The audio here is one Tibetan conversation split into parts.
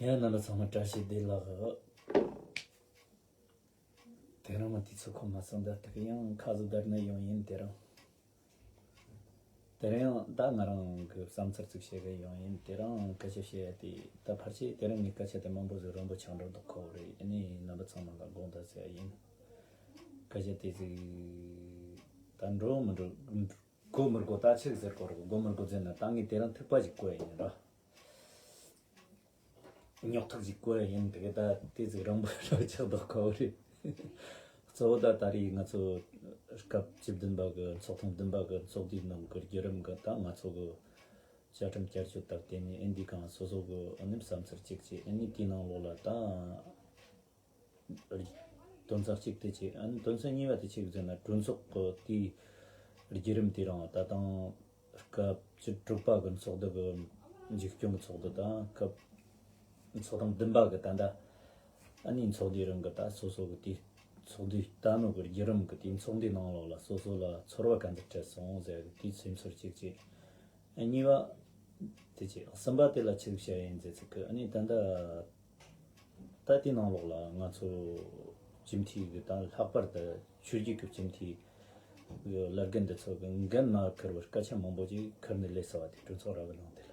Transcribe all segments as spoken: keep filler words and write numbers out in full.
ཡང་རྣམ་པ་ཚང་མ་བཀྲ་ཤིས་བདེ་ལེགས། དེ་རིང་མ་དུས་ཚོད་ཁོམ་མ་སོང་། ད་ལྟ་ཡང་ཁ་བཟོ་བརྡར་ནས་ཡོང་ཡིན། དེ་རིང་དེ་རིང་ཡང་ད་ང་རང་གི་བསམ་ཚུལ་ཅིག་བཤད་གི་ཡོང་ཡིན། དེ་རིང་སྐད་ཆ་བཤད་ཡ་དེ་ད་ཕལ་ཆེར་དེ་རིང་ངས་སྐད་ཆ་དེ་མང་པོ་ཟིག་རིང་པོ་ཆགས་འགྲོ་མདོག་ཁ་པོ་རེད། ཨ་ནི་རྣམ་པ་ཚང་མ་ལ་དགོངས་དག་ཟེར་ཡ་ཡིན། སྐད་ཆ་དེ་ཟིག་ད་འགྲོ་མི་འགྲོ། དགོས་མི་དགོས་ད་ཆི་ཟེར་དགོས་རེད། དགོས་མི་དགོས་ཟེར་ན་ད་ངས་དེ་རིང་ཐིགས་པ་ཞིག་བཀོད་ཡིན་ར། ཉོག་ཐག་ཅིག་བཀོད་ཡིན། དེ་ག་ད་དེ་ཟིག་རིང་པོ་ར་ཆགས་མདོག་ཁ་པོ་རེད། གཙོ་བོ་ད་ད་རེས་ང་ཚོ་སྐབས་བཅུ་བདུན་པ་གི་ཚོགས་ཐེངས་བདུན་པ་གི་ཚོགས་འདུའི་ནང་གི་བརྒྱུད་རིམ་གི་ད་ང་ཚོ་གི་བཅའ་ཁྲིམས་བསྐྱར་བཅོས་ལྟར་བརྟེན་ནས་ཨ་ནི་འདི་གང་སོ་སོ་གི་ཨ་ནི་བསམ་ཚུལ་གཅིག་བྱས། ཨ་ནི་དེའི་ནང་ལོགས་ལ་ད་དོན་ཚན་གཅིག་དེ་བྱས། ཨ་ནི་དོན་ཚན་གཉིས་པ་དེ་ཆི་ཟེར་ན་གྲོས་ཚོགས་གི་དེའི་བརྒྱུད་རིམ་དེ་རིང་ད་དང་སྐབས་བཅུ་དྲུག་པ་གི་ཚོགས་འདུ་གི་མཇུག་སྐྱོང་གི་ཚོགས་འདུ་དང་སྐབས་ཚོགས་ཐེངས་བདུན་པ་གི་ད་ལྟ་ཨ་ནི་ཚོགས་འདུའི་རིང་གི་ད་སོ་སོ་གི་དེ་ཚོགས་འདུའི་ལྟ་ནོ་གི་བརྒྱུད་རིམ་གི་དེ་ཚོགས་འདུའི་ནང་ལོགས་ལ་སོ་སོ་ལ་ཚོར་བ་ག་འདྲ་སྤྲད་སོང་ཟེར་གི་དེའི་སེམས་ཚོར་གཅིག་བྱས། གཉིས་པ་དེ་བྱས། གསུམ་པ་དེ་ལ་ཆི་ཟིག་བཤད་ཡིན་ཟེར་ཚིག་གི་ཨ་ནི་ད་ལྟ་ད་དེའི་ནང་ལོགས་ལ་ང་ཚོ་སྤྱི་འཐུས་ཀྱི་ད་ལྷག་པར་དུ་ཆོས་བརྒྱུད་ཀྱི་སྤྱི་འཐུས་ཀྱི་བླ་རྒན་འདི་ཚོ་གི་འགན་མ་ཁུར་བར་སྐད་ཆ་མང་པོ་ཅིག་ཁུར་ནས་སླེབས་ས་བ་དེ་གྲོས་ཚོགས་ར་བའི་ནང་དེ་ལ།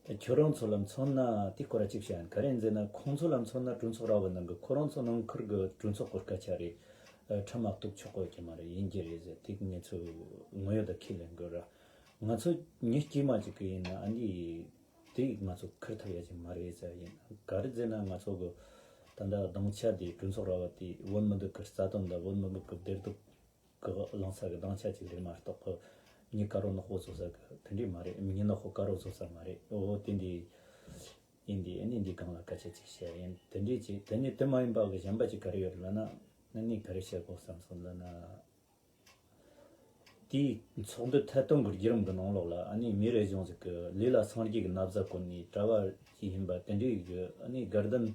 ད་ཁྱོད་རང་ཚོ་ལ་མཚོན་ན་དེ་སྐོར་ར་ཅིག་བཤད་ཡིན། ག་རེ་ཡིན་ཟེར་ན་ཁོང་ཚོ་ལ་མཚོན་ན་གྲོས་ཚོགས་ར་བའི་ནང་གི་ཁོ་རང་ཚོ་ནང་ཁུལ་གི་གྲོས་ཚོགས་ཀྱི་སྐད་ཆ་རེད། ཨ་ཁྲིམས་མ་གཏུག་ཆོག་གོ་གི་མ་རེད། ཡིན་གྱི་རེད་ཟེར་དེ་ངེད་ཚོ་ངོ་ཡོད་ད་ཁས་ལེན་དགོས་ར། ང་ཚོ་མྱི་དཀྱུས་མ་ཅིག་གི་ཡིན་ན་ཨ་འདི་དེ་ང་ཚོ་ཁུར་ཐབས་ཡ་ཅིག་མ་རེད་ཟེར་ཡིན། ག་རེ་ཟེར་ན་ང་ཚོ་གི་ད་ལྟ་སྡིངས་ཆ་དེ་གྲོས་ཚོགས་ར་བ་དེ་བོད་མི་འདི་གི་རྩ་དོན་དང་བོད་མི་འདི་གི་བདེ་སྡུག་གི་བླངས་ས་གི་སྡིངས་ཆ་ཅིག་རེད་མ་གཏོགས་གི་མྱི་དཀར་རོ་ནག་པོ་བཟོ་ས་གི་དེ་འདྲས་མ་རེད། མྱི་ནག་པོ་དཀར་རོ་བཟོ་ས་མ་རེད། འོ་དེ་འདི་ཡིན། དེ་ཨ་ནི་འདི་སྒང་ལ་སྐད་ཆ་ཅིག་བཤད་ཡིན། དེ་འདྲས་ཅིག་དེ་ནི་དེ་མ་ཡིན་པ་གི་གཞན་པ་ཅིག་ག་རེ་ཡོད་ལབ་ན་ཨ་ནི་ག་རེ་བཤད་དགོས་བསམ་སོང་ལབ་ན། དེའི་ཚོགས་འདུ་ཐད་གཏོང་གི་བརྒྱུད་རིམ་གྱི་ནང་ལོགས་ལ་ཨ་ནི་མི་རེ་ཟུང་ཟིག་གི་ལུས་ལ་སངས་རྒྱས་ཀྱི་ན་བཟའ་གོན་ནས་གྲྭ་བ་ཞིག་ཡིན་པ་དེ་འདྲའི་གི་ཨ་ནི་དགའ་ལྡན་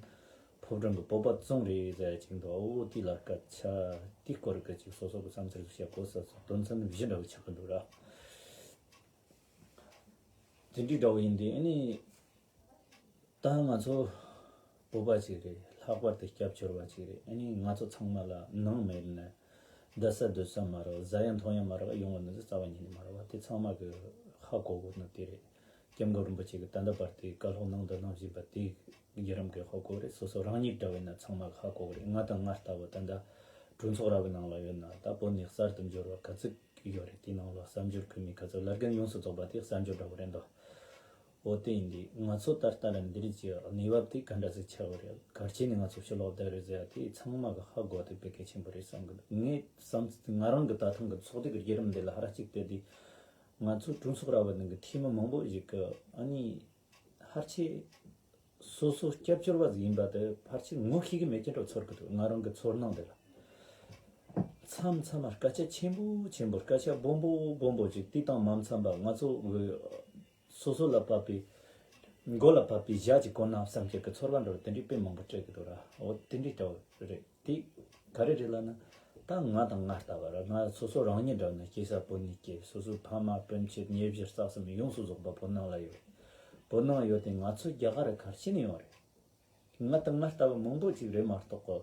ཕོ་བྲང་གི་བོད་པ་བཙོང་རེད་ཟེར་ཡ་ཅིག་འདུག་འོ་དེ་ལ་སྐད་ཆ་དེའི་སྐོར་གི་ཅིག་སོ་སོ་གི་བསམ་ཚུལ་ཞིག་བཤད་དགོས་ས་སོགས་དོན་ཚན་བཞི་འདྲ་བོ་ཆགས་ཀྱི་འདུག་ར། དེ་འདྲའི་འདྲ་བོ་ཡིན་དུས་ཨ་ནི། ད་ང་ཚོ་བོད་པ་ཅིག་རེད། ལྷག་པར་དུ་སྐྱབས་བཅོལ་བ་ཅིག་རེད། ཨ་ནི་ང་ཚོ་ཚང་མ་ལ་ནང་མེད་ན་བསྡད་ས་སྡོད་ས་མ་རེད། ཟ་ཡ་འཐུང་ཡ་མ་རེད། ཡོང་བ་ནི་རྩ་བ་ཉིད་ནས་མ་རེད་བ། དེ་ཚང་མ་གི་ཧ་གོ་དགོས་ནི་དེ་རེད། སྐྱབས་མགོན་རིན་པོ་ཆེ་གི་ད་ལྟ་བར་དུ་བཀའ་སློབ་གནང་དང་གནང་བཞིན་པ་དེ་བརྒྱུད་རིམ་གི་ཧ་གོ་རེད། སོ་སོ་རང་ཉིད་འདྲ་བས་ན་ཚང་མ་གི་ཧ་གོ་གི་རེད། ང་དང་ང་ལྟ་བུ་ད་ལྟ་གྲོས་ཚོགས་ར་བའི་ནང་ལ་ཡོད་ན་ད་བོད་ནས་གསར་དུ་འབྱོར་བ་ག་ཚོད་ཡོད་རེད། དེའི་ནང་ལ་གསར་འབྱོར་གི་མི་ག་ཚོད་བླ་རྒན་ཡོངས་སུ་རྫོགས་པ་དེ་གསར་འབྱོར་འདྲ་བོ་རེད་འདུག་འོ་དེ་ཡིན་དུས་ང་ཚོ་ད་ལྟ་ར་འདི་རིགས་ཀྱི་གནས་བབ་དེ་ག་འདྲ་ཟིག་ཆགས་པ་རེད། ག་རེ་བྱས་ནས་ང་ཚོ་ཕྱི་ལོགས་བསྡད་རེད་ཟེར་ཡ་དེ་ཚང་མ་གི་ཧ་གོ་དེ་དཔེ་གལ་ཆེན་པོ་རེད་བསམ་གི་འདུག་ངས་བསམ་ང་རང་གི་ད་ཐེངས་གི་ཚོགས་སྡེ་གི་བརྒྱུད་རིམ་འདི་ལ་ཧ་ར་གཅིག་བལྟས་དུས་ང་ཚོ་གྲོས་ཚོགས་ར་བའི་ནང་གི་འཐུས་མི་མང་པོ་ཞིག་གི་ཨ་ནི་ཕལ་ཆེར་སོ་སོ་སྐྱབས་བཅོལ་བ་ཟིག་ཡིན་པ་དེ་ཕལ་ཆེར་ངོ་ཤེས་གི་མེད་ཀྱི་འདྲ་ཚོར་གི་འདུག་ང་རང་གི་ཚོར་སྣང་འདི་ལ། མཚམས་མཚམས་ལ་སྐད་ཆ་ཆེན་པོ་ཆེན་པོ་སྐད་ཆ་སྦོམ་པོ་སྦོམ་པོ་ཅིག་དེ་དང་མ་འཚམས་པ་ང་ཚོ་གི་སོ་སོ་ལ་བབས་པའི་མགོ་ལ་བབས་པའི་ཞྭ་ཅིག་གོན་ན་བསམ་སྐྱེ་གི་ཚོར་བ་འདྲ་བ་དེ་འདྲའི་དཔེ་མང་པོ་སྤྲད་གི་འདུག་ར། འོ་དེ་འདྲའི་འདྲ་བ་རེད། དེ་ག་རེ་རེད་ལབ་ན། ད་ང་དང་ང་ལྟ་བུ་ར་ང་སོ་སོ་རང་ཉིད་འདྲ་ན་སྐྱེས་ས་བོད་ནས་སྐྱེས། སོ་སོའི་ཕ་མ་སྤུན་མཆེད་ཉེ་གཞི་སྲོག་ཟིན་ཡོངས་སུ་རྫོགས་པ་བོད་ནང་ལ་ཡོད་རེད། བོད་ནང་ཡོད་དེ་ང་ཚོ་རྒྱ་གར་ར་ག་རེ་བྱས་ནས་ཡོང་རེད། ང་དང་ང་ལྟ་བུ་མང་པོ་ཅིག་རེད་མ་གཏོགས་གོ།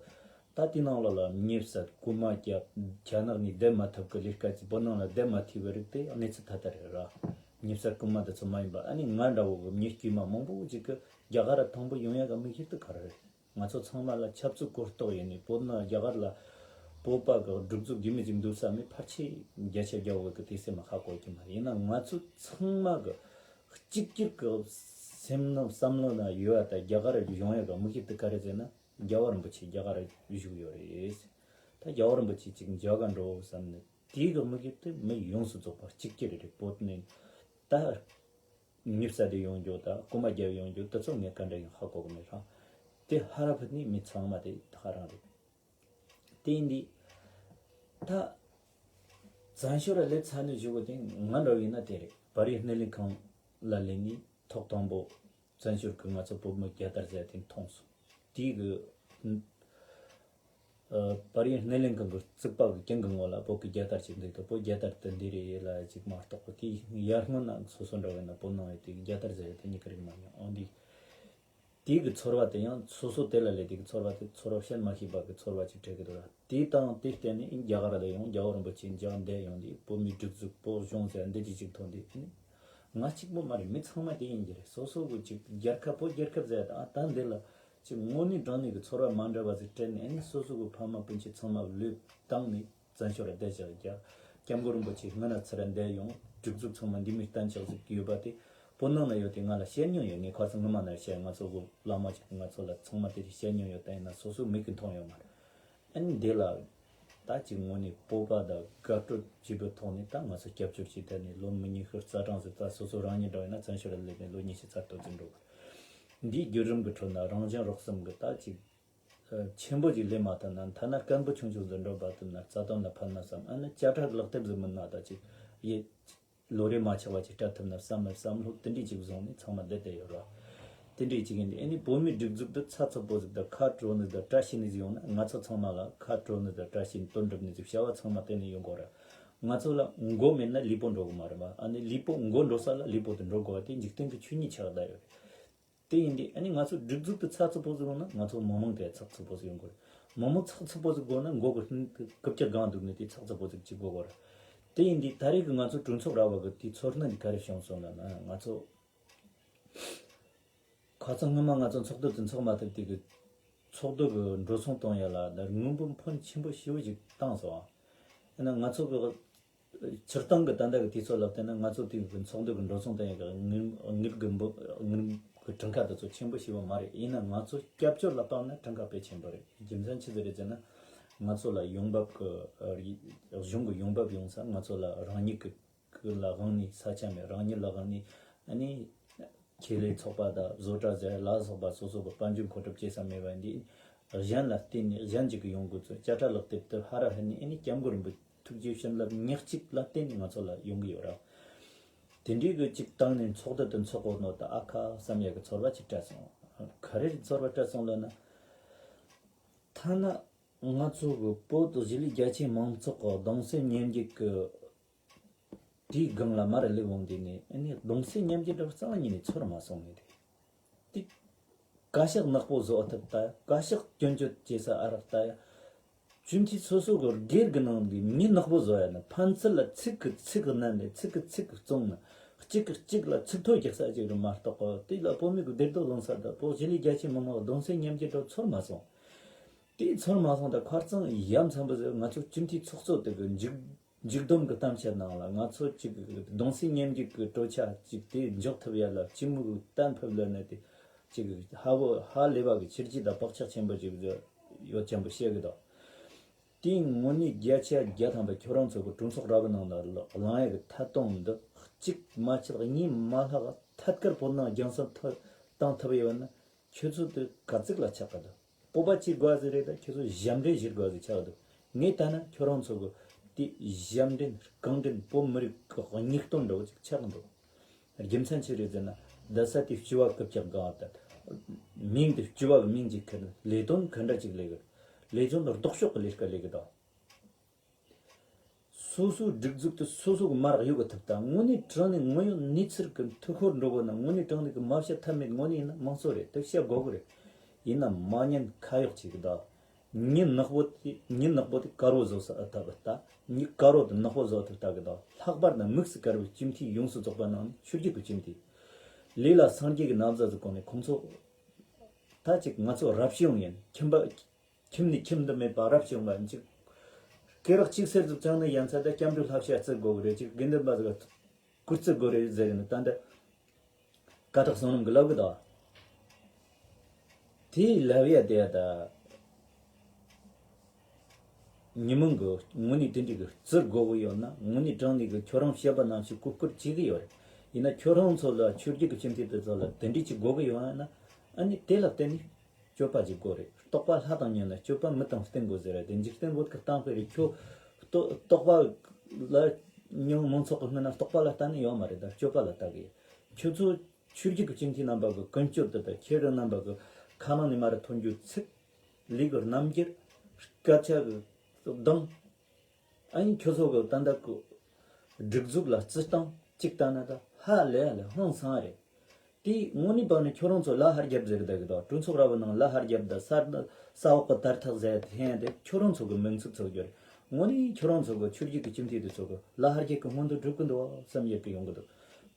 ད་དེ་ནང་ལོགས་ལ་མི་བསད་རྐུན་མ་བརྒྱབ་ཁྱ་ནག་ནས་བསྡད་མ་ཐུབ་གི་ལས་ཀ་ཅིག་བོད་ནང་ལ་བསྡད་མ་ཐུབ་པའི་རིགས་དེ་གནས་ཚུལ་ཐ་དད་རེད་ར། མི་བསད་རྐུན་མ་དེ་ཚོ་མ་ཡིན་པ་ཨ་ནི་ང་འདྲ་བོ་གི་མྱི་དཀྱུས་མ་མང་པོ་ཅིག་གི་རྒྱ་གར་ར་དང་པོ་ཡོང་ཡ་གི་དམིགས་ཡུལ་དེ་ག་རེ་རེད། ང་ཚོ་ཚང་མ་ལ་ཆབ་སྲིད་གོ་རྟོགས་ཡོད་ནས་བོད་ནང་རྒྱ་གར་ལ་བོད་པ་གི་སྒྲིག་འཛུགས་རྒྱུས་མེད་ཅིག་འདུག་བསམ་ནས་ཕལ་ཆེར་བརྒྱ་ཆ་བརྒྱ་བོད་གི་དེ་སེམས་ལ་ཧ་གོ་གི་མ་རེད། ཡིན་ན་ང་ཚོ་ཚང་མ་གི་གཅིག་གྱུར་གི་སེམས་ནང་བསམ་བློ་ན་ཡོད་པ་ད་རྒྱ་གར་ལ་ཡོང་ཡ་གི་དམིགས་ཡུལ་དེ་ག་རེ་ཟེར་ན་རྒྱལ་བ་རིན་པོ་ཆེ་རྒྱ་གར་ལ་བཞུགས་ཡོད་རེད། ད་རྒྱལ་བ་རིན་པོ་ཆེ་ཅིག་མཇལ་ག་འགྲོ་བསམ་ནས་དེའི་གི་དམིགས་ཡུལ་དེ་མི་ཡོངས་སུ་རྫོགས་པ་གཅིག་གྱུར་རེད། བོད་ནས་ད། མི་བསད་དེ་ཡོང་རྒྱུ་དང་རྐུན་མ་བརྒྱབ་ཡོང་རྒྱུ་དེ་ཚོ་ངས་ག་འདྲ་ཡིན་ཧ་གོ་གི་མེད་རང་། དེ་ཧ་ར་ཕུད་ནི་མི་ཚང་མ་དེ་ཧ་རང་རེད། དེ་ཡིན་དུས་ད་བཙན་བྱོལ་ལ་སླེབས་ཚར་ནས་བཞུགས་པ་དེ་ང་འདྲ་བོ་ཡིན་ན་དེ་རེད། བར་ཡུལ་སྣེ་ལེན་ཁང་ལ་སླེབས་ནས་ཐོག་དང་པོ་བཙན་བྱོལ་གི་ང་ཚོ་བོད་མི་རྒྱལ་དར་ཟེར་དེ་མཐོང་སོང་། དེའི་གི་ཨ། བར་ཡུལ་སྣེ་ལེན་ཁང་གི་རྩིག་པ་གི་གྱང་གི་ངོས་ལ་བོད་ཀྱི་རྒྱལ་དར་ཅིག་འདུག་ད་བོད་རྒྱལ་དར་དེ་འདི་རེད་ལབ་ཅིག་མ་གཏོགས་པ་དེ་ཡར་སྔོན་ན་སོ་སོ་འདྲ་བོ་ཡིན་ན་བོད་ནང་ཡོད་དེ་རྒྱལ་དར་ཟེར་ཡ་དེ་གཉིས་ཀ་རིག་མ་མྱོང་། འོན་ཏེ་ དེ་གི་ཚོར་བ་དེ་ཡང་སོ་སོ་དེ་ལ་ལས་དེ་གི་ཚོར་བ་དེ་ཚོར་བ་བཤད་མ་ཤེས་པ་གི་ཚོར་བ་ཅིག་འཕྲད་གི་འདུག་ར། དེ་དང་དེ་བརྟེན་ནས་རྒྱ་གར་ལ་ཡོང་རྒྱལ་བ་རིན་པོ་ཆེ་མཇལ་འདས་ཡོང་དུས་བོད་མིའི་སྒྲིག་འཛུགས་བོད་གཞུང་ཟེར་འདི་ཅིག་ཅིག་མཐོང་དུས་ནི། ང་གཅིག་པོ་མ་རེད། མི་ཚང་མ་དེ་ཡིན་གྱི་རེད། སོ་སོ་གི་ཅིག་རྒྱལ་ཁབ་བོད་རྒྱལ་ཁབ་ཟེར་ད་ད་འདི་ལ་ཅིག་དངོས་གནས་དྲང་གནས་ཀྱི་ཚོར་བ་མ་འདྲ་བ་ཟིག་སྤྲད་ནས་ཨ་ནི་སོ་སོ་གི་ཕ་མ་སྤུན་མཆེད་ཚང་མ་ལོས་བཏང་ནས་བཙན་བྱོལ་ལ་བསྡད་བཞག་རྒྱ་སྐྱབས་མགོན་རིན་པོ་ཆེ་སྔ་ན་ཚུར་འདས་ཡོང་སྒྲིག་འཛུགས་ཚང་མ་འདི་མོ་གཏན་འཇགས་ཟིག་ཡོད་པ་དེ་བོད་ནང་ན་ཡོད་དེ་ང་ལ་བཤད་མྱོང་ཡོད། ངས་ཁ་སང་སྔོན་མ་ན་བཤད། ང་ཚོ་གི་བླ་མ་ཅིག་གིས་ང་ཚོ་ལ་ཚང་མ་དེ་རིགས་བཤད་མྱོང་ཡོད། ད་ཡིན་ན་སོ་སོའི་མིག་གིས་མཐོང་ཡོད་མ་རེད། ཨ་ནི་འདི་ལ་ད་ཅིག་དངོས་གནས་སྤོབས་པ་དང་དགའ་སྤྲོ་བྱེད་པའི་ཐོག་ནས་ད་ང་ཚོ་སྐྱབས་བཅོལ་ཞིག་བསྡད་ནས་ལོ་མི་ཉི་ཤུ་རྩ་གྲངས་ཟིག་ད་སོ་སོ་རང་ཉིད་འདྲ་བ་ཡིན་ན་བཙན་བྱོལ་ལ་སླེབས་ནས་ལོ་ཉི་ཤུ་རྩ་གཏོགས་ཟིག་འགྲོ་གི། འདིའི་བརྒྱུད་རིམ་གྱི་ཁྲོད་ན་རང་གཞན་རོགས་གསུམ་གྱི་ད་ཅིག་ཆེན་པོ་ཅིག་སླེབས་མ་ཐུབ་ན་ཐ་ན་སྐམ་པོ་ཆུང་ཆུང་ཟིག་འགྲོ་པ་ཐུབ་ན་རྩ་དོན་ལ་ཕན་ན་བསམ། ཨ་ནི་བྱ་བྲལ་ལག་དེབ་ཟིག་མིན་ན་ད་ཅིག་ཡེ་ལོ་རེ་མ་ཆག་པ་ཅིག་སྤྲད་ཐུབ་ན་བསམ་ནས་བསམ་བློ་དེ་འདྲས་ཅིག་བཟུང་ནས་ཚང་མ་བསྡད་བསྡད་ཡོད་ར། དེ་འདྲས་ཅིག་ཡིན་དུས་ཨ་ནི་བོད་མིའི་སྒྲིག་འཛུགས་འདི་ཚགས་ཚུད་པོ་ཟིག་དང་ཁ་དྲོ་ནི་དང་བཀྲ་ཤིས་ནི་ཟིག་ཡོང་ན་ང་ཚོ་ཚང་མ་ལ་ཁ་དྲོ་ནི་དང་བཀྲ་ཤིས་ནི་དོན་འགྲུབ་ནི་ཟིག་བྱ་བ་ཚང་མ་དེ་ནས་ཡོང་དགོས་ར། ང་ཚོ་ལ་མགོ་མེད་ན་ལུས་པོ་འགྲོ་གི་མ་རེད་པ། ཨ་ནི་ལུས་པོ་མགོ་འགྲོ་ས་ལ་ལུས་པོ་དེ་འགྲོ་དགོས་པ་དེ་འཇིག་རྟེན་གྱི་ཆོས་ཉིད་ཆགས་བསྡད་ཡོད་རེད། དེ་ཡིན་དུས་ཨ་ནི་ང་ཚོ་སྒྲིག་འཛུགས་དེ་ཚགས་ཚུད་པོ་ཟིག་ཡོང་ན་ང་ཚོ་མི་མང་དེ་ཚགས་ཚུད་པོ་ཟིག་ཡོང་དགོས་རེད། མི་མང་ཚགས་ཚུད་པོ་ཟིག་དགོས་ན་མགོ་གི་རྐུབ་བཀྱག་སྒང་འདུག་ནས་དེ་ཚགས་ཚུད་པོ་ཟིག་བྱེད་དགོས་གོ་རེད། དེ་ཡིན་དུས་ད་རེས་ཀྱི་ང་ཚོ་གྲོས་ཚོགས་ར་བ་གི་དེའི་ཚོར་སྣང་འདི་ག་རེ་བྱུང་སོང་ལབ་ན་ང་ཚོ་ཁ་སང་སྔོན་མ་ང་ཚོ་ཚོགས་འདུ་དེ་འཚོགས་མ་ཐུབ་དུས་ཀྱི་ཚོགས་འདུ་གི་འགྲོ་སོང་གཏོང་ཡ་ལ་ད་དངུལ་འབོར་ཕོན་ཆེན་པོ་ཞེ་པོ་ཞིག་བཏང་སོང་། ཡིན་ན་ང་ཚོ་གི་སྤྱིར་བཏང་གི་ད་ལྟ་གི་དུས་ཚོད་ལ་བལྟས་ན་ང་ཚོ་དེ་གི་ཚོགས་འདུ་གི་འགྲོ་སོང་གཏོང་ཡ་གི་དངུལ་དངུལ་གི་འབོར་དངུལ་གི་གྲངས་ཀ་དེ་ཚོ་ཆེན་པོ་ཞེ་པོ་མ་རེད། ཡིན་ན་ང་ཚོ་སྐྱབས་བཅོལ་ལ་བཏང་ན་གྲངས་ཀ་དཔེ་ཆེན་པོ་རེད། རྒྱུ་མཚན་ཆི་ཟིག་རེད་ཟེར་ན་ང་ཚོ་ལ་ཡོང་འབབ་གི་གཞུང་གི་ཡོང་འབབ་ཡོང་ས་ང་ཚོ་ལ་རང་ཉིད་གི་ཀུན་ལ་དབང་ནི་ས་ཆ་མེད། རང་ཉིད་ལ་དབང་ནི་ཨ་ནི་ཁེ་ལས་ཚོགས་པ་དང་བཟོ་གྲྭ་ཟེར་ལ་སོགས་པ་སོ་སོ་གི་དཔལ་འབྱོར་མཁོ་སྒྲུབ་བྱེད་ས་མེད་པ་འདི་གཞན་ལ་བརྟེན་ནས་གཞན་ཅིག་གི་ཡོང་དགོས་ཚུལ་བྱ་བྲལ་ལག་དེབ་དེ་ཧ་ར་ཧི་ནི་ཨ་ནི་སྐྱབས་མགོན་རིན་པོ་ཆེ་ཐུགས་རྗེ་བྱིན་རླབས་ཉག་གཅིག་ལ་བརྟེན་ནས་ང་ཚོ་ལ་ཡོང་གི་ཡོད་ར། དེ་འདྲའི་གི་ཅིག་བཏང་ནས་ཚོགས་འདུ་དེ་འཚོགས་དགོས་ནོ་ད་ཨ་ཁ་བསམ་ཡ་གི་ཚོར་བ་ཅིག་སྤྲད་སོང་། ག་རེ་ཚོར་བ་སྤྲད་སོང་ལབ་ན། ཐ་ན་ང་ཚོ་གི་བོད་གཞིས་ལུས་རྒྱ་ཆེའི་མང་ཚོགས་ཀྱི་གདུང་སེམས་མཉམ་སྐྱེད་ཀྱི་དེའི་སྒང་ལ་མར་སླེབས་འོང་དུས་ནས་ཨ་ནི་གདུང་སེམས་མཉམ་སྐྱེད་འདྲ་བ་རྩ་བ་ཉིད་ནས་ཚོར་མ་སོང་ངས་དེ། དེ་བཀའ་ཤག་ནག་པོ་བཟོ་ཐུབ་ད་ཡ། བཀའ་ཤག་སྐྱོན་བརྗོད་བྱེད་ས་ཨ་རག་ད་ཡ། སྤྱི་འཐུས་སོ་སོ་གི་སྒེར་གི་ནང་གི་མི་ནག་པོ་བཟོ་ཡ་ན་ཕན་ཚུན་ལ་ཚིག་གི་ཚིག་གི་བསྣན་ནས་ཚིག་གི་ཚིག་གི་བཙོང་ན་གཅིག་གིས་གཅིག་ལ་ཚིག་ཐོ་རྒྱག་ས་ཅིག་རེད་མ་གཏོགས་དེ་ལ་བོད་མི་གི་བདེ་སྡུག་བླང་ས་དང་བོད་གཞིས་ལུས་རྒྱ་ཆེ་མི་མང་གི་གདུང་སེམས་མཉམ་སྐྱེད་འདྲ་བ་ཚོར་མ་སོང་། དེ་ཚོར་མ་སོང་ད་ཁ་རྩང་ཡ་མཚན་པོ་ཟེར་ང་ཚོ་སྤྱི་འཐུས་ཚོགས་གཙོ་དེ་གི་མཇུག་མཇུག་སྡོམ་གྱི་གཏམ་བཤད་ནང་ལ་ང་ཚོ་གཅིག་གདུང་སེམས་མཉམ་སྐྱེད་ཀྱི་གྲོས་ཆོད་ཅིག་དེ་འཇོག་ཐུབ་ཡ་ལ་སྤྱི་མོས་གཏན་ཕབ་ལབ་ནས་དེ་གཅིག་ཧ་བོ་ཧ་ལས་པ་གི་ཕྱིར་གྱིས་དང་བག་ཆགས་ཆེན་པོ་ཅིག་ཡོད་ཅན་པོ་བཤད་གི་འདུག་དེའི་དངོས་གནས་བརྒྱ་ཆ་བརྒྱ་ཐམ་པ་ཁྱོད་རང་ཚོ་གི་གྲོས་ཚོགས་ར་བའི་ནང་ལ་གླེང་ཡ་གི་ཐད་གཏོང་འདི་གཅིག་མ་ཆད་གཉིས་མ་ལྷག་ཐད་ཀར་བོད་ནང་རྒྱང་སྲིང་ཐུབ་བཏང་ཐུབ་ཡོད་ན། ཁྱོད་ཚོ་དེ་ག་ཚིག་ལ་ཆགས་ཀ་འདུག་སྤོབས་པ་ཅིག་དགོས་ཟིག་རེད་ད་ཁྱོད་ཚོ་ཞབས་འདྲེན་བྱེད་དགོས་ཟིག་ཆགས་འདུག་ངས་ལྟ་ན་ཁྱོད་རང་ཚོ་གི་དེ་ཞབས་འདྲེན་རྐང་འདྲེན་བོད་མི་རིགས་ཀྱི་སྙིགས་དོན་འདྲ་བོ་ཅིག་ཆགས་འདུག་རྒྱུ་མཚན་ཅི་རེད་ཟེར་ན་བསྡད་ས་དེ་སྤྱི་བ་རྐུབ་བཀྱག་སྒང་ད་མིང་དེ་སྤྱི་བ་གི་མིང་ཅིག་ཁུར་ནས་ལས་དོན་ག་འདྲ་ཅིག་ལས་གི་ལས་དོན་ལྡོག་ཕྱོགས་གི་ལས་ཀ་ལས་གི་འདུག་སོ་སོའི་སྒྲིག་འཛུགས་དེ་སོ་སོ་གི་མར་གཡུག་གི་ཐུབ་ད་དངོས་གནས་དྲང་གནས་དངོས་ཡོད་གནས་ཚུལ་གི་མཐུ་འཁོར་འགྲོ་དགོས་ན་དངོས་གནས་དྲང་གནས་གི་མ་བཤད་ཐབས་མེད་དངོས་གནས་ཡིན་ན་དམངས་གཙོ་རེད་དེ་བཤད་དགོས་གི་རེད། ཡིན་ན་མ་ཉན་ཁ་གཡོག་བྱེད་གི་ད་མྱི་ནག་པོ་དེ་མྱི་ནག་པོ་དེ་དཀར་བོ་བཟོ་ས་ཨ་ཐབས་ད་མྱི་དཀར་བོ་དེ་ནག་པོ་བཟོ་ཐུབ་ད་གི་ད་ལྷག་པར་ན་དམིགས་སུ་བཀར་བའི་སྤྱི་འཐུས་ཡོངས་སུ་རྫོགས་པ་ནང་ཆོས་བརྒྱུད་ཀྱི་སྤྱི་འཐུས་ལས་ལ་སངས་རྒྱས་ཀྱི་ན་བཟའ་ཟིག་གོན་ནས་ཁོང་ཚོ་ད་ཅིག་ང་ཚོ་རབ་བྱུང་ཡིན་ཁྱིམ་པ། ཁྱིམ་ནས་ཁྱིམ་དུ་མེད་པ་རབ་བྱུང་བ་ཅིག་སྐེ་རགས་གཅིག་གསེར་དུ་བཅངས་ནས་ཡན་ཚད་ད་སྐྱབས་འགྲོའི་བསླབ་བྱ་བརྩི་དགོས་གི་རེད། ཅིག་དགེ་འདུན་པ་ཟིག་སྐུ་བརྩི་དགོས་རེད་ཟེར་ནས་ད་འདི་བཀའ་ཐག་བསོད་ནམས་ཀྱི་ལབ་གི་ད། དེའི་ལབ་ཡ་དེ་ད་ཉི་མ་གི་དངོས་གནས་དེ་འདྲའི་གི་བརྩི་དགོས་གི་ཡོད་ན་དངོས་གནས་དྲང་གནས་གི་ཁྱོད་རང་བཤད་པ་ནང་བཞིན་གུས་བཀུར་བྱེད་གི་ཡོད་རེད། ཡིན་ན་ཁྱོད་རང་ཚོ་ལ་ཆོས་བརྒྱུད་ཀྱི་སྤྱི་འཐུས་དེ་ཚོ་ལ་དེ་འདྲའི་ཅིག་དགོས་གི་ཡོད་ན་ཨ་ནི་དེ་ལ་བརྟེན་ནས། སྤྱོད་པ་ཅིག་དགོས་རེད། རྟོགས་པ་ལྷ་དང་མཉམ་ན་སྤྱོད་པ་མི་དང་བསྟེན་དགོས་ཟེར་ར་དེ་འཇིག་རྟེན་བོད་ཀྱི་གཏམ་དཔེ་རེད། ཁྱོད་རྟོགས་རྟོགས་པ་ལ་མྱོང་མང་ཚོགས་ཀྱི་སྔོན་ན་རྟོགས་པ་ལ་ལྟ་ནི་ཡོད་མ་རེད་ད་སྤྱོད་པ་ལ་ལྟ་གི་ཡོད། ཁྱོད་ཚོ་ཆོས་བརྒྱུད་ཀྱི་སྤྱི་འཐུས་རྣམ་པ་གི་ཀུན་སྤྱོད་དེ་དང་ཁྱེད་རང་རྣམ་པ་གི་ཁ་ནང་ནས་མར་ཐོན་རྒྱུ་ཚིག་ལས་ཀྱི་རྣམ་འགྱུར་སྐད་ཆ་གི་གདངས་ཨ་ནི་ཁྱོད་ཚོ་གི་ད་ལྟ་གི་སྒྲིག་འཛུགས་ལ་བརྩི་སྟངས་གཅིག་ལྟ་ན་ད་ཧ་ལས་ལས་ཧང་སང་རེད། དེ་དངོས་གནས་པ་ནི་ཁྱོད་རང་ཚོ་ལ་ཧར་རྒྱབ་ཟེར་གི་བསྡད་གི་འདུག་གྲོས་ཚོགས་ར་བའི་ནང་ལ་ཧར་རྒྱབ་དང་ས་ས་འོག་གི་དར་ཐག་ཟེར་ཐེན་དེ་ཁྱོད་རང་ཚོ་གི་མིང་ཚིག་ཚོགས་རྒྱུ་རེད། དངོས་གནས་ཁྱོད་རང་ཚོ་གི་ཆོས་བརྒྱུད་ཀྱི་སྤྱི་འཐུས་དེ་ཚོ་གི་ལ་ཧར་རྒྱབ་ཀྱི་སྔོན་དུ་འགྲོ་གི་འདུག་བསམ་ཡོད་གི་ཡོང་གི་འདུག་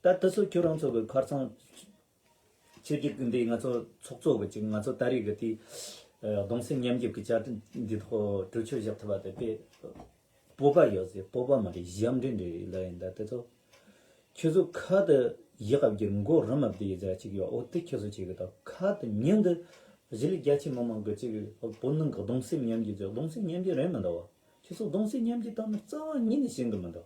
ད་དེ་ཚོ་ཁྱོད་རང་ཚོ་གི་ཁར་ཚང་ཆོས་བརྒྱུད་ཀྱི་འདི་ང་ཚོ་ཚོགས་གཙོ་གི་ཅིག་ང་ཚོ་ད་རེས་གི་དེ་གདུང་སེམས་མཉམ་སྐྱེད་ཀྱི་བཅར་འདྲི་འདི་ཐོག་གྲོས་ཆོད་བཞག་ཐུབ་པ་དེ་དཔེ་སྤོབས་པ་ཡོད་ཟེར། སྤོབས་པ་མ་རེད། ཞབས་འདྲེན་རེད་ལབ་ཡིན། ད་དེ་ཚོ་ཁྱོད་ཚོ་ཁ་དེ་ཡག་ག་བསྒྱུར། མགོ་རུ་མ་བདེ་ཡི་ཟེར་ཅིག་ཡོད། འོ་དེ་ཁྱོད་ཚོ་བྱེད་གི་ད་ཁ་དེ་མྱིང་དེ་གཞིས་ལུས་རྒྱ་ཆེ་མི་མང་གི་ཅིག་བོད་ནང་གི་གདུང་སེམས་མཉམ་སྐྱེད་ཟེར། གདུང་སེམས་མཉམ་སྐྱེད་རེད་མི་འདུག་བ། ཁྱོད་ཚོ་གདུང་སེམས་མཉམ་སྐྱེད་བཏང་ན་རྩ་བ་ཉིད་ནས་ཤེས་གི་མི་འདུག་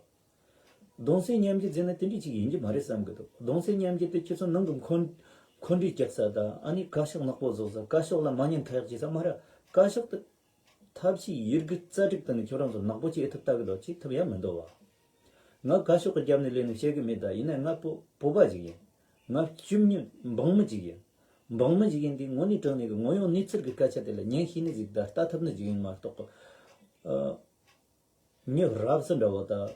གདུང་སེམས་མཉམ་སྐྱེད་ཟེར་ན་དེ་འདྲ་ཅིག་ཡིན་གྱི་མ་རེད་བསམ་གི་འདུག་གདུང་སེམས་མཉམ་སྐྱེད་དེ་ཁྱེད་ཚོ་ནང་གི་འཁོན་འཁོན་འགྲས་རྒྱག་ས་དང་། ཨ་ནི་བཀའ་ཤག་ནག་པོ་བཟོ་ས། བཀའ་ཤག་ལ་མ་ཉན་ཁ་ཡག་བྱེད་ས་མ་རེད། བཀའ་ཤག་དེ་ཐབས་ཤེས་ཡོད་རྒུ་རྩལ་སྤྲུགས་བཏང་ནས་ཁྱོད་རང་ཚོ་ནག་པོ་ཅིག་ཨེ་ཐུབ་ལྟ་གི་འདུག་ཅིག་ཐུབ་ཡ་མི་འདུག་བ། ང་བཀའ་ཤག་གི་རྒྱབ་ནས་ལས་ནས་བཤད་གི་མེད། ད་ཡིན་ན་ང་བོ་བོད་པ་ཞིག་ཡིན། ང་བཅོམ་ཉི་འབངས་མི་ཅིག་ཡིན། འབངས་མི་ཅིག་ཡིན་དུས་དངོས་གནས་དྲང་གནས་ཀྱི་ངོ་ཡོང་གནས་ཚུལ་གྱི་སྐད་ཆ་དེ་ལ་ཉན་ཤེས་ནི་ཟིག་དང་ལྟ་ཐུབ་ནི་ཟིག་ཡིན་མ་གཏོགས་གི། ཨ། མྱི་རབས་སུ་འདྲ་བོ་དང་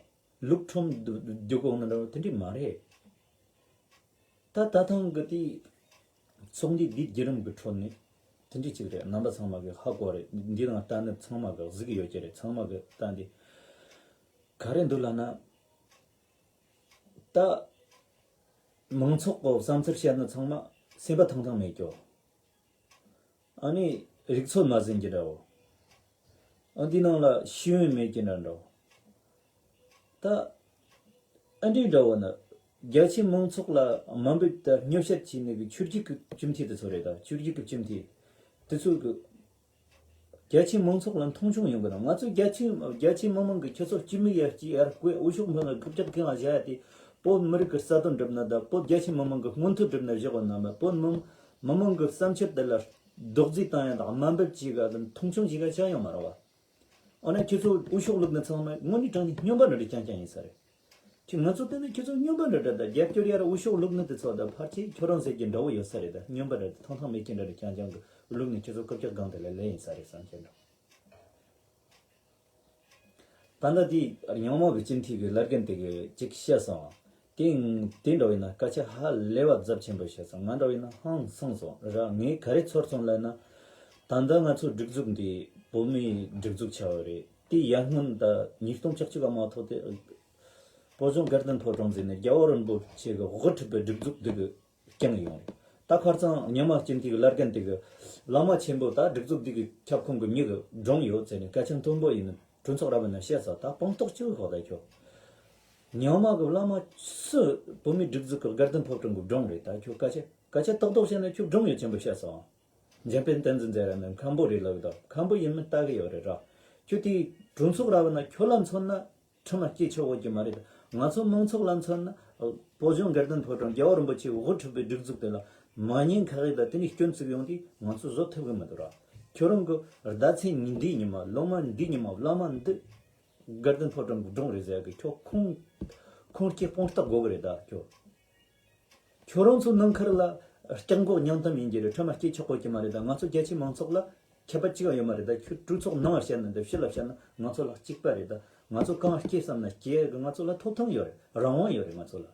ལུག་ཁྲོམ་རྒྱུག་གོང་ནི་འདྲ་བོ་དེ་འདྲས་མ་རེད། ད་ད་ཐེངས་གི་དེ་ཚོགས་འདུ་འདིའི་བརྒྱུད་རིམ་གྱི་ཁྲོད་ནས་དེ་འདྲས་ཅིག་རེད། རྣམ་པ་ཚང་མ་གི་ཧ་གོ་རེད། འདི་ནང་ལྟ་ནི་ཚང་མ་གི་གཟིགས་ཡོད་ཀྱི་རེད། ཚང་མ་གི་ལྟ་འདི་ག་རེ་འདུག་ལབ་ན། ད་མང་ཚོགས་ཀྱི་བསམ་ཚུལ་བཤད་ནི་ཚང་མ་སེམས་པ་ཐང་ཐང་མེད་ཀྱོ། ཨ་ནི་རིག་ཚོད་མ་ཟིན་གྱི་འདྲ་བོ། ཨ་འདི་ནང་ལ་ཤེས་ཡོན་མེད་ཀྱི་འདྲ་འདྲ་བོ། ད་ཨ་འདྲའི་འདྲ་བོ་ནི་རྒྱ་ཆེའི་མང་ཚོགས་ལ་དམའ་འབེབས་དང་སྙོབ་བཤད་བྱས་ནས་གི་ཆོས་བརྒྱུད་ཀྱི་སྤྱི་འཐུས་དེ་ཚོ་རེད། ད་ཆོས་བརྒྱུད་ཀྱི་སྤྱི་འཐུས་དེ་ཚོ་གི་རྒྱ་ཆེའི་མང་ཚོགས་ལ་མཐོང་ཆུང་ཡོང་གི་ན། ང་ཚོ་རྒྱ་ཆེའི་རྒྱ་ཆེའི་མི་མང་གི་ཁྱེད་ཚོ་སྤྱི་མི་ཡར་སྤྱི་ཡར་བསྐོས། འོས་ཤོག་འཕངས་ལ་རྐུབ་བཀྱག་གང་ལ་བཞག་ཡ་དེ་བོད་མི་རིགས་ཀྱི་རྩ་དོན་སྒྲུབ་ན་དང་བོད་རྒྱ་ཆེའི་མི་མང་གི་མངོན་མཐོ་སྒྲུབ་ན་བཞག་གོ་ན་མ། བོད་མི་མི་མང་གི་བསམ་འཆར་དེ་ལ་རྡོག་རྫིས་བཏང་ཡ་དང་དམའ་འབེབས་བྱེད་ག་དང་མཐོང་ཆུང་བྱེད་ག་ཅང་ཡོང་མ་རེད་བ། འོ་ན་ཁྱེད་ཚོ་འོས་ཤོག་བླུགས་ནས་ཚང་མ་དངོས་གནས་དྲང་གནས་སྨྱོན་པ་འདྲ་འདྲ་རྐྱང་རྐྱང་ཡིན་ས་རེད། ཁྱེད་ང་ཚོ་བལྟས་ན་ཁྱེད་ཚོ་སྨྱོན་པ་འདྲ་འདྲ་དང་རྒྱབ་སྐྱོར་ཡར་འོས་ཤོག་བླུགས་ནི་དེ་ཚོ་དང་ཕལ་ཆེར་ཁྱོད་རང་ཟེར་གྱི་འདྲ་བོ་ཡོད་ས་རེད། ད་སྨྱོན་པ་འདྲ་དང་ཐང་ཐང་མེད་ཀྱི་འདྲ་འདྲ་རྐྱང་རྐྱང་གི་བླུགས་ནས་ཁྱེད་ཚོ་རྐུབ་བཀྱག་སྒང་དེ་ལ་ལེན་ཡིན་ས་རེད་བསམ་གྱི་འདུག་ད་ལྟ་དེའི་རྙིང་མ་གི་སྤྱི་འཐུས་ཀྱི་བླ་རྒན་དེ་གི་ཅིག་བཤད་སོང་། དེ་དེ་འདྲ་བས་ན་སྐད་ཆ་ཧ་ལས་པ་རྫབ་ཆེན་པོ་བཤད་སོང་། ང་འདྲ་བས་ན་ཧང་སངས་སོང་ར། ངས་ག་རེ་ཚོར་སོང་ལབ་ན། ད་ལྟ་ང་ཚོ་སྒྲིག་འཛུགས་འདི་བོད་མིའི་སྒྲིག་འཛུགས་ཆགས་ཡོད་རེད། དེ་ཡར་སྔོན་ད་ཉིས་སྟོང་བཅུ་གཅིག་ག་མ་ཐོག་དེ་བོད་ལྗོངས་དགའ་ལྡན་ཕོ་བྲང་ཟེར་ནས་རྒྱལ་བ་རིན་པོ་ཆེ་གི་དབུ་ཁྲིད་པའི་སྒྲིག་འཛུགས་འདི་གི་བསྐྱངས་ཡོང་རེད། ད་ཁར་ཚང་ཉི་མ་སྤྱི་འཐུས་ཀྱི་བླ་རྒན་དེ་གི་བླ་མ་ཆེན་པོ་ད་སྒྲིག་འཛུགས་འདི་གི་ཁྱབ་ཁོངས་ཀྱི་མྱི་གི་སྒྲུང་ཡོད་ཟེར་ནས་སྐད་ཆ་མཐོན་པོ་ཡིན་ནི་གྲོས་ཚོགས་ར་བ་ན་བཤད་ས། ད་སྤང་རྟོགས་ཅིག་ཤོག་ད་ཁྱོད། ཉི་མ་གི་བླ་མ་སུ་བོད་མིའི་སྒྲིག་འཛུགས་ཀྱི་དགའ་ལྡན་ཕོ་བྲང་གི་སྒྲུང་རེད། ད་ཁྱོད་སྐད་ཆ་སྐད་ཆ་ཏག་ཏག་བཤད་ན་ཁྱོད་སྒྲུང་ཡོད་ཆེན་པོ་བཤད་སོང་། འཇམ་དཔལ་བསྟན་འཛིན་ཟེར་ར་ནི་མཁན་པོ་རེད་ལབ་ད་མཁན་པོ་ཡིན་མིན་ལྟ་གི་ཡོད་རེད་ར། ཁྱོད་དེ་གྲོས་ཚོགས་ར་བ་ན་ཁྱོད་ལ་མཚོན་ན། ཁྲིམས་ལ་སྐྱེས་ཆོག་གོ་གི་མ་རེད། ང་ཚོ་མང་ཚོགས་ལ་མཚོན་ན། བོད་ལྗོངས་དགའ་ལྡན་ཕོ་བྲང་རྒྱལ་བ་རིན་པོ་ཆེའི་དབུ་ཁྲིད་པའི་སྒྲིག་འཛུགས་དེ་ལ་མ་ཉན་ཁ་ཡིག་དང་དེ་ནས་སྐྱོན་བཙུགས་ཡོང་དུས་ང་ཚོ་བཟོད་ཐུབ་གི་མི་འདུག་ར། ཁྱོད་རང་གི་ཟླ་ཚེས་ཉིན་འདིའི་ཉི་མ་ལོ་མ་འདིའི་ཉི་མ་བླ་མ་འདི་དགའ་ལྡན་ཕོ་བྲང་གི་སྒྲུང་རེད་ཟེར་གི། ཁྱོད་ཁུངས་ཁུངས་སྐྱེལ་དཔང་རྟགས་དགོས་གི་རེད་ད་ཁྱོད། ཁྱོད་རང་ཚོ་ནང་ཁུལ་ལ་སྐྱག་འགོག་ཉང་གཏམ་ཡིན་གྱི་རེད། ཁྲིམས་ལ་སྐྱེས་ཆོག་གོ་གི་མ་རེད་ད། ང་ཚོ་རྒྱ་ཆེའི་མང་ཚོགས་ལ་ཁྱད་པར་གཅིག་ཡང་ཡོད་མ་རེད་ད། ཁྱོད་གྲོས་ཚོགས་ནང་ལ་བཤད་ན་འདི་ཕྱི་ལ་བཤད་ན་ང་ཚོ་ལ་གཅིག་པ་རེད་ད། ང་ཚོ་གང་སྐྱེས་བསམ་ན་སྐྱེས་གི། ང་ཚོ་ལ་ཐོབ་ཐང་ཡོད་རེད། རང་དབང་ཡོད་རེད་ང་ཚོ་ལ།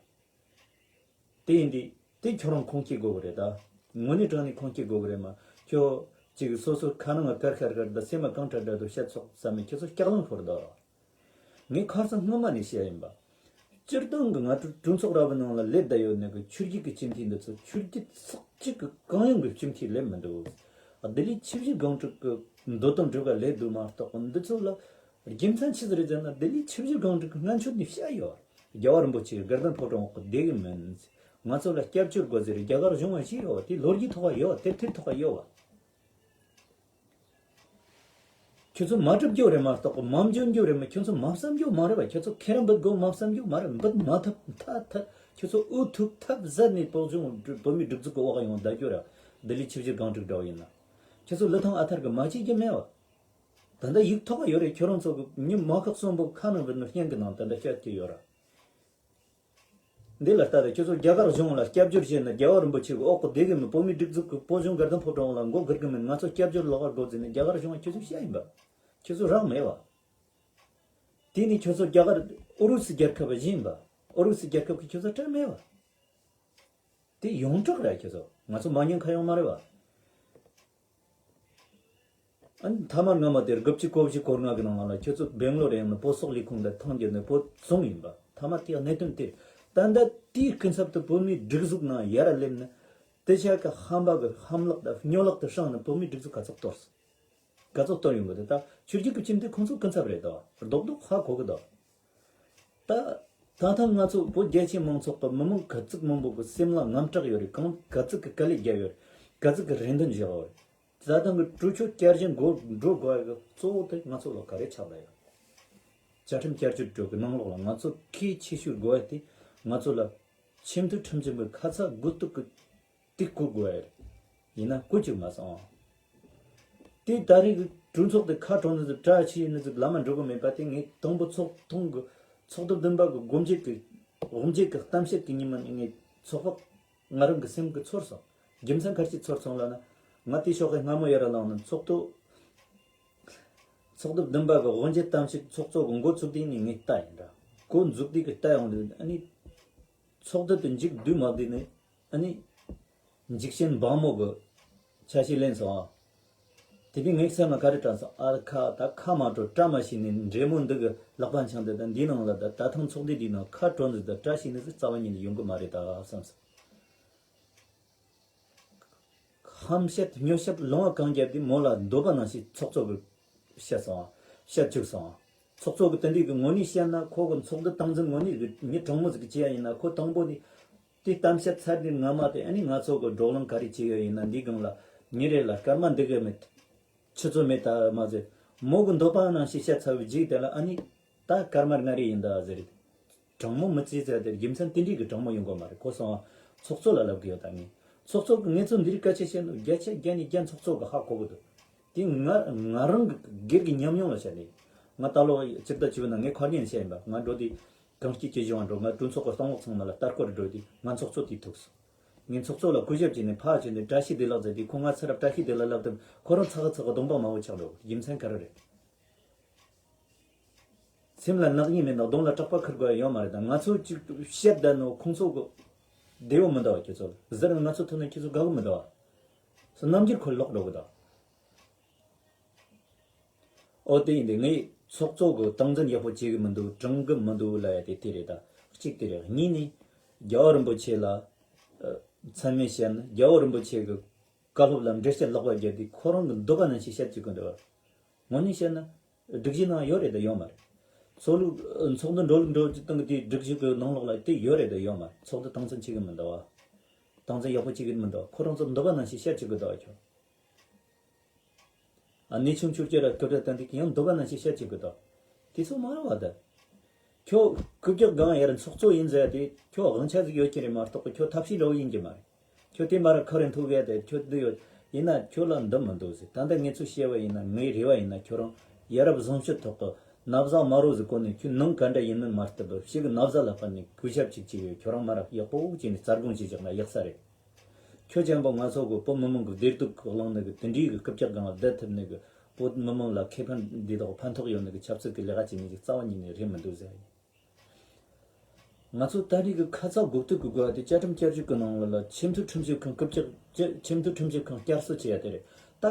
དེ་ཡིན་དུས་དེ་ཁྱོད་རང་ཁུངས་སྐྱེལ་དགོས་གི་རེད་ད། དངོས་གནས་དྲང་གནས་ཁུངས་སྐྱེལ་དགོས་གི་རེད་མ། ཁྱོད་ཅིག་སོ་སོ་ཁ་ནང་ལ་དཀར་དཀར་དཀར་ད་སེམས་ལ་གང་དྲག་དྲག་ཏུ་བཤད་ཆོག་བསམ་ནས་ཁྱོད་ཚོ་སྐྱག་ལང་ཤོར་ད། ངས་ཁ་སང་སྔོན་མ་ནས་བཤད་ཡིན་པ། སྤྱིར་བཏང་གི་ང་ཚོ་གྲོས་ཚོགས་ར་བའི་ནང་ལ་སླེབས་བསྡད་ཡོད་ནི་གི་ཆོས་བརྒྱུད་ཀྱི་སྤྱི་འཐུས་འདི་ཚོ་ཆོས་བརྒྱུད་ཚོགས་གཅིག་གི་གང་ཡོང་གི་སྤྱི་འཐུས་སླེབས་མི་འདུག་ལྡི་ལི་ཆུ་བཞི་སྒང་དྲུག་གི་མདོ་དོན་སྒྲུབ་ག་སླེབས་འདུག་མ་གཏོགས། འདི་ཚོ་ལ་རྒྱུ་མཚན་ཅི་ཟིག་རེད་ཟེར་ན། ལྡི་ལི་ཆུ་བཞི་སྒང་དྲུག་གི་སྔོན་ཆད་ནས་བཤད་ཡོད། རྒྱལ་བ་རིན་པོ་ཆེ་དགའ་ལྡན་ཕོ་བྲང་འོག་གི་བསྡད་གི་མིན། ང་ཚོ་ལ་སྐྱབས་བཅོལ་དགོས་ཟེར་རྒྱ་གར་གཞུང་ལ་བཤད་ཡོད་བ། དེ་ལོ་རྒྱུས་ཐོག་ཡོད་བ། དེབ་ཐེར་ཐོག་ཡོད་བ། ཁྱོད་ཚོ་མ་སྒྲུབ་རྒྱུ་རེད་མ་གཏོགས་མ་འཇོན་རྒྱུ་རེད་མ། ཁྱོད་ཚོ་མ་བསམ་རྒྱུ་མ་རེད་བ། ཁྱོད་ཚོ་ཁེ་རང་འབུད་དགོས་མ་བསམ་རྒྱུ་མ་རེད། འབུད་མ་ཐུབ་ཐ་ཐ། ཁྱོད་ཚོ་འུ་ཐུག་ཐབས་ཟད་ནས་བོད་ལྗོངས་བོད་མིའི་སྒྲིག་འཛུགས་ཀྱི་འོག་ཡོང་བསྡད་རྒྱུ་ར། ལྡི་ལི་ཆུ་བཞི་སྒང་དྲུག་འདྲ་བ་ཡིན་ན། ཁྱོད་ཚོ་ལི་ཐང་ཨ་ཐར་གི་མ་བྱེད་རྒྱུ་མེད་བ། ད་ལྟ་ཡིག་ཐོག་ཡོད་རེད། ཁྱོད་རང་ཚོ་གི་མྱི་མ་ཁག་གསོན་པོ་ཁ་ནང་བུད་ནས་སྙན་གི་ནང་ད་ལྟ་བཤད་ཀྱི་ཡོད་ར། འདི་ལ་ལྟ་དང་། ཁྱོད་ཚོ་རྒྱ་གར་གཞུང་ལ་སྐྱབས་བཅོལ་བྱས་ནས་རྒྱལ་བ་རིན་པོ་ཆེ་གི་འོག་གི་བསྡད་གི་མིན། བོད་མིའི་སྒྲིག་འཛུགས་ཀྱི་བོད་ལྗོངས་དགའ་ལྡན་ཕོ་བྲང་ལ་མགོ་སྒུར་གི་མིན། ང་ཚོ་སྐྱབས་བཅོལ་ལོགས་ཀ་དགོས་ཟེར་ནས་རྒྱ་གར་གཞུང་ལ་ཁྱོད་ཚོ་བཤད་ཡིན་པ། ཁྱོད་ཚོ་རང་མེད་བ། དེ་ནི་ཁྱོད་ཚོ་རྒྱ་གར་ཨུ་རུ་སུ་རྒྱལ་ཁབ་བཞིན་པ། ཨུ་རུ་སུ་རྒྱལ་ཁབ་ཀྱི་ཁྱོད་ཚོ་གྲལ་མེད་བ། དེ་ཡོངས་གྲགས་རེད་ཁྱེད་ཚོ། ང་ཚོ་མ་ཉན་ཁ་ཡོང་མ་རེད་བ། ཨ་ནི་མཐའ་མར་སྔ་མ་དེར་དགུ་བཅུ་གོ་བཞི་གོ་ལྔ་གི་ནང་ལ་ཁྱོད་ཚོ་སྦེང་ལོར་ཡང་ན་བོད་སོག་ལས་ཁུངས་དང་ཐང་རྒྱལ་ནས་བོད་བཙོང་ཡིན་པ། མཐའ་མ་དེའི་གནད་དོན་དེ། ད་ལྟ་དེའི་སྐུ་ཚབ་ཏུ་བོད་མིའི་སྒྲིག་འཛུགས་ནང་ཡར་སླེབས་ནས། དེ་ཆ་ག་ཧམ་པ་གི་ཧམ་ལག་དང་སྨྱོ་ལག་ཏུ་སྲངས་ནས་བོད་མིའི་སྒྲིག་འཛུགས་ག་ཚོད་གཏོར་སོང་། ག་ཚོད་གཏོར་ཡོང་གི་འདུག་ད་ཆོས་བརྒྱུད་ཀྱི་སྤྱི་འཐུས་ཁོང་ཚོ་སྐུ་ཚབ་རེད་དོ། རྡོག་རྡོག་ཧ་གོ་གི་འདུག་ད་ད་ཐེངས་ང་ཚོ་བོད་རྒྱ་ཆེ་མང་ཚོགས་ཀྱི་མི་མང་གི་ཚིག་མང་པོ་གི་སེམས་ལ་དངངས་སྐྲག་ཡོད་རེད། གང་ག་ཚིག་གི་དཀའ་ལས་བརྒྱབ་ཡོད་རེད། ག་ཚིག་གི་རེ་འདུན་བཞག་ཡོད་རེད། ད་ཐེངས་ཀྱི་གྲོས་ཆོད་བསྐྱར་ཞིབ་འགོ་འགྲོ་དགོས་ཡ་གི་གཙོ་བོ་དེ་ང་ཚོ་ལ་ག་རེ་ཆགས་ལ་ཡོད། བཅའ་ཁྲིམས་བསྐྱར་བཅོས་འགྲོ་གི་ནང་ལོགས་ལ་ང་ཚོ་གལ་ཆེ་ཤོས་དགོས་ཡ་དེ་ང་ཚོ་ལ་ཆེས་མཐོའི་ཁྲིམས་ཞིབ་པའི་ཁ་ཚ་དགོས་གཏུག་གི་དེ་བསྐུལ་དགོས་ཡ་རེད། ཡིན་ན་བསྐུལ་བཅུག་མ་སོང་། དེ་ད་རེས་ཀྱི་གྲོས་ཚོགས་དེ་ཁ་གྲོ་ནི་ཟིག་བཀྲ་ཤིས་ནི་ཟིག་ལམ་འགྲོ་གི་མེད་པ་དེ། ངས་དང་པོ་ཚོགས་ཐུང་གི་ཚོགས་དུས་བདུན་པ་གི་དགོངས་བཞེད་ཀྱི་དགོངས་བཞེད་ཀྱི་གཏམ་བཤད་ཀྱི་ཉིན་མ་ནས་ངས་ཚོགས་པ་ང་རང་གི་སེམས་ཀྱི་ཚོར་སོང་། རྒྱུ་མཚན་ག་རེ་ཚོར་སོང་ལབ་ན། ང་དེ་ཞོགས་ཀས་སྔ་མོ་ཡར་ལངས་ནས་ཚོགས་དུས་ཚོགས་དུས་བདུན་པ་གི་དགོངས་བཞེད་གཏམ་བཤད་ཚོགས་གཙོ་གི་འགོ་ཚུགས་དུས་ནས་ངས་ལྟ་ཡིན་འདྲ། འགོ་འཛུགས་དུས་ཀྱི་ལྟ་ཡོང་དུས་ཨ་ནི། ཚོགས་དུས་དེ་མཇུག་བསྡུས་མ་བསྡུས་ནས་ཨ་ནི། འཇིགས་ཆེན་འབངས་མོ་གི་ཆ་ཤས་ལེན་སོང་ཨ། དེ་དུས་ངའི་སེམས་ལ་ག་རེ་དྲན་སོང་། ཨ་ཁ་ད་ཁ་མ་གྲོ་བཀྲ་མ་ཤིས་ནས་འདྲེ་མོ་འདི་གི་ལག་པ་འཆང་དེ་ད་འདིའི་ནང་ལ་ད་ད་ཐེངས་ཚོགས་འདུ་འདིའི་ནང་ཁ་གྲོ་འདི་ད་བཀྲ་ཤིས་ནི་ཟིག་རྩ་བ་ཉིད་ནས་ཡོང་གི་མ་རེད་ད་བསམ་སོང་། ཧམ་བཤད་སྨྱོ་བཤད་ལོང་བ་གང་རྒྱབ་དེ་མོ་ལ་འདོད་པ་ནང་བཞིན་ཚོགས་གཙོ་གི་བཤད་སོང་བ། བཤད་བཅུག་སོང་བ། ཚོགས་གཙོ་གི་དེ་འདྲའི་གི་ངོ་ནས་བཤད་ན། ཁོ་གི་ཚོགས་འདུ་སྟངས་འཛིན་ངོ་ནས་གི་མི་དྲང་མོ་ཟིག་གི་བྱེད་ཡ་ཡིན་ན། ཁོ་དང་པོ་ནས་དེ་གཏམ་བཤད་ཚར་དུས་སྔ་མ་དེ་ཨ་ནི་ང་ཚོ་གི་བགྲོ་གླེང་ག་རེ་བྱེད་ཡོད་ཡིན་ན། འདིའི་སྒང་ལ་མི་རེ་ལ་སྐར་མ་འདི་གི་མེད། ཆུ་ཚོད་མེད་ད་མ་ཟེར། མོ་གི་འདོད་པ་ནང་བཞིན་བཤད་ཚར་བའི་རྗེས་དེ་ལ་ཨ་ནི། ད་སྐར་མ་ལྔ་རེ་ཡིན་ད་ཟེར། དྲང་མོ་མི་བྱེད་ཟེར་དེ་རྒྱུ་མཚན་དེ་འདྲའི་གི་དྲང་མོ་ཡོང་གི་མ་རེད། ཁོ་སོང་ཚོགས་གཙོ་ལ་ལབ་གི་ཡོད་ད་ངས། ཚོགས་གཙོ་གི་ངས་ཚོ་འདི་རིགས་སྐད་ཆ་བཤད་ནོ་བརྒྱ་ཆ་བརྒྱ་ནས་བརྒྱ་ཚོགས་གཙོ་གི་ཧ་གོ་གི་འདུག་དེ་ང་ང་རང་གི་སྒེར་གི་ཉམས་མྱོང་ལ་བཤད་ནས། ང་ད་ལོ་སྤྱིར་བཏང་བྱས་པ་ན་ངས་ཁ་ཉན་བཤད་ཡིན་པ། ང་འགྲོ་དུས་གངས་སྐྱིད་ཀྱི་གཞུང་འགྲོ། ང་གྲོས་ཚོགས་གི་གཏོང་འོག་ཚང་མ་ལ་ལྟ་སྐོར་འགྲོ་དུས་ང་ཚོགས་གཙོ་དེ་ཐུག་སོང་། ངས་ཚོགས་གཙོ་ལ་གུས་ཞབས་བྱས་ནས་ཕར་བྱས་ནས་བཀྲ་ཤིས་བདེ་ལེགས་ཟེར་དུས། ཁོ་ང་ཚུར་བཀྲ་ཤིས་བདེ་ལེགས་ལབ་དུས་ཁོ་རང་ཚ་ག་ཚ་ག་གདོང་པ་དམར་པོ་ཆགས་འགྲོ། རྒྱུ་མཚན་ག་རེ་རེད། སེམས་ལ་ནག་ཉེས་མེད་ན་གདོང་ལ་སྐྲག་པ་ཁུར་དགོས་ཡ་ཡོད་མ་རེད། ད་ང་ཚོ་གཅིག་བཤད་བསྡད་ནོ་ཁོང་ཚོ་གི་བདེ་བོ་མི་འདུག་བ། ཁྱེད་ཚོ་ཟེར་ན་ང་ཚོ་ཐུག་ན་ཁྱེད་ཚོ་དགའ་གི་མི་འདུག་བ། སོ་རྣམ་འགྱུར་ཁོ་ལོག་འགྲོ་གི་འདུག་འོ་དེ་ཡིན་དུས་ངས་ཚོགས་གཙོ་གི་སྟངས་འཛིན་ཡག་པོ་བྱེད་གི་མི་འདུག་དྲང་གི་མི་འདུག་ལབ་ཡ་དེ་དེ་རེད། ད་གཅིག་དེ་རེད། གཉིས་ནི་རྒྱལ་བ་རིན་པོ་ཆེ་ལ་མཚན་སྨད་བཤད་ན། རྒྱལ་བ་རིན་པོ་ཆེ་གི་བཀའ་སློབ་ལ་འགྲེལ་བཤད་ལོག་པ་བརྒྱབ་དུས་ཁོ་རང་གི་འདོད་པ་ནང་བཞིན་བཤད་བཅུག་གི་འདུག་དངོས་གནས་བཤད་ན། སྒྲིག་གཞི་ནང་ཡོད་རེད་དང་ཡོད་མ་རེད། ཚོགས་ལུགས་ཚོགས་འདུ་འགྲོ་ལུགས་འགྲོ་སྟངས་དེ་སྒྲིག་གཞི་གི་ནང་ལོགས་ལ་དེ་ཡོད་རེད་དང་ཡོད་མ་རེད། ཚོགས་འདུ་སྟངས་འཛིན་བྱེད་གི་མི་འདུག་བ། སྟངས་འཛིན་ཡག་པོ་བྱེད་གི་མི་འདུག་ཁོ་རང་ཚོ་འདོད་པ་ནང་བཞིན་བཤད་བཅུག་གི་འདུག་ཁྱོད། ཨ་ནི་ཆུང་ཆུང་ཁྱོད་ར་སྐབས་ར་བསྟན་དེ་ཡང་འདོད་པ་ནང་བཞིན་བཤད་བཅུག་གི་འདུག་དེ་ཚོ་མ་རེད་བ་ད། ཁྱོད་རྐུབ་བཀྱག་སྒང་ཡར་ཚོགས་གཙོ་ཡིན་ཟེར་དེ་ཁྱོད་དབང་ཆ་ཟིག་ཡོད་ཀྱི་རེད་མ་གཏོགས་ཁྱོད་ཐབས་ཤེས་འདྲ་བོ་ཡིན་གྱི་མ་རེད། ཁྱོད་དེ་མ་ར་ཁ་རེ་འཐུ་གས་དེ་ཁྱོད་འདི་ཡོད། ཡིན་ན་ཁྱོད་ལ་འདི་མི་འདུག་ཟེར། ད་ལྟ་ངས་ཚོ་བཤད་པ་ཡིན་ན། ངའི་རེ་བ་ཡིན་ན་ཁྱོད་རང་ཡ་རབས་བཟང་སྤྱོད་ཐོག་གི་ན་བཟའ་དམར་རོ་ཟིག་གོན་ནས། ཁྱོད་ནང་ག་འདྲ་ཡིན་མིན་མ་བསྟན་པར་ཕྱི་གི་ན་བཟའ་ལ་ཕན་ནས་གུས་ཞབས་ཅིག་བྱེད་ཡོད། ཁྱོད་རང་མ་ར་ཡག་པོ་བྱས་ནས་རྩ་དགོངས་ཅིག་བཞག་ན་ཡག་ས་རེད། ཁྱོད་ཅན་པོ་ང་ཚོ་གི་བོད་མི་མང་གི་བདེ་སྡུག་གི་གླེང་ནི་གི་དེ་འདྲའི་གི་རྐུབ་བཀྱག་སྒང་ལ་བསྡད་ཐུབ་ནི་གི། བོད་མི་མང་ལ་ཁེ་ཕན་འདི་དག་ཕན་ཐོགས་ཡོད་ནི་གི་ཆབ་སྲིད་གི་ལས་ཀ་བྱེད་ནི་ཅིག་རྩ་བ་ཉིད་ནས་རེད་མི་འདུག་ཟེར་ཡིན། ང་ཚོ་ད་རེས་ཀྱི་ཁ་ཚ་དགོས་གཏུག་གི་དགོས་པ་དེ་བཅའ་ཁྲིམས་བསྐྱར་བཅོས་ཀྱི་ནང་ལ་ཆེས་མཐོའི་ཁྲིམས་ཞིབ་ཁང་སྐུ་བཅག་ཆེས་མཐོའི་ཁྲིམས་ཞིབ་ཁང་བསྐྱར་གསོ་བྱེད་ཡ་དེ་རེད། ད་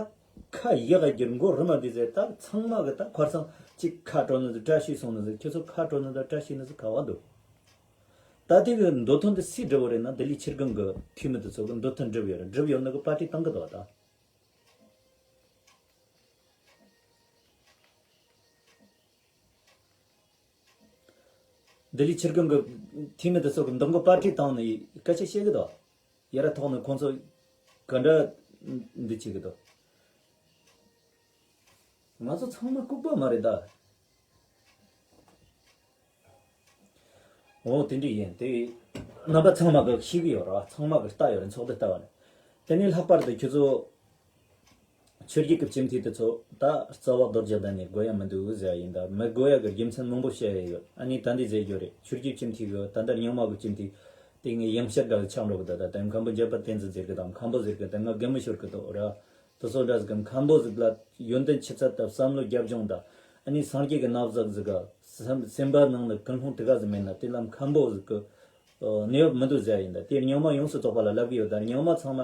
ཁ་ཡག་ག་རྒྱུར་མགོ་རུ་མ་བསྡད་ཟེར། ད་ཚང་མ་གི་ད་ཁར་སང་གཅིག་ཁ་གྲོ་ནི་དང་བཀྲ་ཤིས་སོང་ནི་ཟེར། ཁྱོད་ཚོ་ཁ་གྲོ་ནི་དང་བཀྲ་ཤིས་ནི་ཟེར་ག་བ་འདུག་ད་དེ་གི་འདོད་དོན་དེ་སུས་སྒྲུབ་པ་རེད་ན། ལྡི་ལི་ཆིར་གང་གི་འཐུས་མི་དེ་ཚོ་གི་འདོད་དོན་སྒྲུབ་ཡོད་རེད། སྒྲུབ་ཡོད་ནི་གི་པར་ཊི་བཏང་གི་འདུག་ད། ལྡི་ལི་ཆིར་གང་གི་འཐུས་མི་དེ་ཚོ་གི་འདང་གི་པར་ཊི་བཏང་ནས་སྐད་ཆ་བཤད་གི་འདུག་ཡ་ར་ཐོག་ནས་ཁོང་ཚོ་ག་འདྲ་འདི་བྱེད་གི་འདུག་ང་ཚོ་ཚང་མ་ལྐུགས་པ་མ་རེད་ད། འོ་དེ་འདྲ་ཡིན། དེ་རྣམ་པ་ཚང་མ་གི་ཤེས་གི་ཡོད་ར། ཚང་མ་གི་ལྟ་ཡོད་རེད། ཚོགས་འདུ་ལྟ་བ་རེད། དེ་ནས་ལྷག་པར་དུ་ཁྱོད་ཚོ་ཆོས་བརྒྱུད་ཀྱི་སྤྱི་འཐུས་དེ་ཚོ་ད་རྩ་བ་རྡོ་རྗེ་གདན་ནས་དགོས་ཡ་མི་འདུག་ཟེར་ཡ་ཡིན། ད་མི་དགོས་ཡ་གི་རྒྱུ་མཚན་མང་པོ་བཤད་ཡ་ཡོད། ཨ་ནི་ད་འདི་ཟེར་རྒྱུ་རེད། ཆོས་བརྒྱུད་སྤྱི་འཐུས་གི་ད་ལྟ་རྙིང་མ་གི་སྤྱི་འཐུས་དེ་ངས་ཡང་བཤད་འདྲ་ཆགས་འགྲོ་གི་འདུག་ད་ད་མཁན་པོ་འཇམ་དཔལ་བསྟན་འཛིན་ཟེར་གི་དང་། མཁན་པོ་ཟེར་གི་དང་། ང་རྒན་མོ་ཤོར་གི་འདུག་ར། དེ་ཚོ་འདྲ་ཟིག་གི་མཁན་པོ་ཟིག་ལ་ཡོན་ཏན་ཆུ་ཚད་དང་བསམ་བློ་རྒྱབ་ལྗོངས་དང་། ཨ་ནི་སངས་རྒྱས་ཀྱི་རྣམ་གཞག་ཟིག་ག་སེམས་སེམས་པ་ནང་ལ་ཀུན་སློང་དེ་ག་ཟིག་མེད་ན། དེ་ལ་མཁན་པོ་ཟིག་གི་ གནས་བབ་མི་འདུག་ཟེར་ཡིན་ད། དེ་རྙིང་མ་ཡོངས་སུ་རྫོགས་པ་ལ་ལབ་གི་ཡོད་ད། རྙིང་མ་ཚང་མ་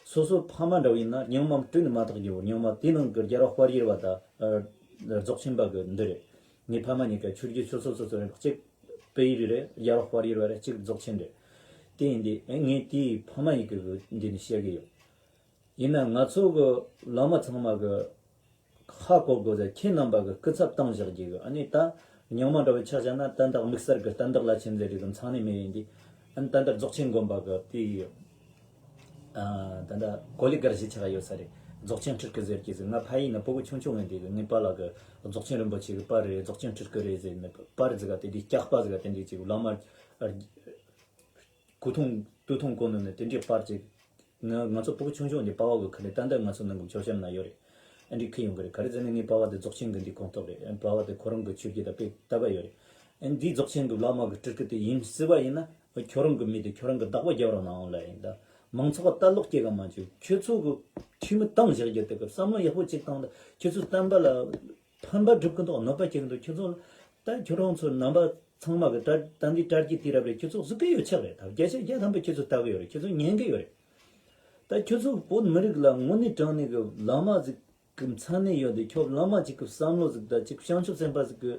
སོ་སོ་ཕ་མ་འདྲ་བོ་ཡིན་ན་རྙིང་མ་བྲིས་ནས་མ་ཐག་རྒྱུ་བོ། རྙིང་མ་དེའི་ནང་གི་རྒྱལ་བ་དཔལ་གྱུར་བ་དང་རྫོགས་ཆེན་པ་གི་འདི་རེད། ངའི་ཕ་མ་གཉིས་ཀ་ཆོས་བརྒྱུད་སོ་སོ་སོ་སོ་རེད། གཅིག་དཔལ་ཡུལ་རེད། རྒྱལ་བ་དཔལ་གྱུར་བ་རེད། གཅིག་རྫོགས་ཆེན་རེད། དེ་ཡིན་དུས་ངས་དེའི་ཕ་མ་གཉིས་ཀ་གི་འདི་ནས་བཤད་གི་ཡོད། ཡིན་ན་ང་ཚོ་གི་བླ་མ་ཚང་མ་གི་ཧ་གོ་དགོས་ཟེར། ཁྱེད་རྣམ་པ་གི་སྐུ་ཚབ་བཏང་བཞག་རྒྱུ་གི། ཨ་ནི་ད་རྙིང་མ་འདྲ་བོ་ཆགས་བཞག་ན་ད་ད་དམིགས་བསལ་གི་བསྟན་བདག་བླ་ཆེན་ཟེར་རིགས་མཚང་ནས་མེད། ཡིན་དུས་ཨ་ནི་ད་ད་རྫོགས་ཆེན་དགོན་པ་གི་དེ་ཡི་ཨ་ད་ད་གོ་ལི་གར་ཞིག་ཆགས་ཡོད་ས་རེད། རྫོགས་ཆེན་ཁྲི་སྐུ་ཟེར་གྱི་ཟིག། ང་ཕ་ཡུལ་ན་ཕྲུ་གུ་ཆུང་ཆུང་ངན་དུས་གི་ངའི་པཱ་ལགས་གི་རྫོགས་ཆེན་རིན་པོ་ཆེ་གི་པར་རེད། རྫོགས་ཆེན་ཁྲི་སྐུ་རེད་ཟེར་ནས་པར་ཟིག་ག་དེ་འདྲའི་སྐྱག་པ་ཟིག་ག་དེ་འདྲའི་ཅིག་བླ་མ་སྐུ་ཐུང་སྟོད་ཐུང་གོན་ནས་དེ་འདྲའི་པར་ཅིག། ང་ང་ཚོ་ཕྲུ་གུ་ཆུང་ཆུང་འདི་པ་ཕ་གི་ཁ་ནས་ད་ལྟ་ང་ཚོ་ནང་གི་མཆོད་བཤམས་ན་ཡོད་རེད། ཨ་འདི་ཁུར་ཡོང་གི་རེད། ག་རེ་ཟེར་ན་ངའི་པ་ཕ་དེ་རྫོགས་ཆེན་གི་འདི་ཁོངས་གཏོགས་རེད། པ་ཕ་དེ་ཁོ་རང་གི་ཆོས་བརྒྱུད་ད་དཔེ་དད་པ་ཡོད་རེད། ཨ་འདི་རྫོགས་ཆེན་གི་བླ་མ་གི་སྤྲུལ་སྐུ་དེ་ཡིན་སྲིད་པ་ཡིན་ན་ཁྱོད་རང་གི་མི་དེ་ཁྱོད་རང་གི་བདག་པོ་རྒྱབ་རོགས་གནང་ལ་ཡིན་ད། མང་ཚོགས་ལ་ལྟ་ལོག་སྐྱེ་ག་མ་བཅུག། ཁྱོད་ཚོ་གི་འཐུས་མི་བཏང་བཞག་རྒྱུ་དེ་གི་བསམ་བློ་ཡག་པོ་ཅིག་བཏང་ད། ཁྱོད་ཚོ་བསྟན་པ་ལ་ཕན་པ་སྒྲུབ་གི་འདུག། གནོད་པ་སྐྱེལ་གི་འདུག། ཁྱོད་ཚོ་ད་ཁྱོད་རང་ཚོ་རྣམ་པ་ཚང་མ་གི་ད་ད་འདི་དྲ་རྒྱའི་དུས་རབས་རེད། ཁྱོད་ཚོ་གཟིགས་གི་ཡོད་ཆགས་རེད། ད་བརྒྱ་ཆ་བརྒྱ་ཐམ་པ་ཁྱོད་ཚོ་ལྟ་གི་ཡོད་རེད། ཁྱོད་ཚོ་ཉན་གི་ཡོད་རེད། ད་ཁྱོད་ཚོ་བོད་མི་རིགས་ལ་དངོས་གནས་དྲང་གནས་གི་བླ་མ་ཟིག་གི་མཚན་གནས་ཡོད་དེ། ཁྱོད་བླ་མ་ཅིག་གི་བསམ་བློ་ཟིག་ད་ཅིག་བྱང་ཆུབ་སེམས་དཔའ་ཟིག་གི་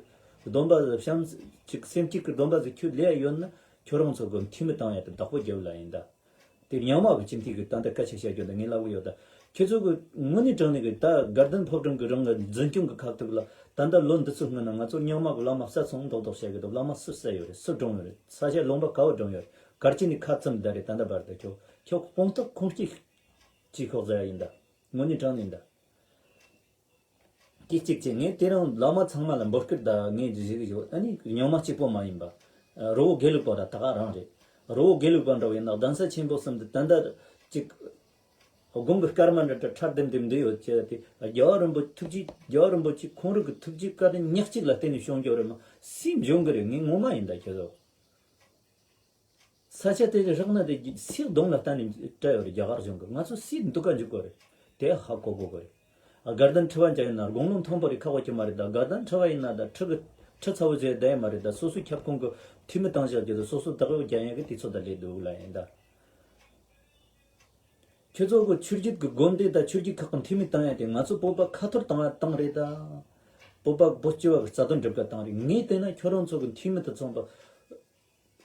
སྡོམ་པ་བྱང་ཅིག་སེམས་བསྐྱེད་གི་སྡོམ་པ་ཟིག་ཁྱོད་ལས་ཡོད་ན་ཁྱོད་རང་ཚོ་གི་འཐུས་མི་བཏང་ཡ་དེ་བདག་པོ་རྒྱབ་ལ་ཡིན་ད། དེ་རྙིང་མ་གི་སྤྱི་འཐུས་ཀྱི་ད་ལྟ་སྐད་ཆ་བཤད་རྒྱུ་འདི་ངས་ལབ་གི་ཡོད་ད། ཁྱེད་ཚོ་གི་དངོས་གནས་དྲང་གནས་གི་ད་དགའ་ལྡན་ཕོ་བྲང་གི་རང་གི་འཛིན་སྐྱོང་གི་ཁ་ཐུག་ལ་ད་ལྟ་ལོ་འདི་ཚོ་སྔོན་ན་ང་ཚོ་རྙིང་མ་གི་བླ་མ་བསད་སོང་མདོག་མདོག་བཤད་གི་འདུག། བླ་མ་སུ་བསད་ཡོད་རེད། སུ་བཀྲོངས་ཡོད་རེད། ས་ཆ་ལུང་པ་ག་བར་བཀྲོངས་ཡོད་རེད། གར་ཅི་ནས་ཁ་བཙུམ་བསྡད་རེད། ད་ལྟ་བར་དུ་ཁྱོད་ཁྱོད་དཔུང་རྟགས་ཁུངས་སྐྱེལ་གྱིས་ཤོག་ཟེར་ཡ་ཡིན་ད། དངོས་གནས་དྲང་གནས་ཡིན་ད། དེ་གཅིག་བྱས། ངས་དེ་རིང་བླ་མ་ཚང་མ་ལ་འབོད་སྐུལ་དང་ངས་བྱེད་ཀྱི་ཡོད། ཨ་ནི་རྙིང་མ་གཅིག་པོ་མ་ཡིན་པ། རི་བོ་དགེ་ལུགས་པ་ར་ད་ག་རང་རེད། རི་བོ་དགེ་ལུགས་པ་འདྲ་བོ་ཡིན་ན་གདན་ས་ཆེན་པོ་གསུམ་དུ་ད་ལྟ་ཅིག་དགུང་གི་སྐར་མ་འདྲ་འདྲ་ཁྲ་ལྡེམ་ལྡེམ་འདི་ཡོད་ཅེས་ཏེ། རྒྱལ་བ་རིན་པོ་ཐུགས་རྗེ། རྒྱལ་བ་རིན་པོ་ཆེ་ཁོང་རང་གི་ཐུགས་རྗེ་བཀའ་དྲིན་ཉག་གཅིག་ལ་བརྟེན་ནས་བྱུང་རྒྱུ་རེད་མ། སུས་འཇོན་གི་རེད། ངས་ངོ་མ་ཡིན་ད་ཁྱེད་ཚོ། ས་ཆ་དེ་རག་ན་དེ་སུའི་གདོང་ལ་བལྟས་ནས་བཀྲ་ཡོད་རེད། རྒྱ་གར་གཞུང་གི། ང་ཚོ་སུའི་འདུག་ག་འཇུག་གི་རེད། དེ་ཧ་གོ་དགོས་གི་རེད། ཨ། དགའ་ལྡན་ཁྲི་པ་འཇལ་ཡིན་ན་དགུང་ལོ་མཐོན་པོ་རེད། ཁག་པོ་ཅིག་མ་རེད། ད་དགའ་ལྡན་ཁྲི་པ་ཡིན་ན་ད་ཁྲི་གི་ཁྲི་ཚ་བོ་བྱས་བསྡད་ཡ་མ་རེད། ད་སོ་སོའི་ཁྱབ་ཁོངས་གི་འཐུས་མི་བཏང་བཞག་རྒྱུ་དང་སོ་སོ་བདག་པོ་རྒྱག་ཡ་གི་དུས་ཚོད་ད་སླེབས་འདུག་ལ་ཡིན་ད། ཁྱོད་ཚོ་གི་ཆོས་བརྒྱུད་གི་དགོན་སྡེ་དང་ཆོས་བརྒྱུད་ཁག་གི་འཐུས་མི་བཏང་ཡ་དེ་ང་ཚོ་བོད་པ་ཁ་ཐོར་བཏང་ཡ་བཏང་རེད་ད། བོད་པ་བོད་སྤྱི་བ་གི་རྩ་དོན་སྒྲུབ་ག་བཏང་རེད། ངས་བལྟས་ན་ཁྱོད་རང་ཚོ་གི་འཐུས་མི་དེ་ཚོ་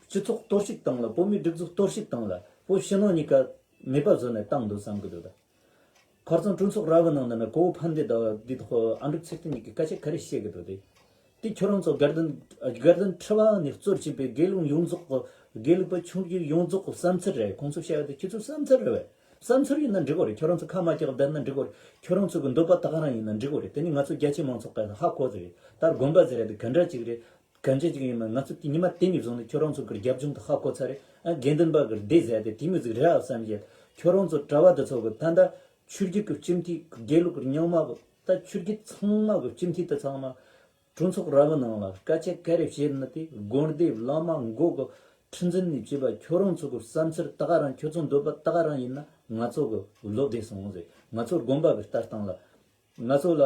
སྤྱི་ཚོགས་གཏོར་བཤིག་བཏང་ལ། བོད་མིའི་སྒྲིག་འཛུགས་གཏོར་བཤིག་བཏང་ལ། བོད་ཕྱི་ནང་གཉིས་ཀ་མེད་པ་བཟོ་ནས་བཏང་འདུག་བསམ་གི་འདུག་ད། ཁ་རྩང་གྲོས་ཚོགས་ར་བའི་ནང་ན་ནི་གོ་བོ་ཕན་བདེ་དང་འདི་དག་ཨ་འབྲུག་ཚེ་བརྟན་གཉིས་ཀྱིས་སྐད་ཆ་ག་རེ་བཤད་གི་འདུག་དེ། དེ་ཁྱོད་རང་ཚོ་དགའ་ལྡན་དགའ་ལྡན་ཁྲི་པ་ནས་གཙོར་བྱས་པའི་དགེ་ལུགས་ཡོངས་རྫོགས་གི་དགེ་ལུགས་པ་ཆུང་བརྒྱུད་ཡོངས་རྫོགས་གི་བསམ་ཚུལ་རེད། ཁོང་ཚོ་བཤད་ཡ་དེ་ཁྱེད་ཚོའི་བསམ་ཚུལ་རེད་བས། བསམ་ཚུལ་ཡིན་ན་འགྲིག་གི་རེད། ཁྱོད་རང་ཚོ་ཁ་མ་བཀྱག་བསྡད་ན་འགྲིག་གི་རེད། ཁྱོད་རང་ཚོ་གི་འདོད་པ་ད་ག་རང་ཡིན་ན་འགྲིག་གི་རེད། དེ་ནི་ང་ཚོ་རྒྱ་ཆེ་མང་ཚོགས་ཀྱིས་ཧ་གོ་ཟིག་རེད། ད་དགོན་པ་ཟེར་ཡ་དེ་ག་འདྲ་ཅིག་རེད། གན་ཆེ་ཅིག་ཡིན་མིན་ང་ཚོ་དེ་ཉི་མ་དེ་ནས་བཟུང་ནས་ཁྱོད་རང་ཚོ་གི་རྒྱབ་ལྗོངས་དེ་ཧ་གོ་ཚར་རེད། ཨ། དགེ་འདུན་པ་གི་སྡེ་ཟེར་དེ་དེ་མོ་ཟིག་རེད་ཨ་བསམ་བྱས། ཁྱོད་རང་ཚོ་གྲྭ་པ་དེ་ཚོ་གི་ད་ལྟ་ཆོས་བརྒྱུད་ཀྱི་སྤྱི་འཐུས་དགེ་ལུགས་རྙིང་མ་གི་ད་ཆོས་བརྒྱུད་ཚང་མ་གི་སྤྱི་འཐུས་དེ་ཚང་མ་གྲོས་ཚོགས་ར་བའི་ནང་ལ་སྐད་ཆ་ག་རེ་བཤད་ན་དེ་དགོན་སྡེ་བླ་མ་མགོ་གི་ཁྲི་འཛིན་ནས་བྱས་པ་ཁྱོད་རང་ཚོ་གི་བསམ་ཚུལ་ད་ག་རང་ཁྱོད་ཚོ་འདོད་པ་ད་ག་རང་ཡིན་ན་ང་ཚོ་གི་བློ་བདེ་སོང་ཟེར། ང་ཚོ་དགོན་པ་གི་ལྟ་སྟངས་ལ། ང་ཚོ་ལ་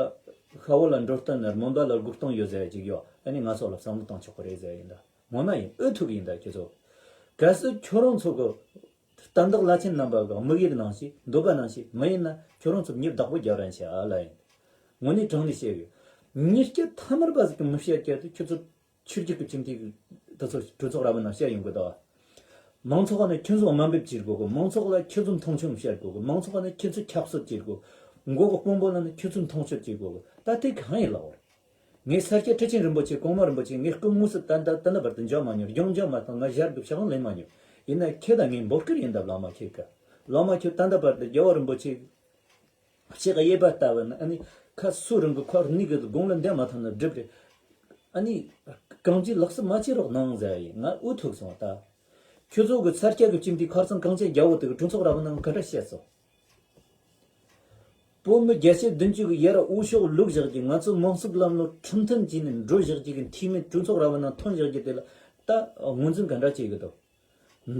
ཤ་བོ་ལ་འགྲོ་སྟངས་ནི་སྨོན་པ་ལ་སྒུག་སྟངས་ཡོད་ཟེར་ཡ་ཅིག་ཡོད། ཨ་ནི་ང་ཚོ་ལ་བསམ་བློ་བཏང་ཆོག་གི་རེད་ཟེར་ཡ་ཡིན་ད། ངོ་མ་ཡིན། འུ་ཐུག་ཡིན་ད་ཁྱེད་ཚོ། གལ་སྲིད་ཁྱོད་རང་ཚོ་གི་བསྟན་བདག་བླ་ཆེན་རྣམ་པ་གི་དམིགས་ཡུལ་ནང་བཞིན་འདོད་པ་ནང་བཞིན་མི་ཡིན་ན་ཁྱོད་རང་ཚོ་མྱི་བདག་པོ་རྒྱབ་རན་ཤག་ཨ་ལ་ཡིན། དངོས་གནས་དྲང་ནས་བཤད་ཡོད། མྱི་སྐྱ་ཐ་མར་པ་ཟིག་གི་མི་བཤད་ཀྱ་དེ་ཁྱོད་ཚོ། ཆོས་བརྒྱུད་ཀྱི་སྤྱི་འཐུས་དེ་ཚོ་གྲོས་ཚོགས་ར་བའི་ནང་བཤད་ཡོང་གི་འདུག། མང་ཚོགས་ནས་ཁྱོད་ཚོ་དམའ་འབེབས་བྱེད་དགོས་གི། མང་ཚོགས་ལ་ཁྱོད་ཚོ་མཐོང་ཆུང་བཤད་དགོས་གི། མང་ཚོགས་ནས་ཁྱོད་ཚོ་ཁྱབ་གསོད་བྱེད་དགོས། མགོ་གི་དཔོན་པོ་ལ་ནི་ཁྱོད་ཚོ་མཐོང་ཆུང་བྱེད་དགོས་གི། ད་དེ་གང་ཡིན་ལབ་བར། ངས་ས་སྐྱ་ཁྲི་ཆེན་རིན་པོ་ཆེ་གོང་མ་རིན་པོ་ཆེ་ངས་སྐུ་དངོས་སུ་ད་ལྟ་ད་ལྟ་བར་དུ་མཇལ་མ་མྱོང་། རྒྱང་མཇལ་མ་བཏང་། ང་ཞལ་དུ་ཕྱག་ལེན་མ་མྱོང་། ཡིན་ན་ཁྱེད་དང་ངས་འབོད་སྐུལ་ཡིན་ད། བླ་མ་ཁྱེད་ཀ། བླ་མ་ཁྱོད་ད་ལྟ་བར་དུ་རྒྱལ་བ་རིན་པོ་ཆེ། ཕྱག་གཡས་པ་ལྟ་བུ་ནི་ཨ་ནི་ཁ་སུ་རང་གི་ཁོ་རང་གི་དགུང་ལ་འདེམས་མ་ཐུབ་ན་སྒྲུབ་རེད། ཨ་ནི་གང་ཅི་ལགས་སུ་མ་བྱེད་རོགས་གནང་ཟེར་ཡིན། ང་འུ་ཐུག་སོང་ད། ཁྱོད་ཚོ་གི་ས་སྐྱ་གི་སྤྱི་འཐུས་ཁ་རྩང་གངས་ཅན་རྒྱལ་པོ་དེ་གི་གྲོས་ཚོགས་ར་བའི་ནང་ག་འདྲ་བཤད་སོང་། བོད་མི་བརྒྱ་ཆ་བདུན་ཅུ་གི་ཡར་འོས་ཤོག་བླུགས་བཞག་གི། ང་ཚོ་མང་གཙོའི་ལམ་ལུགས་ཁྲིམས་མཐུན་བྱས་ནས་འགྲོ་བཞག་གི་འཐུས་མི་གྲོས་ཚོགས་ར་བའི་ནང་ཐོན་བཞག་གི་དེ་ལ་ད་ངོས་འཛིན་ག་འདྲ་བྱེད་གི་འདུག།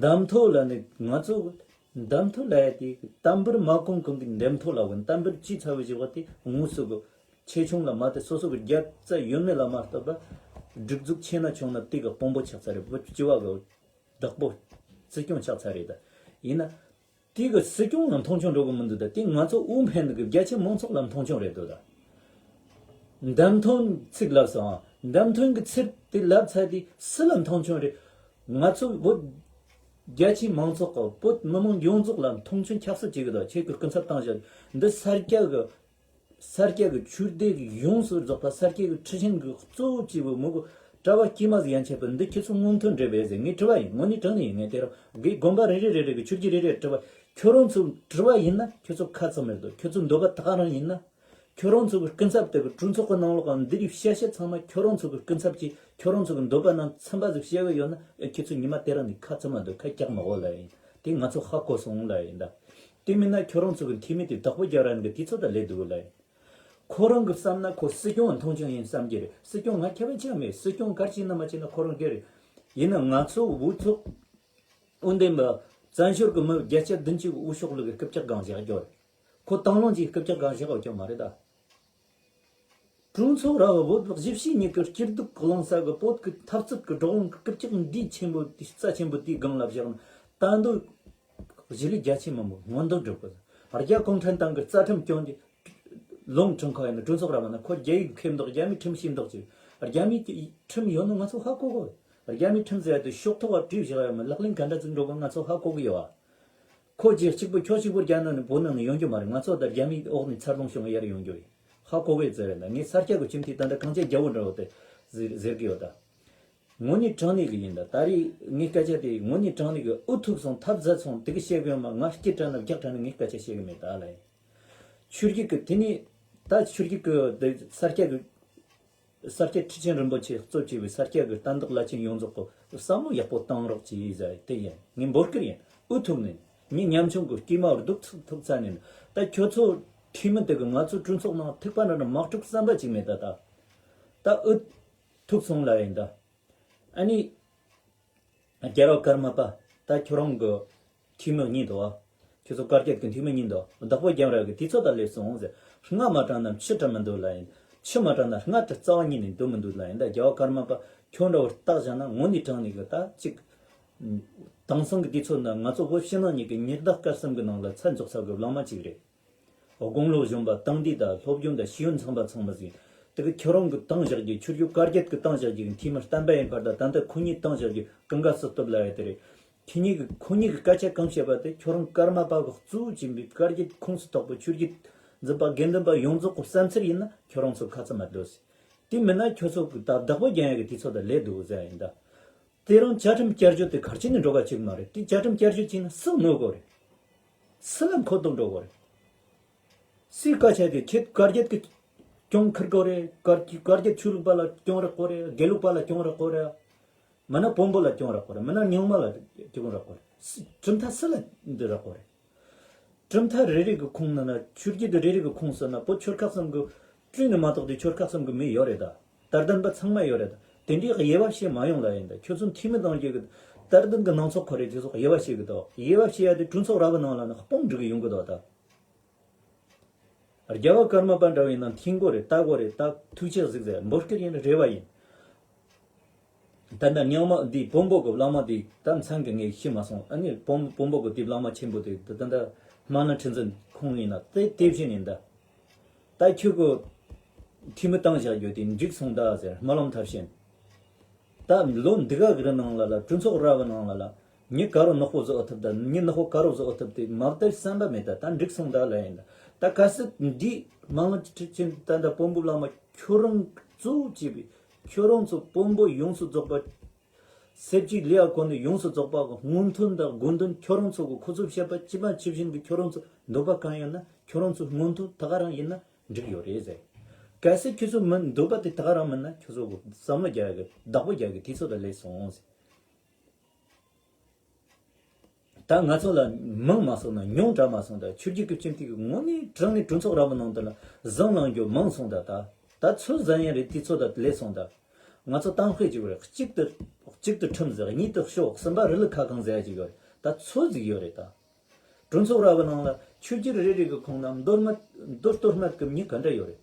འདེམས་ཐོན་ལ་ནི་ང་ཚོ་འདེམས་ཐོན་ལ་ཡ་དེ་དམ་པར་མ་གོང་གོང་གི་འདེམས་ཐོན་ལ་བུན་དམ་པར་ཅི་ཚ་བའི་བཞི་བ་དེ་དངོས་སུ་གི་ཆེ་ཆུང་ལ་མ་དེ་སོ་སོ་གི་རྒྱབ་རྩ་ཡོད་མེད་ལ་མ་ལྟོས་པ་སྒྲིག་འཛུགས་ཆེ་ན་ཆུང་ན་དེ་གི་དཔོན་པོ་ཆགས་ཚར་རེད། བོད་སྤྱི་བ་གི་ བདག་པོ་སྲིད་སྐྱོང་ཆགས་ཚར་རེད་ད། ཡིན་ན། དེ་གི་སྲིད་སྐྱོང་ལ་མཐོང་ཆུང་འགྲོ་གི་མི་འདུག་ད། དེ་ང་ཚོ་དབུ་འཕེན་གི་རྒྱ་ཆེ་མང་ཚོགས་ལ་མཐོང་ཆུང་རེད་འདུག་ད། འདེམས་ཐོན་ཚིག་ལབ་སོང་། འདེམས་ཐོན་གི་ཚིག་དེ་ལབ་ཚར་དུས་སུ་ལ་མཐོང་ཆུང་རེད། ང་ཚོ་བོད་རྒྱ་ཆེའི་མང་ཚོགས་གི་བོད་མི་མང་ཡོངས་རྫོགས་ལ་མཐོང་ཆུང་ཁྱབ་གསོད་བྱེད་གི་འདུག། ཁྱེད་ཀྱི་སྐུ་ཚབ་བཏང་བཞག་འདི་ས་སྐྱ་གི་ས་སྐྱ་གི་ཆོས་སྡེ་གི་ཡོངས་སུ་རྫོགས་པ། ས་སྐྱ་གི་ཁྲི་ཆེན་གི་གཙོ་བོ་བཅས་པའི་མི་གི་གྲྭ་པ་དཀྱུས་མ་ཟིག་ཡན་ཆད་པ་འདི་ཁྱེད་ཚོ་མངོན་མཐོ་འདྲ་བས་ཟེར་ངས་དྲི་བ་ཡིན། དངོས་གནས་དྲང་གནས་ཡིན། ངས་དེ་རིང་གི་དགོན་པ་རེ་རེ་རེ་རེ་གི་ཆོས་བརྒྱུད་རེ་རེར་དྲི་བ། ཁྱོད་རང་ཚོ་དྲི་བ་ཡིན་ན་ཁྱོད་ཚོ་ཁ་ཚུམ་མེད་དོ། ཁྱོད་ཚོ་འདོད་པ་ད་ག་རང་ཡིན་ན། ཁྱོད་རང་ཚོ་གི་སྐུ་ཚབ་དེ་གི་གྲོས་ཚོགས་གི་ནང་ལོགས་འདི་རིགས་བཤད་བཤད་ཚང་མ་ཁྱོད་རང་ཚོ་གི་སྐུ་ཚབ་ཀྱིས་ཁྱོད་རང་ཚོ་གི་འདོད་པ་ནང་ཚིམ་པ་ཟིག་བཤད་གི་ཡོད་ན། ཨེ་ཁྱེད་ཚོ་ཉི་མ་དེ་རིང་ནས་ཁ་ཚུམ་མ་འདུག། ཁ་རྒྱག་མ་དགོས་ལ་ཡིན། དེ་ང་ཚོ་ཧ་གོ་སོང་ལ་ཡིན་ད། དེ་མིན་ན་ཁྱོད་རང་ཚོ་གི་འཐུས་མི་དེ་བདག་པོ་རྒྱག་རན་གི་དུས་ཚོད་ད་ལས་འདུག་ལ་ཡིན། ཁོ་རང་གི་བསམ་ན་ཁོ་སྲིད་སྐྱོང་མཐོང་ཆུང་ཡིན་བསམ་གྱི་རེད། སྲིད་སྐྱོང་ང་ཁྱད་པར་ཅི་ཡང་མེད། སྲིད་སྐྱོང་གར་བྱས་ན་མ་བྱས་ན་ཁོ་རང་སྒེར་རེད། ཡིན་ན་ང་ཚོ་འུ་ཚོ་དབུ་འདེམས་པ་བཙན་བྱོལ་གི་མི་བརྒྱ་ཆ་བདུན་ཅུ་དབུ་ཤོག་ལུག་གི་རྐུབ་ཀྱག་སྒང་བཞག་རྒྱུ་རེད། ཁོ་དང་བླངས་ཀྱིས་རྐུབ་ཀྱག་སྒང་བཞག་ཡོད་ཀྱང་མ་རེད་ད། གྲོས་ཚོགས་ར་བ་བོད་གཞིས་བྱེས་གཉིས་ཀྱི་སྐྱིད་སྡུག་གི་གླེང་ས་གི་བོད་ཀྱི་འཐབ་རྩོད་ཀྱི་འགྲོ་འོང་གི་རྐུབ་ཀྱག་འདིའི་ཆེན་པོ་དེ་རྩ་ཆེན་པོ་དེའི་སྒང་ལ་བཞག་ན། ད་འདོད་གཞིས་ལུས་རྒྱ་ཆེ་མི་མང་མངོན་འདོད་སྒྲུབ་དགོས། རྒྱ་གུང་ཁྲན་ཏང་གི་རྩ་ཁྲིམས་སྐྱོང་གི་ལུང་ཁྲིམས་ཁང་ཡིན་ན་གྲོས་ཚོགས་ར་བ་ན་ཁོ་རྒྱ་ཡིག་མཁས་མདོག་རྒྱ་མིའི་ཁྲིམས་ཤེས་མདོག་ཅིག། རྒྱ་མིའི་ཁྲིམས་ཡོད་ནོ་ང་ཚོ་ཧ་གོ་གོ། རྒྱ་མིའི་ཁྲིམས་ཟེར་ཡ་དེ་ཤོག་ཐོག་བ་བྲིས་བཞག་ཡ་མི་ལག་ལེན་ག་འདྲ་ཅིག་འགྲོ་གོ་ང་ཚོ་ཧ་གོ་གི་ཡོད་ཨ། ཁོ་རྗེས་གཅིག་པུ་ཁྱོ་གཅིག་པུ་རྒྱ་ནང་ནས་བོད་ནང་ནས་ཡོང་རྒྱུ་མ་རེད། ང་ཚོ་ད་རྒྱ་མིའི་འོག་ནས་འཚར་ལོངས་བྱུང་ཡར་ཡོང་རྒྱུ་རེད། ཧ་གོ་གི་ཟེར་རེད། ད་ངས་ས་སྐྱ་གི་ཁྱིམ་མཐའི་ད་ལྟ་གངས་ཅན་རྒྱལ་པོ་འདྲ་བོ་དེ་ཟེར་ཟེར་གི་ཡོད་ད། དངོས་གནས་དྲང་གནས་གི་ཡིན་ད། ད་རེས་ངའི་སྐད་ཆ་དེ་དངོས་གནས་དྲང་གནས་གི་ཨུ་ཐུག་སོང་ཐབས་ཟད་སོང་དེ་གི་བཤད་གི་ཡོད་མ། ང་སྐྱིད་དྲགས་ན་རྒྱག་དྲགས་ན་ངའི་སྐད་ཆ་བཤད་གི་མེད་ད་ལ་ཡིན། ཆོས་བརྒྱུད་གི་དེ་ནས་ད་ཆོས་བརྒྱུད་གི་དེ་ས་སྐྱ་གི་ས་སྐྱ་ཁྲི་ཆེན་རིན་པོ་ཆེ་གཙོ་བྱས་པའི་ས་སྐྱ་གི་བསྟན་བདག་བླ་ཆེན་ཡོངས་རྫོགས་ཀྱི་བསམ་བློ་ཡག་པོ་བཏང་རོགས་གྱིས་ཟེར་དེ་ཡིན། ངས་འབོད་སྐུལ་ཡིན། ཨུ་ཐུག་ནས་ངས་ཉམ་ཆུང་གི་སྐྱེས་མ་བར་སྡུག་ཐུག་ཐུག་ཚ་ནས་ད་ཁྱོད་ཚོ་འཐུས་མི་དེ་གི་ང་ཚོ་གྲོས་ཚོགས་ནང་ཐུག་པ་འདྲ་འདྲ་མ་སྒྲུབ་བསམ་པ་ཅིག་མེད་ད། ད་ད་ཨུ་ཐུག་སོང་ལ་ཡིན་ད། ཨ་ནི། རྒྱལ་བ་ཀརྨ་པ། ད་ཁྱོད་རང་གི་འཐུས་མི་གཉིས་འདུག་ཨ། ཁྱོད་ཚོ་བཀའ་བརྒྱད་ཀྱི་འཐུས་མི་གཉིས་འདུག། བདག་པོ་རྒྱབ་ར་གི་དུས་ཚོད་ད་སླེབས་སོང་ཟེར། རྔ་མ་དྲངས་ན་ཕྱི་དྲན་མི་འདུག་ལ་ཡིན། ཕྱི་མ་དྲངས་ན་རྔ་དྲི་རྩ་བ་ཉིད་ནས་འདུག་མི་འདུག་ལ་ཡིན། ད་རྒྱལ་བ་ཀརྨ་པ་ཁྱོད་འདྲ་བོར་བརྟག་བཞག་ན་དངོས་གནས་དྲང་གནས་གི་ད་ཅིག་དེང་སང་གི་དུས་ཚོད་ན་ང་ཚོ་བོད་ཕྱི་ནང་གཉིས་ཀྱི་ཉི་ཟླ་སྐར་གསུམ་གི་ནང་ལ་མཚན་འཇོག་ས་གི་བླ་མ་ཅིག་རེད། དགུང་ལོ་གཞོན་པ་དེང་དུས་དང་སློབ་སྦྱོང་དང་ཤེས་ཡོན་ཚང་པ་ཚང་མ་ཟིན། དེ་གི་ཁྱོད་རང་གི་བཏང་བཞག་རྒྱུ་ཆོས་བརྒྱུད་བཀའ་བརྒྱད་ཀྱི་བཏང་བཞག་རྒྱུ་འཐུས་མི་བསྟན་པ་ཡིན་པར་དང་ད་ལྟ་ཁོ་གཉིས་བཏང་བཞག་རྒྱུ་ཀུན་དགའ་བསོད་སྟོབས་ལ་ཡོད་དེ་རེད། ཁྱེད་གཉིས་ཀྱི་ཁོ་གཉིས་ཀྱི་སྐད་ཆ་གང་བཤད་པ་དེ་ཁྱོད་རང་ཀརྨ་པ་གི་གཙོ་བོ་ཡིན་པའི་བཀའ་བརྒྱད་ཁོངས་སུ་གཏོགས་པའི་ཆོས་བརྒྱུད་འཛིན་པ་དགེ་འདུན་པ་ཡོངས་རྫོགས་ཀྱི་བསམ་ཚུལ་ཡིན་ན་ཁྱོད་རང་ཚོ་ཁ་ཚ་མ་སྡོད་སྲིད། དེ་མིན་ན་ཁྱོད་ཚོ་གི་ད་བདག་པོ་རྒྱག་ཡ་གི་དུས་ཚོད་ད་ལས་འདུག་ཟེར་ཡ་ཡིན་ད། དེ་རིང་བཅའ་ཁྲིམས་བསྐྱར་བཅོས་དེ་གར་ཕྱིན་ནས་འགྲོ་ག་ཅིག་མ་རེད། དེ་བཅའ་ཁྲིམས་བསྐྱར་བཅོས་བྱས་ན་སུ་གནོད་གོ་རེད། སུ་ལ་མཁོ་སྡུག་འགྲོ་གོ་རེད། སུའི་སྐད་ཆ་དེ་ཁྱེད་བཀའ་བརྒྱད་ཀྱི་གྱོང་ཁུར་གོ་རེད། བཀའ་བཀའ་བརྒྱད་ཆོས་ལུགས་པ་ལ་གྱོང་རག་གོ་རེད། དགེ་ལུགས་པ་ལ་གྱོང་རག་གོ་རེད། མིན་ན་བོན་པོ་ལ་གྱོང་རག་གོ་རེད། མིན་ན་རྙིང་མ་ལ་གྱོང་རག་གོ་རེད། སུ་གྲུབ་མཐའ་སུ་ལ་འདི་རག་གོ་རེད། གྲུབ་མཐའ་རེ་རེ་གི་ཁོངས་ན་ན་ཆོས་བརྒྱུད་དེ་རེ་རེ་གི་ཁོངས་སུ་ན་བོད་ཆོལ་ཁ་གསུམ་གི་བཀྲུས་ནས་མ་གཏོགས་དེ་ཆོལ་ཁ་གསུམ་གི་མི་ཡོད་རེད་ད། དད་ལྡན་པ་ཚང་མ་ཡོད་རེད་ད། དེ་འདྲའི་དབྱེ་བ་ཕྱེ་མ་ཡོང་ལ་ཡིན་ད། ཁྱོད་ཚོ་འཐུས་མི་དང་རྒྱུ་གི་དད་ལྡན་གི་སྣ་ཚོགས་ཁོ་རེ་དེ་ཚོ་དབྱེ་བ་ཕྱེ་གི་ད། དབྱེ་བ་ཕྱེ་ཡ་དེ་གྲོས་ཚོགས་ར་བའི་ནང་ལ་ན་སྤོང་འགྲིག་གི་ཡོང་གི་ད་ད། རྒྱལ་བ་ཀརྨ་པ་འདྲ་བའི་ནང་འཐུས་དགོས་རེད། ལྟ་དགོས་རེད། ད་ཐུགས་ཆེ་གཟིགས་ཟེར་འབོད་སྐུལ་ཡིན། རེ་བ་ཡིན། ད་ལྟ་རྙིང་མ་འདི་བོན་པོ་གི་བླ་མ་འདི་ད་མཚན་གི་ངས་ཤེས་མ་སོང་། ཨ་ནི་བོན་བོན་པོ་གི་དེ་བླ་མ་ཆེན་པོ་དེ་ད་ད་ལྟ་སྨན་བླ་ཁྲི་འཛིན་ཁོང་ཡིན་ན་དེ་དེ་བཞིན་ཡིན་ད། ད་ཁྱོད་གི་འཐུས་མི་བཏང་བཞག་རྒྱུ་དེ་འགྲིག་སོང་ད་ཟེར་སྨོན་ལམ་མཐར་ཕྱིན། ད་ལོ་འདི་ག་གི་ནང་ལ་ལ་གྲོས་ཚོགས་ར་བའི་ནང་ལ་ལ་མྱི་ག་རུ་ནག་པོ་བཟོ་ཨ་ཐུབ་ད། མྱི་ནག་པོ་ག་རུ་བཟོ་ཨ་ཐུབ་དེ་མ་བལྟས་བསམ་པ་མེད་ད། ད་འགྲིག་སོང་ད་ལ་ཡིན་ད། ད་གལ་སྲིད་འདི་སྨོན་ལམ་ཁྲི་ཆེན་ད་ད་བོན་པོ་བླ་མ་ཁྱོད་རང་གཙོ་བོ་བྱས་པའི་ཁྱོད་རང་ཚོ་བོན་པོ་ཡོངས་སུ་རྫོགས་པ། སེར་བྱེས་ལས་ཀ་གོ་ནས་ཡོངས་སུ་རྫོགས་པ་གི་སྔོན་ཐོན་དང་དགོས་འདུན་ཁྱོད་རང་ཚོ་གི་ཁོ་ཚོས་བཤད་པ་ཇི་མ་ཇི་བཞིན་གྱི་ཁྱོད་རང་ཚོ་འདོད་པ་གང་ཡོད་ན་ཁྱོད་རང་ཚོ་སྔོན་ཐོན་ད་ག་རང་ཡིན་ན་འགྲིག་ཡོད་རེད་ཟེར། གལ་སྲིད་ཁྱོད་ཚོ་མི་འདོད་པ་དེ་ད་ག་རང་མིན་ན་ཁྱོད་ཚོ་གི་བསམ་བློ་རྒྱག་ཡ་གི་བདག་པོ་རྒྱག་གི་དུས་ཚོད་ད་སླེབས་སོང་ཟེར། ད་ང་ཚོ་ལ་མང་མ་སོང་ན་ཉུང་དྲགས་མ་སོང་ད། ཆོས་བརྒྱུད་ཀྱི་སྤྱི་འཐུས་ཀྱི་དངོས་གནས་དྲང་ནས་གྲོས་ཚོགས་ར་བའི་ནང་དུ་ལ་བཟང་ལང་རྒྱུ་མང་སོང་ད། ད་ད་ཚོད་ཟ་ཡིན་རེད། དུས་ཚོད་ད་ལས་སོང་ད། ང་ཚོ་གཏམ་དཔེ་ཅིག་རེད། གཅིག་ཏུ་གཅིག་ཏུ་ཁྲིམས་ཟེར། གཉིས་དུ་ཤོག་གསུམ་པ་རི་ལི་ཁ་གང་ཟེར་ཡ་ཅིག་ཡོད་རེད། ད་ཚོད་ཟིག་ཡོད་རེད་ད། གྲོས་ཚོགས་ར་བའི་ནང་ལ་ཆོས་བརྒྱུད་རེ་རེ་གི་ཁོངས་ན་མདོ་སྨད་མདོ་སྟོད་སྨད་གི་མྱི་ག་འདྲ་ཡོད་རེད།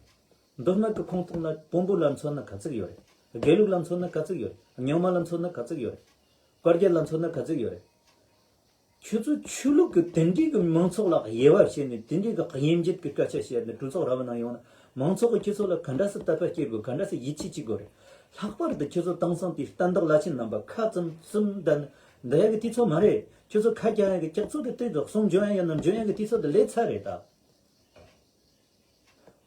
མདོ་སྨད་ཀྱི་ཁོངས་གཏོགས་ན་བོན་པོ་ལ་མཚོན་ན་ག་ཚོད་ཡོད་རེད། དགེ་ལུགས་ལ་མཚོན་ན་ག་ཚོད་ཡོད་རེད། རྙིང་མ་ལ་མཚོན་ན་ག་ཚོད་ཡོད་རེད། པར་རྒྱལ་ལ་མཚོན་ན་ག་ཚོད་ཡོད་རེད། ཁྱོད་ཚོ་ཆོས་ལུགས་ཀྱི་དེ་འདྲའི་གི་མང་ཚོགས་ལ་དབྱེ་བ་བྱས་ནས་དེ་འདྲའི་གི་དབྱེ་འབྱེད་ཀྱི་སྐད་ཆ་བཤད་ནས་གྲོས་ཚོགས་ར་བ་ནང་ཡོང་ན་མང་ཚོགས་ཀྱིས་ཁྱོད་ཚོ་ལ་ག་འདྲ་སེ་དད་པ་སྐྱེ་དགོས། ག་འདྲ་སེ་ཡིད་ཆེས་བྱེད་དགོས་རེད། ལྷག་པར་དུ་ཁྱོད་ཚོ་དེང་སང་དེའི་བསྟན་བདག་བླ་ཆེན་རྣམ་པ་ཁ་ཙམ་ཙམ་འདི་འདི་ཡ་གི་དུས་ཚོད་མ་རེད། ཁྱོད་ཚོ་ཁ་རྒྱག་ཡ་གི་སྐྱག་ཚོད་དེ་དེ་དག་གསུང་འཇོན་ཡ་ཡོད་ན་འཇོན་ཡ་གི་དུས་ཚོད་དེ་ལས་ཚར་རེད་ད།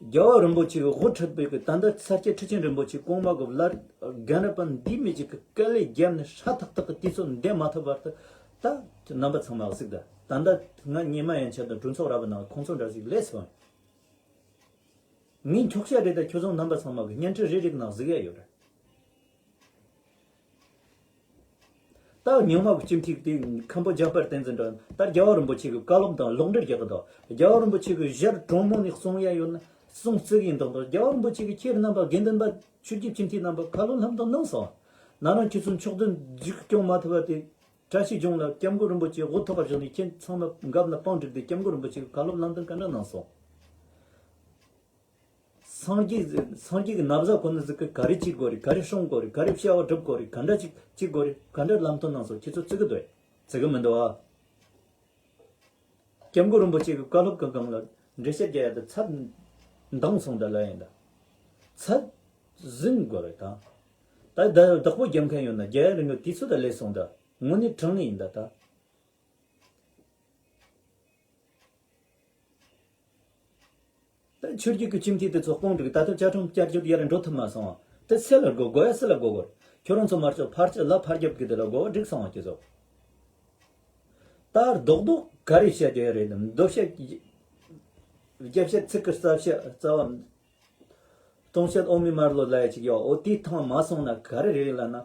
རྒྱལ་བ་རིན་པོ་ཆེ་གི་དབུ་ཁྲིད་པའི་གི་ད་ལྟ་ས་སྐྱ་ཁྲི་ཆེན་རིན་པོ་ཆེ་གོང་མ་གི་བླ་རྒན་རབས་པ་འདི་མི་གཅིག་གི་དཀའ་ལས་བརྒྱབ་ནས་ཧྲ་ཐག་ཐག་གི་དུས་ཚོད་འདས་མ་ཐུབ་བར་དུ་ད་རྣམ་པ་ཚང་མ་གཟིགས་ད། ད་ལྟ་ང་ཉི་མ་ཡན་ཆད་དང་གྲོས་ཚོགས་ར་བ་ནང་ཁོང་ཚོ་འདྲ་ཞིག་ལས་སོང་། ངས་འཁྱོག་བཤད་རེད་ད། ཁྱོད་ཚོ་རྣམ་པ་ཚང་མ་གི་བརྙན་འཕྲིན་རེ་རེ་གི་ནང་གཟིགས་ཡ་ཡོད་རེད། ད་རྙིང་མ་གི་སྤྱི་འཐུས་དེ་མཁན་པོ་རྒྱ་དཔལ་བསྟན་འཛིན་འདྲ་ད་རྒྱལ་བ་རིན་པོ་ཆེ་གི་བཀའ་སློབ་དང་ལོག་འགྲེལ་རྒྱག་གི་འདུག་རྒྱལ་བ་རིན་པོ་ཆེ་གི་ཞལ་དྲོན་མོ་ནས་གསུང་ཡ་ཡོད་ན་གསུང་བརྩི་གི་ཡིན་མདོག་མདོག་རྒྱལ་བ་རིན་པོ་ཆེ་གི་ཁྱེད་རྣམ་པ་དགེ་འདུན་པ་ཆོས་བརྒྱུད་སྤྱི་འཐུས་རྣམ་པ་ཁ་ལོ་ལྷམ་དང་གནང་སོང་། ན་རང་ཁྱེད་ཚོ་མཆོག་ལྡན་རྒྱུགས་སྐྱོང་མ་ཐུབ་པ་དེ། བཀྲ་ཤིས་ལྗོངས་ལ་སྐྱབས་མགོན་རིན་པོ་ཆེ་དབུ་ཐོག་བཞག་ནས་ཁྱེད་ཚང་མ་འགབ་ན་པང་བསྒྲིགས་ཏེ་སྐྱབས་མགོན་རིན་པོ་ཆེ་གི་བཀའ་སློབ་ལམ་སྟོན་ག་འདྲ་གནང་སོང་། སངས་རྒྱས་སངས་རྒྱས་ཀྱི་ན་བཟའ་གོན་ནི་ཟིག་གི་ག་རེ་བྱེད་དགོས་རེད། ག་རེ་སྲུང་དགོས་རེད། ག་རེ་བྱ་བ་སྒྲུབ་དགོས་རེད། ག་འདྲ་ཅིག་བྱེད་དགོས་རེད། ག་འདྲ་ལམ་སྟོན་གནང་སོང་། ཁྱེད་ཚོ་བརྩི་གི་འདུག་ཨེ། བརྩི་གི་མི་འདུག་ཨ། སྐྱབས་མགོན་རིན་པོ་ཆེ་གི་བཀའ་སློབ་གི་སྒང་ལ་འགྲེལ་བཤད་རྒྱག་ཡ་དེ་ཚད་འདང་སོང་ད་ལ་ཡིན་ད། ཚད་ཟིན་དགོས་རེད་ད། ད་ད་བདག་པོ་རྒྱབ་མཁན་ཡོད་ན་རྒྱལ་ཡ་རིང་ལུགས་དུས་ཚོད་ད་ལས་སོང་ད། དངོས་གནས་དྲང་གནས་ཡིན་ད་ད། ད་ཆོས་བརྒྱུད་ཀྱི་སྤྱི་འཐུས་དེ་ཚོ་དཔུང་སྒྲིག་ད་ལྟ་བཅའ་ཁྲིམས་བསྐྱར་བཅོས་ཡར་འགྲོ་ཐུབ་མ་སོང་བ། དེ་སུ་ལ་དགོས། དགོས་ཡ་སུ་ལ་དགོས་དགོས། ཁྱོད་རང་ཚོ་མ་གཏོགས་ཕར་ཆེ་ལ་ཕར་རྒྱབ་ཀྱི་དེ་ལ་དགོས་པ་འགྲིག་སོང་བ་ཁྱེད་ཚོ། ད་རྡོག་རྡོག་ག་རེ་བཤད་རྒྱུ་ཡ་རེད། མདོ་བཤད་རྒྱ་བཤད་ཚིག་གི་རྩ་བཤད་རྩ་བ། སྟོང་བཤད་འོ་མའི་མར་ལོ་ལ་ཡ་ཅིག་ཡོད། འོ་དེའི་ཐང་མ་སོང་ན་ག་རེ་རེད་ལབ་ན།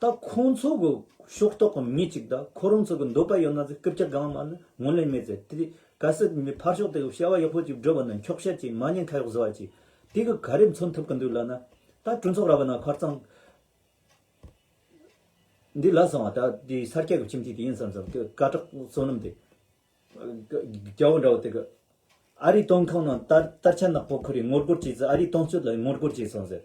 ད་ཁོང་ཚོ་གི་ཕྱོགས་གཏོགས་གི་མི་གཅིག་དང་ཁོ་རང་ཚོ་གི་འདོད་པ་ཡོད་ན་ཟིག་རྐུབ་བཀྱག་སྒང་མ་ནི་ངོ་ལེན་མེད་ཟེར། དེ་ག་སྲིད་མི་ཕར་ཕྱོགས་དེ་གི་བྱ་བ་ཡག་པོ་ཅིག་སྒྲུབ་པ་ན་འཁྱོག་བཤད་ཅིག་མ་ཉན་ཁ་གཡོག་བཟོ་བ་ཅིག་དེ་གི་ག་རེ་མཚོན་ཐུབ་གི་འདུག་ལབ་ན། ད་གྲོས་ཚོགས་ར་བ་ན་ཁར་ཚང་འདི་ལ་སོང་བ། ད་དེ་ས་སྐྱ་གི་ཁྱིམ་མཚེས་དེ་ཡིན་བསམ་བསམ་གི་སྐད་གྲགས་བསོད་ནམས་དེ། རྒྱལ་པོ་འདྲ་བོ་དེ་གི། ཨ་རིའི་དོན་ཁང་ནང་དར་དར་ཆ་ནག་པོ་ཁུར་རེ་ངོ་རྒོལ་བྱས་ཚེ། ཨ་རིའི་དོན་གཅོད་ལ་ངོ་རྒོལ་བྱས་སོང་ཟེར།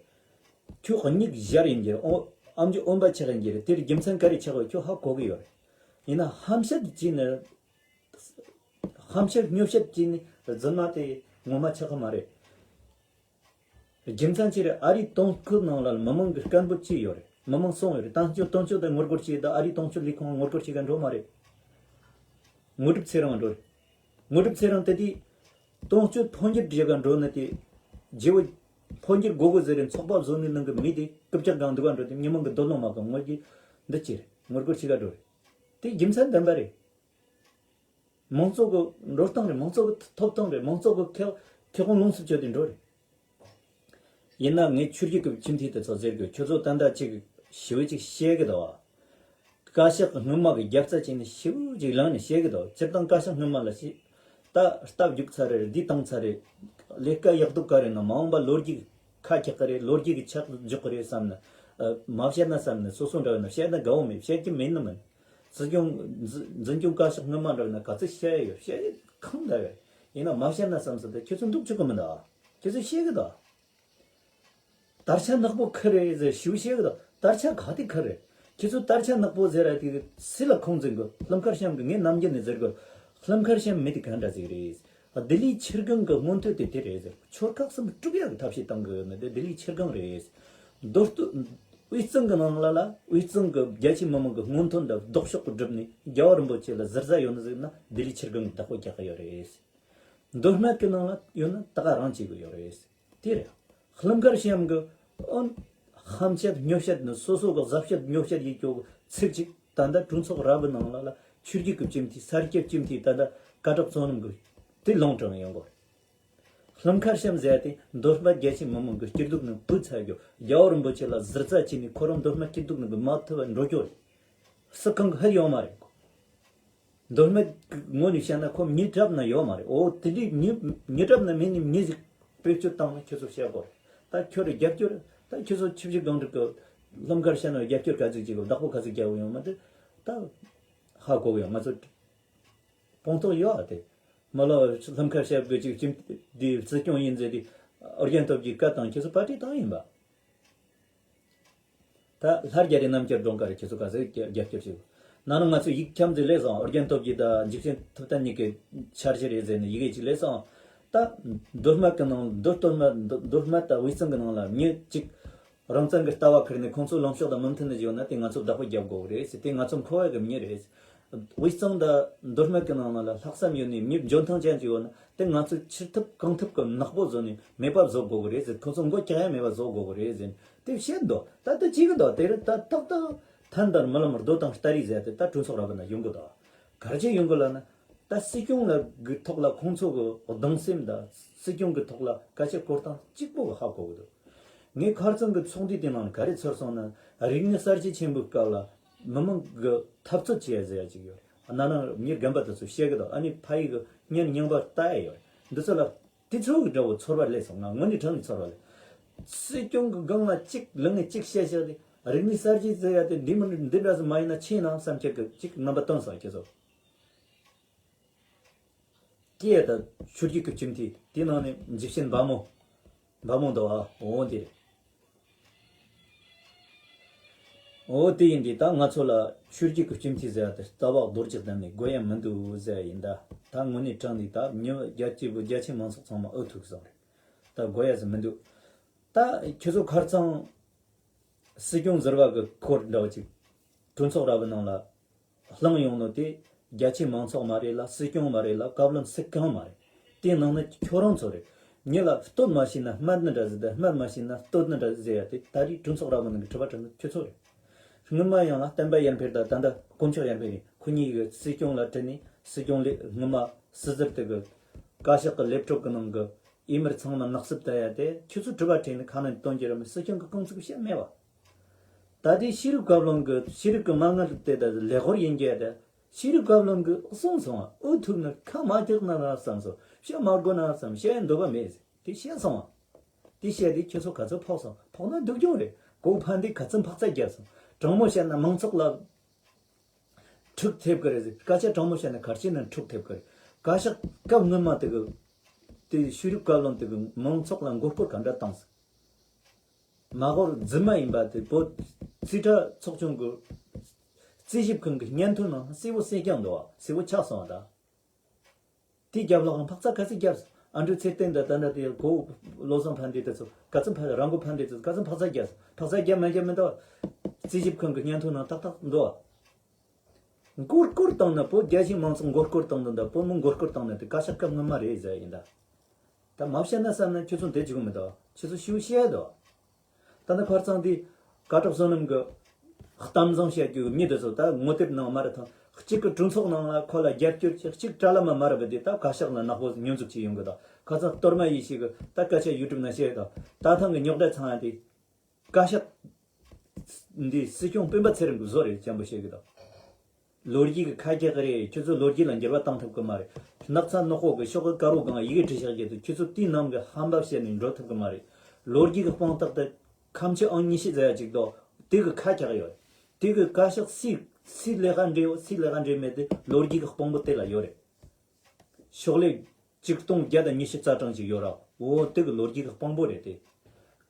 ཁྱོད་སྙིགས་གཞར་ཡིན་གྱི་རེད། ཨོ་ཨམ་ཅོག་འོན་པ་ཆགས་ཡིན་གྱི་རེད། དེར་རྒྱུ་མཚན་ག་རེ་ཆགས་ཡོད་ཁྱོད་ཧ་གོ་གི་ཡོད་རེད། ཡིན་ན་ཧམ་བཤད་བྱས་ནས་ཧམ་བཤད་སྨྱོ་བཤད་བྱས་ནས་རྫུན་མ་དེ་ངོ་མ་ཆགས་གི་མ་རེད། རྒྱུ་མཚན་ཅི་རེད། ཨ་རིའི་དོན་ཁུལ་ནང་ལ་མི་མང་གི་སྐད་འབོད་ཅི་ཡོད་རེད། མི་མང་སོང་ཡོད་རེད། དོན་གཅོད་དོན་གཅོད་དེ་ངོ་རྒོལ་བྱས་ད་ཨ་རིའི་དོན་གཅོད་ལས་ཁུངས་ངོ་རྒོལ་བྱེད་ག་འགྲོ་མ་རེད། དངོས་གྲུབ་ཚེ་རིང་འགྲོ་རེད། དངོས་གྲུབ་ཚེ་རིང་དེ་དེ་དོན་གཅོད་འཕོ་འགྱུར་བྱེད་ག་འགྲོ་ནི་དེ་རྗེ་བོ་འཕོ་འགྱུར་དགོས་དགོས་ཟེར་རེད། ཚོགས་པ་བཟོ་ནི་ནང་གི་མི་དེ་རྐུབ་བཀྱག་སྒང་འདུག་ག་འགྲོ་དེ་མི་མང་གི་འདོད་བློ་མ་གང་ངོ་རྒོལ་འདི་ཅི་རེད། ངོ་རྒོལ་བྱེད་ག་འགྲོ་རེད། དེ་རྒྱུ་མཚན་ལྡན་པ་རེད། མང་ཚོགས་ཀྱི་འགྲོ་སྟངས་རེད། མང་ཚོགས་ཀྱི་ཐོབ་ཐང་རེད། མང་ཚོགས་ཀྱི་ཁེ་ཁེ་དབང་ལོངས་སུ་སྤྱོད་དེ་འགྲོ་རེད། ཡིན་ན་ངས་ཆོས་བརྒྱུད་ཀྱི་ཁྱིམ་མཚེས་དེ་ཚོ་ཟེར་དགོས། ཁྱོད་ཚོ་ད་ལྟ་ཅིག་ཞི་བའི་ཅིག་བཤད་གི་འདུག་བ། བཀའ་ཤག་སྔོན་མ་གི་རྒྱབ་རྩ་བྱས་ནས་ཞི་བའི་ཅིག་ལངས་ནས་བཤད་གི་འདུག་སྤྱིར་བཏང་བཀའ་ཤག་སྔོན་མ་ལ་ཞི་ད་སྟབས་རྒྱུག་ཚར་རེད། འདི་བཏང་ཚར་རེད། ལས་ཀ་ཡག་སྡུག་ག་རེ་ན་མ་འོངས་པ་ལོ་རྒྱུས་ཁ་རྒྱག་གི་རེད། ལོ་རྒྱུས་ཀྱི་ཆག་འཇོག་གི་རེད་བསམ་ནས། ཨ། མ་བཤད་ན་བསམ་ནས་སོ་སོ་འདྲ་བ་ན་བཤད་ན་དགའ་བོ་མེད། བཤད་ཀྱི་མེད་ནི་མིན། སྲིད་སྐྱོང་འཛིན་འཛིན་སྐྱོང་བཀའ་ཤག་སྔོན་མ་འདྲ་བ་ན་ག་ཚོད་བཤད་ཡོད། བཤད་ཡོད་གང་འདྲ་བས། ཡིན་ན་མ་བཤད་ན་བསམ་སོང་། ད་ཁྱེད་ཚོ་འདུག་ཆོག་གི་མི་འདུག་ཁྱེད་ཚོ་བཤད་གི་འདུག་དར་ཆ་ནག་པོ་ཁུར་རེད་ཟེར་ཞུ་བཤད་གི་འདུག་དར་ཆ་ག་དེ་ཁུར་རེད། ཁྱེད་ཚོ་དར་ཆ་ནག་པོ་ཟེར་ར་དེ་སུ་ལ་ཁུངས་འཛིན་དགོས། ཀླུ་མཁར་བྱམས་ཀྱི། ངས་ནམ་རྒྱུན་ནས་ཟེར་དགོས། ཀླུ་མཁར་བྱམས་མི་དེ་ག་འདྲ་ཟིག་རེད། ལྡི་ལིའི་ཆིར་སྒང་གི་སྔོན་ཐོན་དེ་དེ་རེད་ཟེར། ཆོལ་ཁ་གསུམ་དཀྲུག་ཡག་གི་ཐབས་ཤེས་བཏང་གི་ཡོད་ནི་དེ་ལྡི་ལིའི་ཆིར་སྒང་རེད། མདོ་སྟོད་དབུས་གཙང་གི་ནང་ལ་ལ་དབུས་གཙང་གི་རྒྱ་ཆེ་མི་མང་གི་སྔོན་ཐོན་དང་ལྡོག་ཕྱོགས་ཀྱི་སྒྲུབ་ནས་རྒྱལ་བ་རིན་པོ་ཆེ་ལ་ཟུར་ཟ་ཡོད་ནི་ཟིག་ན་ལྡི་ལིའི་ཆིར་སྒང་གི་བདག་པོ་རྒྱག་གི་ཡོད་རེད། མདོ་སྨད་ཀྱི་ནང་ལ་ཡོད་ན་ད་ག་རང་བྱེད་གི་ཡོད་རེད། དེ་རེད། ཀླུ་མཁར་བྱམས་ཀྱི་ཨོན་ཧམ་བཤད་སྨྱོ་བཤད་ནི་སོ་སོ་གི་གཟབ་བཤད་སྨྱོ་བཤད་ཡེད་རྒྱུ་གི་ཚིག་ཅིག་ད་ལྟ་གྲོས་ཚོགས་ར་བའི་ནང་ལ་ལ་ཆོས་བརྒྱུད་ཀྱི་སྤྱི་འཐུས་ས་སྐྱ་སྤྱི་འཐུས་ད་ལྟ་བཀའ་གྲགས་བསོད་ནམས་ཀྱི་དེ་ལུང་དྲངས་ཡོང་གོ། ཀླུ་མཁར་བྱམས་ཟེར་ཡ་དེ་མདོ་སྨད་རྒྱ་ཆེ་མི་མང་གི་སྐྱིད་སྡུག་ནང་བུད་ཚར་རྒྱུ། རྒྱལ་བ་རིན་པོ་ཆེ་ལ་ཟུར་ཟ་བྱས་ནས་ཁོ་རང་མདོ་སྨད་སྐྱིད་སྡུག་ནང་གི་མ་ཐུབ་པ་འགྲོ་རྒྱུ་རེད། སུ་གང་གི་ཧད་ཡོད་མ་རེད། མདོ་སྨད་ཀྱི་ངོས་ནས་བཤད་ན་ཁོ་མྱི་གྲབས་ན་ཡོད་མ་རེད། འོ་དེ་འདྲའི་མྱི་མྱི་གྲབས་ན་མེད་ནི་མྱི་ཞིག་བེད་སྤྱོད་བཏང་ན་ཁྱོད་ཚོ་བཤད་དགོས་རེད། ད་ཁྱོད་རེ་རྒྱབ་སྐྱོར་ད་ཁྱོད་ཚོ་ཆབ་སྲིད་སྒང་དྲུག་གི་ཀླུ་མཁར་བྱམས་ལ་རྒྱབ་སྐྱོར་ག་ཚོད་བྱེད་དགོས། བདག་པོ་ག་ཚོད་རྒྱག་དགོས་ཡོད་མ་རེད། ད་ཧ་གོ་གི་ཡོད། ང་ཚོ་དཔང་རྟགས་ཡོད་ཨ། དེ་མ་ལོ་ཀླུ་མཁར་བྱམས་དགོས་ཅིག་ཅིག་དེ་སྲིད་སྐྱོང་ཡིན་ཟེར་དེ་ཨོ་རྒྱན་སྟོབས་ཀྱིས་བཀའ་བཏང་ཁྱོད་ཚོ་པར་ཊི་བཏང་ཡིན་པ། ད་ལྷ་རྒྱ་རི་རྣམ་རྒྱལ་སྒྲོལ་དཀར་ཁྱེད་ཚོ་ག་ཚོད་རྒྱབ་སྐྱོར་བྱེད། ན་ནིང་ང་ཚོས་ཡིག་ཁྱབ་མཛད་ལས་སོང་། ཨོ་རྒྱན་སྟོབས་རྒྱས་དང་འཇིགས་བྱེད་ཐུབ་བསྟན་གཉིས་ཀྱི་འཆར་གཞི་རེད་ཟེར་ནས་ཡི་གེ་གཅིག་ལས་སོང་། ད་མདོ་སྨད་ཀྱི་ནང་མདོ་སྟོད་སྨད་མདོ་མདོ་སྨད་དང་དབུས་གཙང་གི་ནང་ལ་མྱི་གཅིག་རང་བཙན་གྱི་ལྟ་བ་ཁུར་ནས་ཁོང་ཚོའི་ལངས་ཕྱོགས་དང་མི་མཐུན་ནས་བརྗོད་ན་དེ་ང་ཚོས་བདག་པོ་རྒྱབ་དགོས་རེད་ཟེར། དེ་ང་ཚོ་མཁོ་བ་གི་མྱི་རེད། དབུས་གཙང་དང་མདོ་སྨད་ཀྱི་ནང་ལ་ལྷག་བསམ་ཡོད་ནས་མྱི་འཇོན་ཐང་ཅན་ཅིག་ཡོད་ན་དེ་ང་ཚོས་ཕྱིར་ཐུབ་གང་ཐུབ་ཀྱི་ནག་པོ་བཟོས་ནས་མེད་པ་བཟོ་དགོས་གི་རེད་ཟེར། ཁོང་ཚོ་མགོ་བཀྱག་ཡ་མེད་པ་བཟོ་དགོས་གི་རེད་ཟེར་དེ་བཤད་འདུག་ད་ལྟ་ཅིག་གི་འདུག་དེ་རིང་ད་ཏག་ཏག་ཐན་དང་རྨི་ལམ་རྡོ་དང་སྟ་རི་ཟེར་དེ་ད་གྲོས་ཚོགས་ར་བ་ན་ཡོང་གི་འདུག་ག་རེ་བྱས་ཡོང་གི་ལབ་ན། ད་སྲིད་སྐྱོང་ལ་གི་ཐོག་ལ་ཁོང་ཚོ་གི་གདུང་སེམས་དང་སྲིད་སྐྱོང་གི་ཐོག་ལ་སྐད་ཆ་བསྐོར་སྟངས་གཅིག་པོ་གི་ཧ་གོ་གི་འདུག་ངས་ཁ་རྩང་གི་ཚོགས་འདུ་དེ་ནང་ག་རེ་ཚོར་སོང་ན། རིག་གནས་གསར་བརྗེ་ཆེན་པོའི་སྐབས་ལ་མི་མང་གི་འཐབ་རྩོད་བྱས་ཟེར་ཡ་ཅིག་ཡོད་རེད། ན་ནིང་མྱི་རྒན་པ་དེ་ཚོ་བཤད་གི་འདུག་ཨ་ནི་ཕ་ཡི་གི་སྙན་རྙིང་པ་ལྟ་ཡ་ཡོད་རེད། འདི་ཚོ་ལ་དེ་ཚོ་གི་འདྲ་བོ་ཚོར་བ་སླེབས་སོང་། ང་དངོས་གནས་དྲང་ནས་ཚོར་བ་སླེབས། སྲིད་སྐྱོང་གི་སྒང་ལ་གཅིག་ལངས་ནས་གཅིག་བཤད་བཤད་དེ་རིག་གནས་གསར་བརྗེ་ཟེར་ཡ་དེ་འདི་མི་འདི་འདྲ་ཟིག་མ་ཡིན་ན་ཆེ་ན་བསམ་འཆར་གི་གཅིག་རྣམ་པ་སྟོན་སོང་ཁྱེད་ཚོ། སྐྱེས་དང་ཆོས་བརྒྱུད་ཀྱི་སྤྱི་འཐུས་དེ་ནང་ནས་འཇིགས་བྱེད་འབའ་མོ། འབའ་མོ་འདུག་ཨ། འོ་འདི་རེད། འོ་དེ་ཡིན་དུས་ད་ང་ཚོ་ལ་ཆོས་བརྒྱུད་ཀྱི་སྤྱི་འཐུས་ཟེར་བ་དེ་རྩ་བ་རྡོ་རྗེ་གདན་ནས་དགོས་ཡ་མི་འདུག་ཟེར་ཡ་ཡིན་ད། ད་དངོས་གནས་དྲང་ནས་ད་མྱི་རྒྱ་སྐྱེད་པོ་རྒྱ་ཆེ་མང་ཚོགས་ཚང་མ་ཨུ་ཐུག་སོང་རེད། ད་དགོས་ཡ་ཟིག་མི་འདུག་ད་ཁྱེད་ཚོ་ཁར་ཚང་། སྲིད་སྐྱོང་ཟུར་པ་གི་སྐོར་འདྲ་བོ་ཅིག་གྲོས་ཚོགས་ར་བའི་ནང་ལ་བླངས་ཡོང་ནོ་དེ་རྒྱ་ཆེ་མང་ཚོགས་མ་རེད་ལ། སྲིད་སྐྱོང་མ་རེད་ལ། བཀའ་བློན་སུ་གང་མ་རེད། དེའི་ནང་ནས་ཁྱོད་རང་ཚོ་རེད། མྱི་ལ་བསྟོད་མ་ཤེས་ན་སྨད་ནི་འདྲ་ཟིག་དང་སྨད་མ་ཤེས་ན་བསྟོད་ནི་འདྲ་ཟིག་ཟེར་ཡ་དེ་ད་རེས་གྲོས་ཚོགས་ར་བའི་ནང་གི་དྲི་བ་དྲིས་ནི་ཁྱོད་ཚོ་རེད། སྔོན་མ་ཡང་ལ་བསྟན་པ་ཡར་འཕེལ་དང་ད་ལྟ་དཀོན་མཆོག་ཡར་འཕེལ་ཡིན། ཁོ་གཉིས་ཀྱིས་སྲིད་སྐྱོང་ལ་དྲིས་ནས་སྲིད་སྐྱོང་ལས་སྔོན་མ་སྲིད་ཟུར་དེ་གི་བཀའ་ཤག་གི་ལེབ་ཀྲོབ་གི་ནང་གི་ཨི་མེལ་ཚང་མ་ནག་སུབ་བཏང་ཡ་དེ་ཁྱོད་ཚོ་དྲི་བ་དྲིས་ནས་ཁ་ནང་སྟོན་རྒྱུ་ར་མེད། སྲིད་སྐྱོང་གི་རྐང་ཚུགས་བཤད་མེད་བ། ད་དེ་ཤེས་རིག་བཀའ་བློན་གི་ཤེས་རིག་གི་མ་དངུལ་དེ་ད་ལེགས་ཧོར་ཡིན་རྒྱུ་ཡ་ད་ཤེས་རིག་བཀའ་བློན་གི་གསུངས་སོང་བ། ཨུ་ཐུག་ན་ཁ་མ་རྒྱག་ན་ར་བསམ་སོང་། བཤད་མ་དགོས་ན་ར་བསམ། བཤད་ཡ་འདོད་པ་མེད་ཟེར་དེ་བཤད་སོང་བ། དེ་བཤད་དེ་ཁྱོད་ཚོ་ག་ཚོད་ཕོག་སོང་། ཕོག་ན་སྡུག་གྱོང་རེད། གོ་ཕན་དེ་ག་ཚོད་འཕག་ཚ་རྒྱབ་སོང་། དྲང་མོ་བཤད་ན་མང་ཚོགས་ལ་འཁྲུག་ཐེབས་ཀི་རེད་ཟེར། སྐད་ཆ་དྲང་མོ་བཤད་ན་གར་ཆེ་ན་འཁྲུག་ཐེབས་ཀི་རེད། བཀའ་ཤག་སྐབས་སྔོན་མ་དེ་གི་དེ་ཤེས་རིག་བཀའ་བློན་དེ་གི་མང་ཚོགས་ལ་མགོ་སྐོར་ག་འདྲ་བཏང་ཟིག་མ་ཧོར་རྫུན་མ་ཡིན་པ་དེ་བོད་རྩིས་ཁྲ་ཚོགས་ཆུང་གི་རྩིས་ཞིབ་ཁང་གི་སྙན་ཐོའི་ནང་གསལ་བོ་གསལ་རྐྱང་འདུག་བ། གསལ་བོ་ཆགས་སོང་བ་ད། དེའི་རྒྱབ་ལོགས་ལ་འཕག་ཚ་ག་ཚོད་བརྒྱབ་སོང་། ཨ་འབྲུག་ཚེ་བརྟན་དང་ད་ལྟ་དེ་གོ་བློ་བཟང་ཕན་བདེ་དེ་ཚོ་ག་ཚོད་འཕག་རང་གོ་ཕན་བདེ་དེ་ཚོ་ག་ཚོད་འཕག་ཚ་བརྒྱབ་སོང་། འཕག་ཚ་བརྒྱབ་མ་བརྒྱབ་མི་འདུག་བ། རྩིས་ཞིབ་ཁང་གི་སྙན་ཐོའི་ནང་ཏག་ཏག་འདུག་བ། མགོ་སྐོར་བཏང་ན་བོད་རྒྱ་ཆེ་མང་ཚོགས་མགོ་སྐོར་བཏང་ན་ད་བོད་མི་མགོ་སྐོར་བཏང་ན་དེ་བཀའ་ཤག་སྐབས་སྔོན་མ་རེད་ཟེར་ཡིན་ད། ད་མ་བཤད་ན་བསམ་ན་ཁྱོད་ཚོ་འདི་བྱེད་གི་མི་འདུག་ཁྱོད་ཚོ་ཤིའུ་བཤད་འདུག་ད་ནི་ཁར་ཚང་དེ་ཀ་དྲག་བསོད་ནམས་ཀྱི་གཏམ་བཟང་བཤད་རྒྱུ་མི་འདི་ཚོ་ད་ངོ་དེབ་ནང་མ་རེད་ཐང་། གཅིག་གི་གྲོས་ཚོགས་ནང་ལ་ཁོ་ལ་རྒྱབ་སྐྱོར་བྱེད། གཅིག་དྲ་ལམ་མ་རེད་པ། དེ་ད་བཀའ་ཤག་ལ་ནག་པོ་ཉོན་འཛུགས་བྱེད་ཡོང་གི་ད། ཁ་སང་གཏོར་མ་ཡེ་ཤེས་གི་ད་སྐད་ཆ་ཡུ་ཊུབ་ནང་བཤད་ད། ད་ཐང་གི་རྙོག་དྲ་ཚང་ཡ་དེ། བཀའ་ཤག་འདི་སྲིད་སྐྱོང་སྤེན་པ་ཚེ་རིང་གི་བཟོ་རེད་ཅན་པོ་བཤད་གི་ད། ལོ་རྒྱུས་ཀྱི་ཁ་རྒྱག་གི་རེད། ཁྱོད་ཚོ་ལོ་རྒྱུས་ལ་འགྱུར་བ་བཏང་ཐུབ་གི་མ་རེད། སྣག་ཚ་ནག་པོ་གི་ཤོག་གི་དཀར་པོ་སྒང་ཡི་གེ་བྲིས་བཞག་རྒྱུ་དེ་ཁྱོད་ཚོ་དེའི་ནང་གི་ཧམ་པ་བཤད་ནས་འགྲོ་ཐུབ་གི་མ་རེད། ལོ་རྒྱུས་ཀྱི་དཔང་རྟགས་དེ་ཁམས་ཆེ་ཨང་ཉི་ཤུ་ཟེར་ཡ་ཅིག་འདུག་དེ་གི་ཁ་རྒྱག་ཡོད། དེ་གི་བཀའ་ཤག་སུའི་སུའི་ལས་ཀ་འབྲེལ་ཡོད། སུའི་ལས་ཀ་འབྲེལ་མེད་དེ་ལོ་རྒྱུས་ཀྱི་དཔང་པོ་དེ་ལ་ཡོད་རེད། ཤོག་ལྷེ་ཆིག་སྟོང་བརྒྱ་དང་ཉི་ཤུ་རྩ་གྲངས་ཅིག་ཡོད་ར། འོ་དེ་གི་ལོ་རྒྱུས་ཀྱི་དཔང་པོ་རེད་དེ།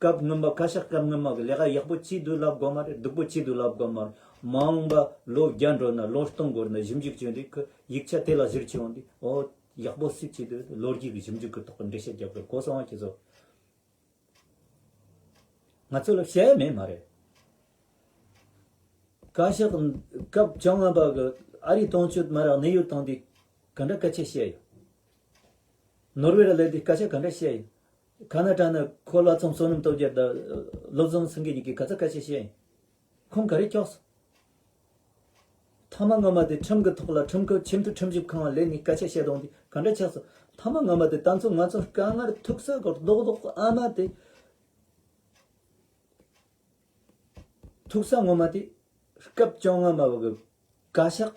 སྐབས་སྔོན་མ་བཀའ་ཤག་སྐབས་སྔོན་མ་གི་ལས་ཀ་ཡག་པོ་ཅི་འདུག་ལབ་དགོས་མ་རེད། སྡུག་པོ་ཅི་འདུག་ལབ་དགོས་མ་རེད། མ་འོངས་པ་ལོ་བརྒྱ་འགྲོ་ན་ལོ་སྟོང་འགོར་ན་ཞིབ་འཇུག་བྱས་ཏེ་ཁོ་ཡིག་ཆ་དེ་ལ་གཞིར་བྱས་ཡོང་དུས་འོ་ཡག་པོ་སུས་བྱས་འདུག་ལོ་རྒྱུས་ཀྱི་ཞིབ་འཇུག་གི་ཐོག་གི་འགྲེལ་བཤད་རྒྱབ་དགོས། གོ་སོང་བ་ཁྱེད་ཚོ། ང་ཚོ་ལ་བཤད་ཡ་མེད་མ་རེད། བཀའ་ཤག་སྐབས་བཅོ་ལྔ་པ་གི་ཨ་རིའི་དོན་གཅོད་མ་རག་གནས་ཡུལ་བཏང་དུས་ག་འདྲ་སྐད་ཆ་བཤད་ཡོད། ནོར་ཝེ་ལ་སླེབས་དུས་སྐད་ཆ་ག་འདྲ་བཤད་ཡོད། ཁ་ན་ཏྲ་ན་ཁོ་བླ་བཙུན་བསོད་ནམས་སྟོབས་རྒྱལ་དང་བློ་བཟང་སེང་གེ་གཉིས་ཀྱིས་ག་ཚོད་སྐད་ཆ་བཤད་ཡོད། ཁོང་ག་རེ་ཁྱོགས་སོང་། ཐ་མ་སྔ་མ་དེ་ཁྲིམས་ཀྱི་ཐོག་ལ་ཁྲིམས་ཁང་ཆེས་མཐོའི་ཁྲིམས་ཞིབ་ཁང་ལ་སླེབས་ནས་སྐད་ཆ་བཤད་དོན་དེ་ག་འདྲ་ཆགས་སོང་། ཐ་མ་སྔ་མ་དེ་ད་ཚོ་ང་ཚོ་དཀའ་ངལ་ཐུག་ས་གི་རྡོག་རྡོག་ཨ་མ་དེ་ཐུག་ས་ངོ་མ་དེ་སྐབས་བཅོ་ལྔ་མ་བ་གི་བཀའ་ཤག་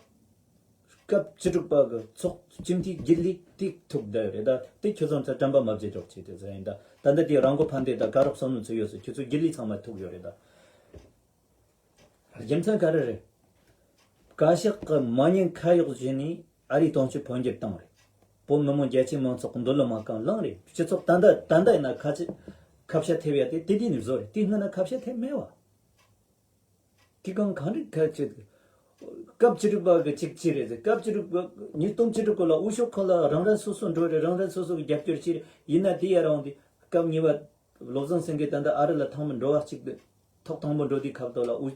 སྐབས་བཅུ་དྲུག་པ་གི་ཚོགས་སྤྱི་འཐུས་རྒྱུན་ལས་དེ་ཐུག་བསྡད་ཡོད་རེད། ད་དེ་ཁྱོད་ཚོ་ཚོ་དྲན་པ་མ་བརྗེད་རོགས་བྱེད་དེ་ཟེར་ཡིན། ད་ད་ལྟ་དེ་རང་གོ་ཕན་བདེ་དང་དཀར་རོགས་བསམ་བློ་ཚོ་ཡོད་སོ། ཁྱོད་ཚོ་རྒྱུན་ལས་ཚང་མ་ཐུག་ཡོད་རེད་ད། རྒྱུ་མཚན་ག་རེ་རེད། བཀའ་ཤག་གི་མ་ཉེས་ཁ་གཡོགས་བྱས་ནས་ཨ་རིའི་དོན་གཅོད་འཕོ་འགྱུར་བཏང་རེད། བོད་མི་མང་རྒྱ་ཆེ་མང་ཚོགས་ཀྱི་འདོད་བློ་མ་བསྐངས་བླངས་རེད། སྤྱི་ཚོགས་ད་ལྟ་ད་ལྟ་ཡིན་ན་ཁ་ཆེ་ཁ་བཤད་ཐེབས་ཡ་དེ་དེ་དུས་ནས་བཟོ་རེད། དེ་སྔོན་ན་ཁ་བཤད་ཐེབས་མེད་བ། དེ་གང་གང་རེད་ཁ་ཆེ། སྐབས་བཅུ་དྲུག་པ་གི་གཅིག་བྱས་རེད་ཟེར། སྐབས་བཅུ་དྲུག་པ་ཉིས་སྟོང་བཅུ་དྲུག་གི་ལ་འོས་ཤོག་ཁང་ལ་རང་རང་སོ་སོ་འགྲོ་རེད། རང་རང་སོ་སོ་གི་རྒྱབ་སྐྱོར་བྱས་རེད། ཡིན་ན་དེ་ཡ་རང་དེ་སྐབས་གཉིས་པ་བློ་བཟང་སེང་གེ་ད་ལྟ་ཨ་རི་ལ་ཐེངས་མ་འགྲོ་བ་གཅིག་ཐོག་དང་པོ་འགྲོ་དུས་ཁ་ཐོག་ལ་འོས་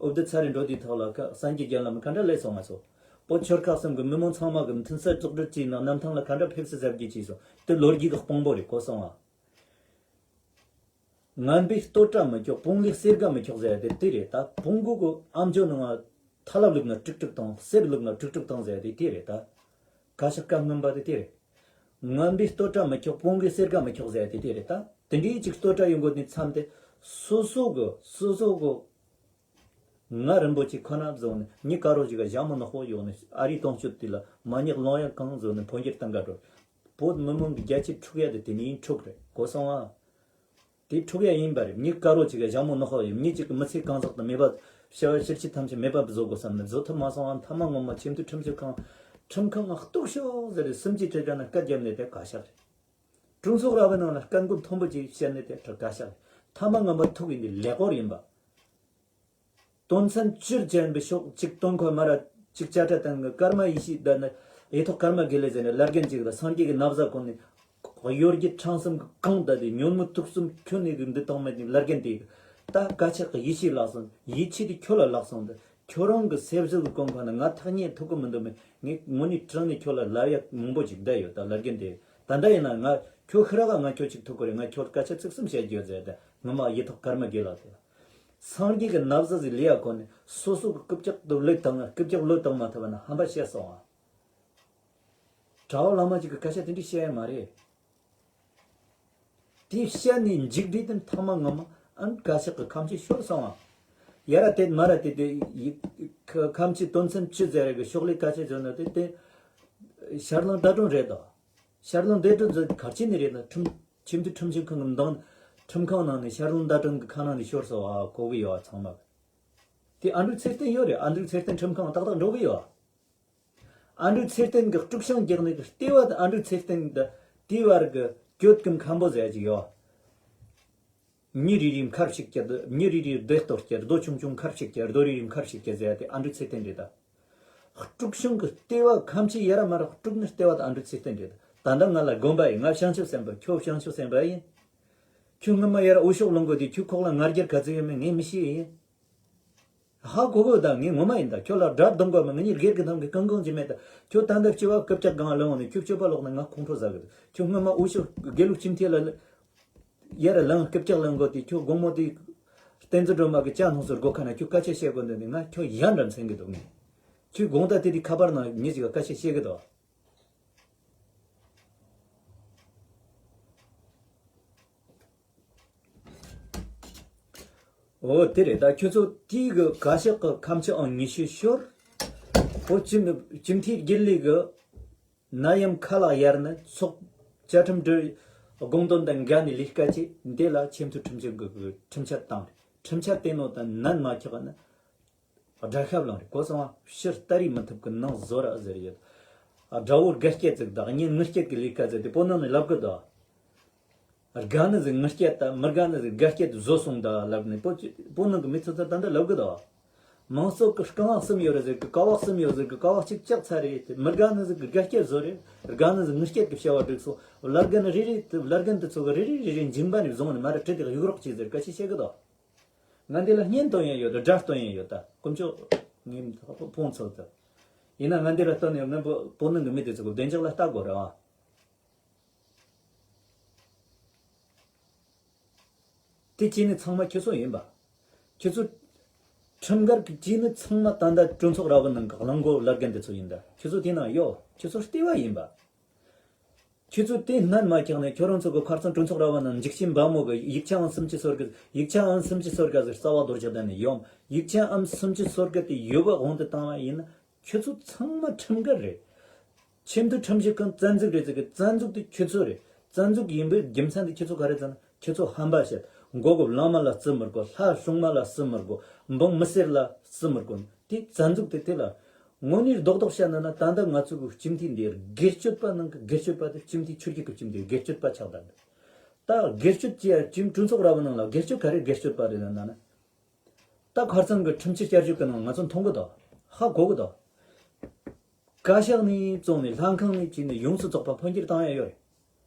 འོས་བསྡུ་ཚར་རེ་འགྲོ་དུས་ཐོག་ལ་ཁ་སངས་རྒྱས་རྒྱལ་ལམ་ག་འདྲ་ལས་སོང་ང་ཚོ། བོད་ཆོལ་ཁ་གསུམ་གི་མི་མང་ཚང་མ་གི་མཐུན་སར་རྫོགས་སྒྲིལ་བྱས་ནང་གནམ་ཐང་ལ་ག་འདྲ་ཕེབས་སུ་ཟབ་རྒྱས་བྱས་སོང་། དེ་ལོ་རྒྱུས་ཀྱི་དཔང་པོ་རེད་གོ་སོང་ང་། ངན་པས་བསྟོད་གྲྭ་མི་ཁྱོག་དཔུང་ལས་གསེར་སྒ་མི་ཁྱོག་ཟེར་ཡ་དེ་དེ་རེད་ད། བོང་གུ་གི་ཨམ་ཅོག་ནང་ང་ཐ་ལབ་བླུགས་ན་དཀྲུག་དཀྲུག་བཏང་། གསེར་བླུགས་ན་དཀྲུག་དཀྲུག་བཏང་ཟེར་ཡ་དེ་དེ་རེད་ད། བཀའ་ཤག་བཀའ་སྨན་པ་དེ་དེ་རེད། ངན་པས་བསྟོད་གྲྭ་མི་ཁྱོག་དཔུང་གིས་གསེར་སྒ་མི་ཁྱོག་ཟེར་ཡ་དེ་དེ་རེད་ད། དེ་འདྲའི་ཅིག་བསྟོད་གྲྭ་ཡོང་དགོས་དུས་མཚམས་དེ་སོ་སོ་གི་སོ་སོ་གི་ང་རིན་པོ་ཆེ་ཁོ་ན་བཟུང་ནས་མྱི་དཀར་རོ་ཞིག་ག་ཞྭ་མོ་ནག་པོ་གཡོགས་ནས་ཨ་རིའི་གཏོང་སྤྱོད་དེ་ལ་མ་ཉེས་ལོང་ཡ་གང་བཟོས་ནས་འཕོ་འགྱུར་གཏང་ག་འགྲོ། བོད་མི་མང་གི་རྒྱ་ཆེ་འཁྲུག་ཡ་དེ་དེ་ནས་འཁྲུག་རེད་གོ་སོང་ཨ། དེ་འཁྲུག་ཡ་ཡིན་པ་རེད། མྱི་དཀར་རོ་ཅིག་ག་ཞྭ་མོ་ནག་པོ་ཡོད། མྱི་གཅིག་གི་མི་ཚེ་གང་ཟག་དང་མེད་པ་བྱ་བ་ཕྱིར་ཕྱིར་ཐམས་ཅད་མེད་པ་བཟོ་དགོས་བསམ་ནས་བཟོ་ཐུབ་མ་སོང་ཨ། མཐའ་མ་ངོ་མ་ཆེས་མཐོའི་ཁྲིམས་ཞིབ་ཁང་ཁྲིམས་ཁང་ང་གཏུག་ཤོག་ཟེར་རེ་སུམ་ཅུ་དྲིལ་བྱ་ན་སྐད་བརྒྱབ་ནས་དེ་བཀའ་ཤག་རེད། གྲོས་ཚོགས་ར་བའི་ནང་ལ་སྐད་མགོ་མཐོན་པོ་ཅིག་བཤད་ནས་དེ་བཀའ་ཤག་རེད། མཐའ་མ་ངོ་མ་ཐུག་ཡིན་དེ་ལས་སྐོར་ཡིན་པ། དོན་ཚན་བཅུར་ཅན་པའི་ཕྱོགས་གཅིག་དོན་ཁོ་མ་ར་གཅིག་བཅད་ཁྲ་བཏང་གི་ཀརྨ་ཡེ་ཤེས་ད་ནི་ཡེ་ཐོག་ཀརྨ་དགེ་ལེགས་ཟེར་ནས་བླ་རྒན་ཅིག་ལ་སངས་རྒྱས་ཀྱི་ན་བཟའ་གོན་ནས་གཡོ་སྒྱུ་ཁྲམ་གསུམ་གྱི་གང་ད་དེ་ཉོན་མོངས་དུག་གསུམ་ཁྱོན་ནས་གི་འདི་བཏང་མེད་ནས་བླ་རྒན་དེ་ད་བཀའ་ཆག་གི་ཡིད་ཆེས་ལག་སོང་། ཡིད་ཆེས་དེ་ཁྱོད་ལ་ལག་སོང་། ད་ཁྱོད་རང་གི་སེམས་གཟུགས་ཀྱི་གོང་ཁ་ན་ང་ཐག་ཉེ་ཐུག་གི་མི་འདུག་མེད། ངས་དངོས་གནས་དྲང་ནས་ཁྱོད་ལ་ལབ་ཡ་མང་པོ་ཅིག་བསྡད་ཡོད། ད་བླ་རྒན་དེ་ད་ལྟ་ཡིན་ན་ང་ཁྱོད་ཤི་ར་ག་ང་ཁྱོད་ཅིག་ཐུག་གི་རེད། ང་ཁྱོད་སྐད་ཆ་ཚིག་གསུམ་བཤད་རྒྱུ་ཡོད་ཟེར། ད་ངོ་མ་ཡེ་ཐོག་ཀརྨ་དགེ་ལེགས་དེ་ལ། སངས་རྒྱས་ཀྱི་ན་བཟའ་ཟིག་ལས་ཡ་གོ་ནས་སོ་སོ་གི་རྐུབ་བཀྱག་ཏུ་བློས་བཏང་ང་། རྐུབ་བཀྱག་བློས་བཏང་མ་ཐུབ་པ་ན་ཧམ་པ་བཤད་སོང་ང་། གྲྭ་པ་བླ་མ་ཅིག་གི་སྐད་ཆ་དེ་འདྲ་བཤད་ཡ་མ་རེད། དེ་བཤད་ནས་མཇུག་སྒྲིལ་དེ་མཐའ་མ་ངོ་མ་ཨ་ནི་བཀའ་ཤག་གི་ཁ་མཆུ་ཤོར་སོང་ང་། ཡ་ར་དེད་མ་ར་དེད་དེ་ཡི་ཁ་ཁ་མཆུ་དོན་ཚན་བཅུ་ཟེར་རེ་གི་ཤོག་ལེ་སྐད་ཆ་བརྗོད་ན་དེ་དེ་ཤར་གླིང་ཟླ་སྒྲོན་རེད་དོ། ཤར་གླིང་ཟླ་སྒྲོན་ཟེར་ག་ཅི་ནས་རེད་ན། ཁྲིམས་ཆེས་མཐོའི་ཁྲིམས་ཞིབ་ཁང་གི་འདང་ཁྲིམས་ཁང་ནང་ནས་ཤར་གླིང་ཟླ་སྒྲོན་གི་ཁ་ནང་ནས་ཤོར་སོང་ཨ། གོ་གི་ཡོད་ཨ་ཚང་མ། དེ་ཨ་འབྲུག་ཚེ་བརྟན་ཡོད་རེད། ཨ་འབྲུག་ཚེ་བརྟན་ཁྲིམས་ཁང་ཏག་ཏག་འགྲོ་གི་ཡོད་ཨ། ཨ་འབྲུག་ཚེ་བརྟན་གི་དཀྲུག་ཤིང་རྒྱག་ནི་གི་ལྟེ་བ་དེ་ཨ་འབྲུག་ཚེ་བརྟན་དེ་དེའི་བར་གི་གྱོད་གི་མཁན་པོ་ཟེར་གྱི་ཡོད། མྱི་རེ་རེའི་མཁར་ཞིག་གྱི་མྱི་རེ་རེའི་རྡོ་གཏོར་གྱི་རྡོ་ཆུང་ཆུང་མཁར་ཞིག་གྱི་རྡོ་རེ་རེའི་མཁར་ཞིག་གྱི་ཟེར་དེ་ཨ་འབྲུག་ཚེ་བརྟན་རེད་ད། དཀྲུག་ཤིང་གི་ལྟེ་བ་ཁ་མཆུ་ཡ་ར་མ་ར་དཀྲུག་ནི་ལྟེ་བ་དེ་ཨ་འབྲུག་ཚེ་བརྟན་རེད་ད། ད་ལྟ་ང་ལ་དགོངས་པ་ཡིན། ང་བྱང་ཆུབ་སེམས་དཔའ། ཁྱོད་བྱང་ཆུབ་སེམས་དཔའ་ཡིན། ཁྱོད་སྔོན་མ་ཡ་ར་འོས་ཤོག་ལེན་དགོས་དུས་ཁྱོད་ཁོག་ལ་ང་རྒྱལ་ག་ཚོད་ཡོད་མེད་ངས་མི་ཤེས་ཡིན། ཧ་གོ་གོ་ད། ངས་ངོ་མ་ཡིན་ད། ཁྱོད་ལ་དགྲ་གདོང་གོ་མ་ངེད་གཉིས་སྒེར་གྱི་ནང་གི་ཀང་ཀང་ཅི་མེད་ད། ཁྱོད་ད་ལྟ་སྤྱི་བ་རྐུབ་བཀྱག་སྒང་ལ་འོང་ནས་ཁྱོད་སྤྱོད་པ་ལོག་ན་ང་ཁོང་ཁྲོ་ཟ་གི་འདུག་ཁྱོད་སྔོན་མ་འོས་ཤོག་དགེ་ལུགས་སྤྱི་འཐུས་ལ་ཡར་ལངས་རྐུབ་བཀྱག་ལེན་དགོས་དུས་ཁྱོད་དགོང་མོ་དེ་བསྟན་འཛིན་སྒྲོལ་མ་གི་ཅ་ནང་སོར་སྒོ་ཁ་ན་ཁྱོད་སྐད་ཆ་བཤད་དགོས་འདུག་ནས་ང་ཁྱོད་ཡ་འདྲ་མཚན་གི་འདུག་ངས་ཁྱོད་དགོང་དག་དེ་དུས་ཁ་པར་ནང་མྱི་ཞིག་ག་སྐད་ཆ་བཤད་གི་འདུག་འོ་དེ་རེད་ད། ཁྱོད་ཚོ་དེའི་གི་བཀའ་ཤག་གི་ཁ་མཆུ་ཨང་ཉི་ཤུ་ཤོར། ཁོ་སྤྱི་སྤྱི་འཐུས་དགེ་ལས་གི་ནད་ཡམས་ཁ་ལག་ཡར་ནི་ཚོགས་བཅའ་ཁྲིམས་སྒྲིག་དགོངས་དོན་དང་འགལ་ནས་ལས་ཀ་བྱས་འདི་ལ་ཆེས་མཐོའི་ཁྲིམས་ཆད་གི་གི་ཁྲིམས་ཆད་བཏང་རེད། ཁྲིམས་ཆད་བཏང་ནོ་དང་ནད་མ་ཁྱག་ནི། དགྲ་ཤ་བླངས་རེད་གོ་སོང་ཨ། ཕྱིར་སྟ་རེས་མི་ཐུབ་ཀི་ནང་བཟོ་ར་ཟེར་ཡོད། ཨ་དགྲ་བོ་དགའ་སྐྱེད་ཟིག་དང་གཉེན་ངུ་སྐྱེད་ཀི་ལས་ཀ་ཟེར་དེ་བོད་ནང་ནས་ལབ་གི་འདུག་དགའ་ནི་ཟིག་ངུ་སྐྱེད་དང་མི་དགའ་ནི་ཟིག་དགའ་སྐྱེད་བཟོ་སོང་ད་ལབ་ནས་བོད་ཀྱི་བོད་ནང་གི་མི་ཚོ་ཚོ་ད་འདི་ལབ་གི་འདུག་མང་ཚོགས་ཀྱི་རྐང་བ་གསུམ་ཡོད་རེད་ཟེར་གི། ཀ་བ་གསུམ་ཡོད་ཟེར་གི། ཀ་བ་གཅིག་བཅག་ཚར་རེད། དེ་མི་དགའ་ནི་ཟིག་གི་དགའ་སྐྱེད་བཟོ་རེད། དགའ་ནི་ཟིག་ངུ་སྐྱེད་ཀི་བྱ་བ་སྒྲིག་སོང་། བླ་རྒན་རེ་རེ་བླ་རྒན་དེ་ཚོ་གི་རེ་རེ་རེ་རེ་མཇིང་པ་ནས་བཟུང་ནས་མ་ར་གྲི་དེ་གཡུག་རོགས་གྱིས་ཟེར་སྐད་ཆ་བཤད་གི་འདུག་ང་འདི་ལ་བརྙན་སྟོན་ཡས་ཡོད་དོ། སྒྲ་སྟོན་ཡས་ཡོད་ད། དཀོན་མཆོག་ངའི་ཕུང་ཚོགས་དུ། ཡིན་ན་ང་འདི་ལ་སྟོན་ཡོད་ན་བོད་ནང་གི་མི་དེ་ཚོ་གི་བདེ་འཇགས་ལ་ལྟ་དགོས་རེད་ཨ། དེ་བྱས་ནི་ཚང་མ་ཁྱོད་ཚོ་ཡིན་པ། ཁྱོད་ཚོ་ཁྲིམས་འགལ་གྱི་བྱས་ནི་ཚང་མ་ད་ལྟ་གྲོས་ཚོགས་ར་བ་ནང་གི་གླང་མགོ་བླ་རྒན་དེ་ཚོ་ཡིན་ད། ཁྱོད་ཚོ་དེ་ནང་ཡོད། ཁྱོད་ཚོ་ལྟེ་བ་ཡིན་པ། ཁྱོད་ཚོ་དེ་སྣར་མ་བཀྱག་ནས་ཁྱོད་རང་ཚོ་གི་ཁ་རྩང་གྲོས་ཚོགས་ར་བ་ནང་འཇིགས་ཆེན་འབའ་མོ་གི་ཡིག་ཆ་ཨང་སུམ་ཅུ་སོ་དགུ། ཡིག་ཆ་ཨང་སུམ་ཅུ་སོ་དགུ་ཟེར་རྩ་བ་རྡོ་རྗེ་གདན་ནས་ཡོང་། ཡིག་ཆ་ཨང་སུམ་ཅུ་སོ་དགུ་དེ་ཡོད་པ་དབང་དུ་བཏང་བ་ཡིན་ན་ཁྱོད་ཚོ་ཚང་མ་ཁྲིམས་འགལ་རེད། ཆེས་མཐོའི་ཁྲིམས་ཞིབ་ཁང་བཙན་འཛུལ་རེད་ཟེར་གི། བཙན་འཛུལ་དེ་ཁྱོད་ཚོ་རེད། བཙན་འཛུལ་ཡིན་པའི་རྒྱུ་མཚན་དེ་ཁྱོད་ཚོ་ག་རེ་ཟེར་ན་ཁྱོད་ཚོ་ཧམ་པ་བཤད། མགོ་གི་བླ་མ་ལ་བརྩི་མི་དགོས། ལྷ་སྲུང་མ་ལ་བརྩི་མི་དགོས། འབངས་མི་སེར་ལ་བརྩི་མི་དགོས། དེ་བཙན་འཛུལ་དེ་དེ་ལ། དངོས་གནས་རྡོག་རྡོག་བཤད་ན་ན་ད་ལྟ་ང་ཚོ་གི་སྤྱི་འཐུས་འདི་སྒེར་གཅོད་པ་ནང་གི་སྒེར་གཅོད་པ་དེ་སྤྱི་འཐུས་ཆོས་རྒྱལ་གྱི་སྤྱི་འཐུས་སྒེར་གཅོད་པ་ཆགས་བསྡད་འདུག་ད་སྒེར་གཅོད་ཅེས་ཡ་སྤྱི་གྲོས་ཚོགས་ར་བ་ནང་ལ་སྒེར་གཅོད་ག་རེ་སྒེར་གཅོད་པ་རེད་ལབ་ན་ན། ད་ཁ་རྩང་གི་ཁྲིམས་ཆད་བསྐྱར་བཅོས་གི་ནང་ང་ཚོ་མཐོང་གི་འདུག་ཧ་གོ་གི་འདུག་བཀའ་ཤག་ནས་བཙོང་ནས་ལྷ་ཁང་ནས་བྱས་ནས་ཡོངས་སུ་རྫོགས་པ་འཕོ་འགྱུར་བཏང་ཡ་ཡོད་རེད།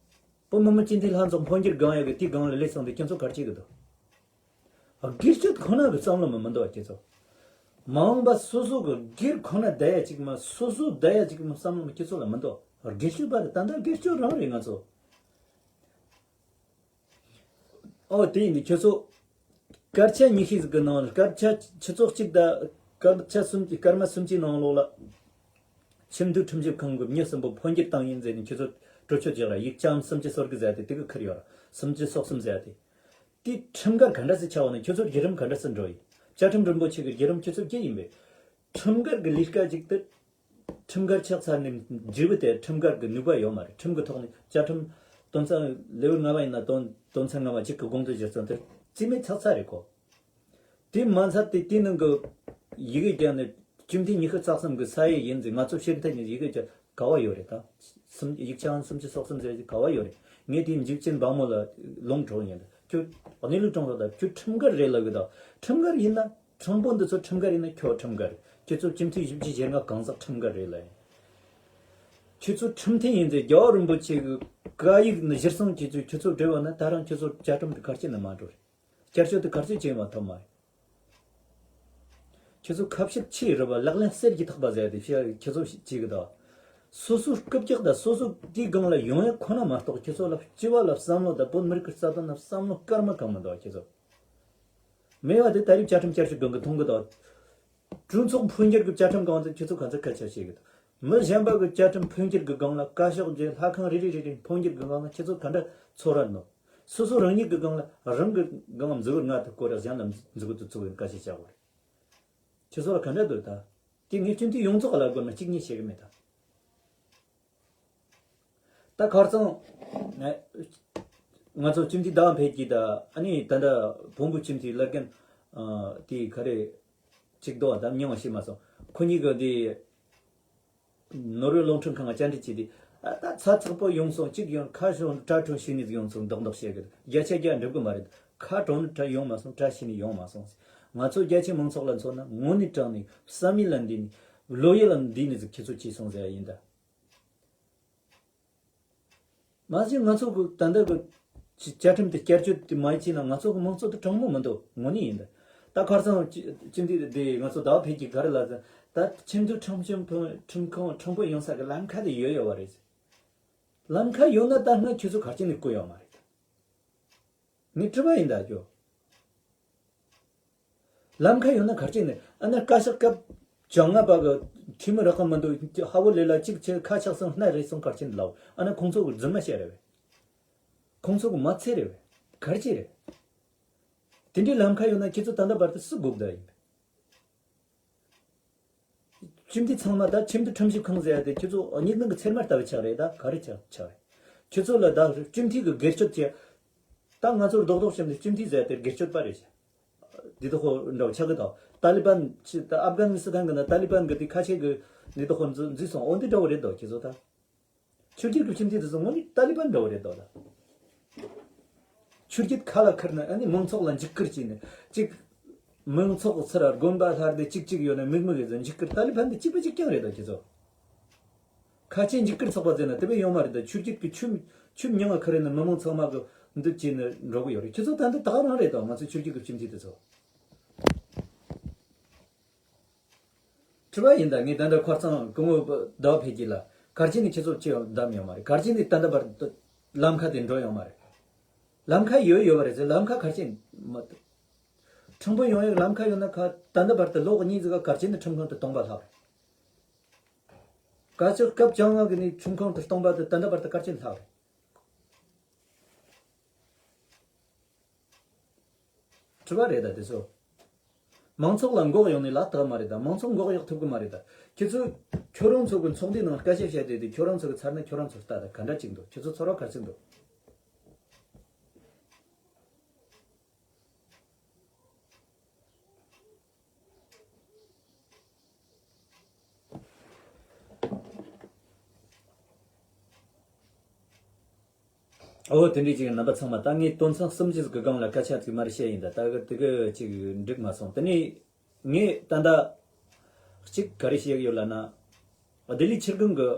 བོད་མི་མང་སྤྱི་འཐུས་ལྷན་ཚོགས་འཕོ་འགྱུར་སྒང་ཡ་གི་དེའི་སྒང་ལ་སླེབས་སོང་དུས་ཁྱེད་ཚོ་ག་རེ་བྱེད་གི་འདུག་སྒེར་གཅོད་ཁོ་ན་གི་བསམ་བློ་མི་མི་འདུག་ཁྱེད་ཚོ། མ་འོངས་པ་སོ་སོ་གི་སྒེར་ཁོ་ན་བསྡད་ཡ་ཅིག་མ་སོ་སོ་བསྡད་ཡ་ཅིག་མ་བསམ་བློ་མི་ཁྱེད་ཚོ་ལ་མི་འདུག་སྒེར་གཅོད་པ་དེ་ད་ལྟ་སྒེར་གཅོད་རང་རེད་ང་ཚོ། ཨོ་དེ་ཡིན་དུས་ཁྱེད་ཚོ་སྐར་ཆ་ཉི་ཤུ་ཟིག་གི་ནང་སྐར་ཆ་ཆུ་ཚོད་གཅིག་དང་སྐར་ཆ་སུམ་ཅུ་སྐར་མ་སུམ་ཅུའི་ནང་ལོགས་ལ་ཁྲིམས་མཐུན་ཁྲིམས་ཞིབ་ཁང་གི་མི་གསུམ་པོ་འཕོ་འགྱུར་བཏང་ཡིན་ཟེར་ནས་ཁྱེད་ཚོ་གྲོས་ཆོད་བཞག་ར་ཡིག་ཆ་སུམ་ཅུ་སོ་དགུ་ཟེར་ཏེ་དེ་གི་ཁུར་ཡོད་ར་སུམ་ཅུ་སོ་གསུམ་ཟེར་ཏེ། དེ་ཁྲིམས་འགལ་ག་འདྲ་སེ་ཆགས་པ་ན་ཁྱོད་ཚོར་བརྒྱུད་རིམ་ག་འདྲ་སེ་འགྲོ་ཡིན། བཅའ་ཁྲིམས་རིན་པོ་ཆེ་གི་བརྒྱུད་རིམ་ཁྱོད་ཚོ་བརྒྱུད་ཡིན་པས། ཁྲིམས་འགལ་གི་ལས་ཀ་ཅིག་དེ། ཁྲིམས་འགལ་ཆགས་ཚར་ནས་འབྲས་བུ་དེ་ཁྲིམས་འགལ་གི་ནུས་པ་ཡོད་མ་རེད། ཁྲིམས་ཀྱི་ཐོག་ནས་བཅའ་ཁྲིམས་དོན་ཚན་ལེའུ་ལྔ་པ་ཡིན་ན་དོན་དོན་ཚན་ལྔ་པ་གཅིག་གི་དགོངས་དོན་གཞིར་བཟུང་དེ་རྩིས་མེད་ཆགས་ཚར་རེད་གོ། དེ་མ་ཚད་དེ་དེའི་ནང་གི་ཡི་གེ་བརྒྱབ་ནས་སྤྱི་འཐུས་ཉི་ཤུ་རྩ་གསུམ་གི་ས་ཡིག་ཡིན་ཟེར་ང་ཚོ་ཕྱིར་འཐེན་ནས་ཡི་གེ་བརྒྱབ་ག་བ་ཡོད་རེད་ད། སུམ་ཡིག་ཆའང་སུམ་ཅུ་སོ་གསུམ་ཟེར་གྱི་ག་བ་ཡོད་རེད། ངས་དེའི་འཇིགས་ཆེན་འབངས་མོ་ལ་ལུང་དྲངས་ཡིན་ད་ཁྱོད་གནས་ལུགས་དྲང་གི་ད་ཁྱོད་ཁྲིམས་འགལ་རེད་ལབ་གི་ད། ཁྲིམས་འགལ་ཡིན་ན་ཁྲིམས་དཔོན་འདི་ཚོ་ཁྲིམས་འགལ་ཡིན་ན་ཁྱོད་ཁྲིམས་འགལ་རེད། ཁྱེད་ཚོ་སྤྱི་འཐུས་བཞི་བཅུ་ཞེ་ལྔ་གང་ཟག་ཁྲིམས་འགལ་རེད་ལབ་ཡིན། ཁྱེད་ཚོ་ཁྲིམས་མཐུན་ཡིན་ཟེར་རྒྱལ་བ་རིན་པོ་ཆེ་གི་བཀའ་ཡིག་ནི་གཞིར་བཟུང་བྱས་ཚུལ་ཁྱེད་ཚོ་བྲིས་པ་ན་ད་རང་ཁྱེད་ཚོ་བཅའ་ཁྲིམས་དེ་གར་སྐྱེལ་ནི་མ་འགྲོ་རེད། བསྐྱར་བཅོས་དེ་གར་སྐྱེལ་བྱས་མ་ཐུབ་མ་རེད། ཁྱེད་ཚོ་ཁ་བཤད་ཆེ་རུ་བ་ལག་ལེན་གསེར་གྱི་ཐག་པ་ཟེར་ཏེ་བཤད་ཁྱེད་ཚོ་བྱེད་གི་ད། སོ་སོ་རྐུབ་བཀྱག་དང་སོ་སོ་དེའི་སྒང་ལ་ཡོང་ཡ་ཁོ་ན་མ་གཏོགས་ཁྱེད་ཚོ་ལ་སྤྱི་བ་ལ་བསམ་བློ་དང་བོད་མི་རིགས་ཀྱི་རྩ་དོན་ལ་བསམ་བློ་སྐར་མ་གང་མི་འདུག་ཁྱེད་ཚོ། མེད་པ་དེ་ད་རེས་བཅའ་ཁྲིམས་བསྐྱར་བཅོས་སྒང་གི་མཐོང་གི་ད། གྲོས་ཚོགས་འཕོ་འགྱུར་གྱི་བཅའ་ཁྲིམས་སྒང་དུ་ཁྱེད་ཚོ་ག་ཚོད་སྐད་ཆ་བཤད་གི་ད། མི་གཞན་པ་གི་བཅའ་ཁྲིམས་འཕོ་འགྱུར་གྱི་སྒང་ལ་བཀའ་ཤག་གི་ལྷ་ཁང་རེ་རེ་རེ་རེ་འཕོ་འགྱུར་གྱི་སྒང་ལ་ཁྱེད་ཚོ་ག་འདྲ་ཚོར་བ་ནོ། སོ་སོ་རང་ཉིད་ཀྱི་སྒང་ལ་རང་གི་སྒང་མཛུབ་གུ་ལྔ་དུ་བསྐོར་ར་གཞན་ལ་མཛུབ་གུ་དུ་བཙུགས་པའི་བཀའ་ཆད་བཅག་དགོས་རེད། ཁྱེད་ཚོ་ལ་ག་འདྲ་འདོད་ད། དེ་ངས་སྤྱི་འཐུས་ཡོངས་རྫོགས་ལ་དགོས་ན་གཅིག་གཉིས་བཤད་གི་མེད་ད། ད་ཁར་སང་ང་ང་ཚོ་སྤྱི་འཐུས་ཟླ་བ་འཕེལ་གྱིས་ད་ཨ་ནི་ད་ལྟ་བོན་པོ་སྤྱི་འཐུས་བླ་རྒན་དེ་ག་རེ་གཅིག་འདུག་བ་ད་མྱོང་བ་ཤེས་མ་སོང་། ཁོ་གཉིས་ཀྱི་དེ་ནོར་ཝེ་རླུང་འཕྲིན་ཁང་ལ་བཅར་འདྲི་བྱས་ཏེ་ཨ་ད་ཚ་ཚགས་པོ་ཡོང་སོང་། གཅིག་ཡོང་ཁ་ཤོང་གྲ་གྲོན་ཤེས་ནས་ཡོང་སོང་། མདོག་མདོག་བཤད་གི་བརྒྱ་ཆ་བརྒྱ་འགྲུབ་གི་མ་རེད། ཁ་གྲོན་གྲ་ཡོང་མ་སོང་། གྲ་ཤེས་ནས་ཡོང་མ་སོང་། ང་ཚོ་རྒྱ་ཆེ་མང་ཚོགས་ལ་མཚོན་ན་དངོས་གནས་དྲང་ནས་བསམ་ཡུལ་ལ་འདི་ནས་བློ་ཡུལ་ལ་འདི་ནས་ཟིག་ཁྱེད་ཚོ་བྱས་སོང་ཟེར་ཡ་ཡིན་ད། མ་གཞི་ང་ཚོ་གི་ད་ལྟ་གི་བཅའ་ཁྲིམས་དེ་བསྐྱར་བཅོས་དེ་མ་བྱས་ན་ང་ཚོ་གི་མང་ཚོགས་དེ་དྲང་མོ་མི་འདུག་དངོས་གནས་ཡིན་ད། ད་ཁར་སང་སྤྱི་འཐུས་དེ་ང་ཚོ་ཟླ་བ་འཕེལ་གྱིས་ག་རེ་ལབ་ཟེར། ད་ཁྲིམས་མཐུན་ཁྲིམས་ཁང་ཁྲིམས་ཁང་ཁྲིམས་དཔོན་ཡོང་ས་གི་ལམ་ཁ་དེ་ཡོད་ཡོད་པ་རེད། ལམ་ཁ་ཡོད་ན་ད་སྔ་ཁྱོད་ཚོ་ག་རེ་བྱས་ནས་བསྐོས་ཡོད་མ་རེད། ངས་དྲི་བ་ཡིན་ད་ཁྱོད། ལམ་ཁ་ཡོད་ན་ག་རེ་བྱས་ནས་ཨ་ན་བཀའ་ཤག་སྐབས་བཅོ་ལྔ་པ་གི་འཐུས་མི་རག་གི་མི་འདུག་ཧ་བོ་ལེ་ལ་གཅིག་བྱས་ཁ་ཆག་སོང་སྣ་རེད་སོང་ག་རེ་བྱས་ནས་ལབ་ཨ་ན་ཁོང་ཚོ་གི་རྫུན་མ་བཤད་རེད་བས། ཁོང་ཚོ་གི་མ་ཚད་རེད་བས། ག་རེ་བྱས་རེད། དེ་འདྲའི་ལམ་ཁ་ཡོད་ན་ཁྱེད་ཚོ་ད་ལྟ་བར་དུ་སུ་སྒུག་བསྡད་ཡིན་པས། སྤྱི་འཐུས་ཚང་མ་ད་ཁྲིམས་མཐུན་ཁྲིམས་ཞིབ་ཁང་ཟེར་ཡ་དེ་ཁྱེད་ཚོ་གཉིས་ནང་གི་ཚེར་མ་ལྟ་བུ་ཆགས་རེད། ད་ག་རེ་ཆགས་ཆགས་རེད། ཁྱེད་ཚོ་ལ་ད་སྤྱི་འཐུས་ཀྱི་སྒེར་གཅོད་བྱས། ད་ང་ཚོར་རྡོག་རྡོག་བྱས་ནས་སྤྱི་འཐུས་ཟེར་ཡ་དེ་སྒེར་གཅོད་པ་རེད་ཤག་འདི་དག་ཁོ་འདྲ་བོ་ཆགས་གི་ད། ཏཱ་ལི་བན་ཕྱི་ད་ཨབ་གྷ་ནི་སི་ཐན་གི་ན་ཏཱ་ལི་བན་གི་དེ་ཁ་ཆེ་གི་འདི་དག་ཁོ་འཛུལ་འཛུལ་སོང་། འོ་འདི་འདྲ་བོ་རེད་དོ་ཁྱེད་ཚོ་ད། ཆོས་བརྒྱུད་ཀྱི་སྤྱི་འཐུས་དེ་ཚོ་དངོས་གནས་ཏཱ་ལི་བན་འདྲ་བོ་རེད་དོ་ད། ཆོས་བརྒྱུད་ཁ་ལ་ཁུར་ནས་ཨ་ནི་མང་ཚོགས་ལ་འཇིགས་སྐུལ་བྱས་ནས་གཅིག་མང་ཚོགས་ཚུར་དགོན་པ་ལྷར་དེ་གཅིག་གཅིག་ཡོད་ན་མིག་མིག་གི་ཚོ་འཇིགས་སྐུལ་ཏཱ་ལི་བན་དེ་གཅིག་པ་གཅིག་རྐྱང་རེད་དོ་ཁྱེད་ཚོ། ཁ་ཆེ་འཇིགས་སྐུལ་ཚོགས་པ་ཟེར་ན་དེ་བས་ཡོང་མ་རེད་དོ། ཆོས་བརྒྱུད་ཀྱི་ཆོས་ཆོས་མྱང་ང་ཁུར་ནས་མི་མང་ཚང་མ་གི་འདུ་བྱས་ནས་འགྲོ་གི་ཡོད་རེད། ཁྱེད་ཚོ་ད་འདི་ད་ག་རང་རེད་དོ། ང་ཚོ་ཆོས་བརྒྱུད་ཀྱི་སྤྱི་འཐུས་དེ་ཚོ། དྲི་བ་ཡིན་ད། ངས་ད་ལྟ་ཁར་སང་སྐུ་ངོ་ཟླ་བ་འཕེལ་རྒྱས་ལ་ག་རེ་བྱས་ནས་ཁྱེད་ཚོ་ཅི་ཡང་བདམས་ཡོད་མ་རེད། ག་རེ་བྱས་ནས་ད་ལྟ་བར་དུ་ལམ་ཁ་དེ་འགྲོ་ཡོད་མ་རེད། ལམ་ཁ་ཡོད་ཡོད་པ་རེད་ཟེར། ལམ་ཁ་ག་རེ་བྱས་མ་ཐུབ། ཁྲིམས་དཔོན་ཡོང་ཡག་ལམ་ཁ་ཡོད་ན་ཁ་ད་ལྟ་བར་དུ་ལོ་གཉིས་ཙམ་ག་ག་རེ་བྱས་ནས་ཁྲིམས་ཁང་དུ་སྟོང་པ་ལྷག་རེད། སྐབས་བཅོ་ལྔ་གི་ནས་ཁྲིམས་ཁང་དུ་སྟོང་པ་དེ་ད་ལྟ་བར་དུ་ག་རེ་བྱས་ནས་ལྷག་རེད། དྲི་བ་རེད་ད་དེ་ཚོ། མང་ཚོགས་ལ་འགོག་ཡོང་ནས་ལ་དག་མ་རེད་ད། མང་ཚོགས་འགོག་ཡག་ཐུབ་གི་མ་རེད་ད། ཁྱེད་ཚོས་ཁྱོད་རང་ཚོ་གི་ཚོགས་འདུའི་ནང་སྐད་ཆ་བཤད་དེ་དེ་ཁྱོད་རང་ཚོ་གི་ཚར་ན་ཁྱོད་རང་ཚོར་ལྟ་ད་ག་འདྲ་ཅིག་འདུག་ཁྱེད་ཚོ་ཚོར་བ་ག་ཚོད་འདུག་ཨོ་དེ་འདྲའི་ཅིག་རྣམ་པ་ཚང་མ་ད་ངས་དོན་ཚན་གསུམ་ཅིག་གི་སྒང་ལ་སྐད་ཆ་ཅིག་མར་བཤད་ཡིན་ད། ད་གི་དེ་གི་ཅིག་འགྲིག་མ་སོང་། དེ་ནས་ངས་ད་ལྟ་ གཅིག་ག་རེ་བཤད་ཀྱི་ཡོད་ལབ་ན། ལྡི་ལི་ཕྱིར་འགུལ་གྱི་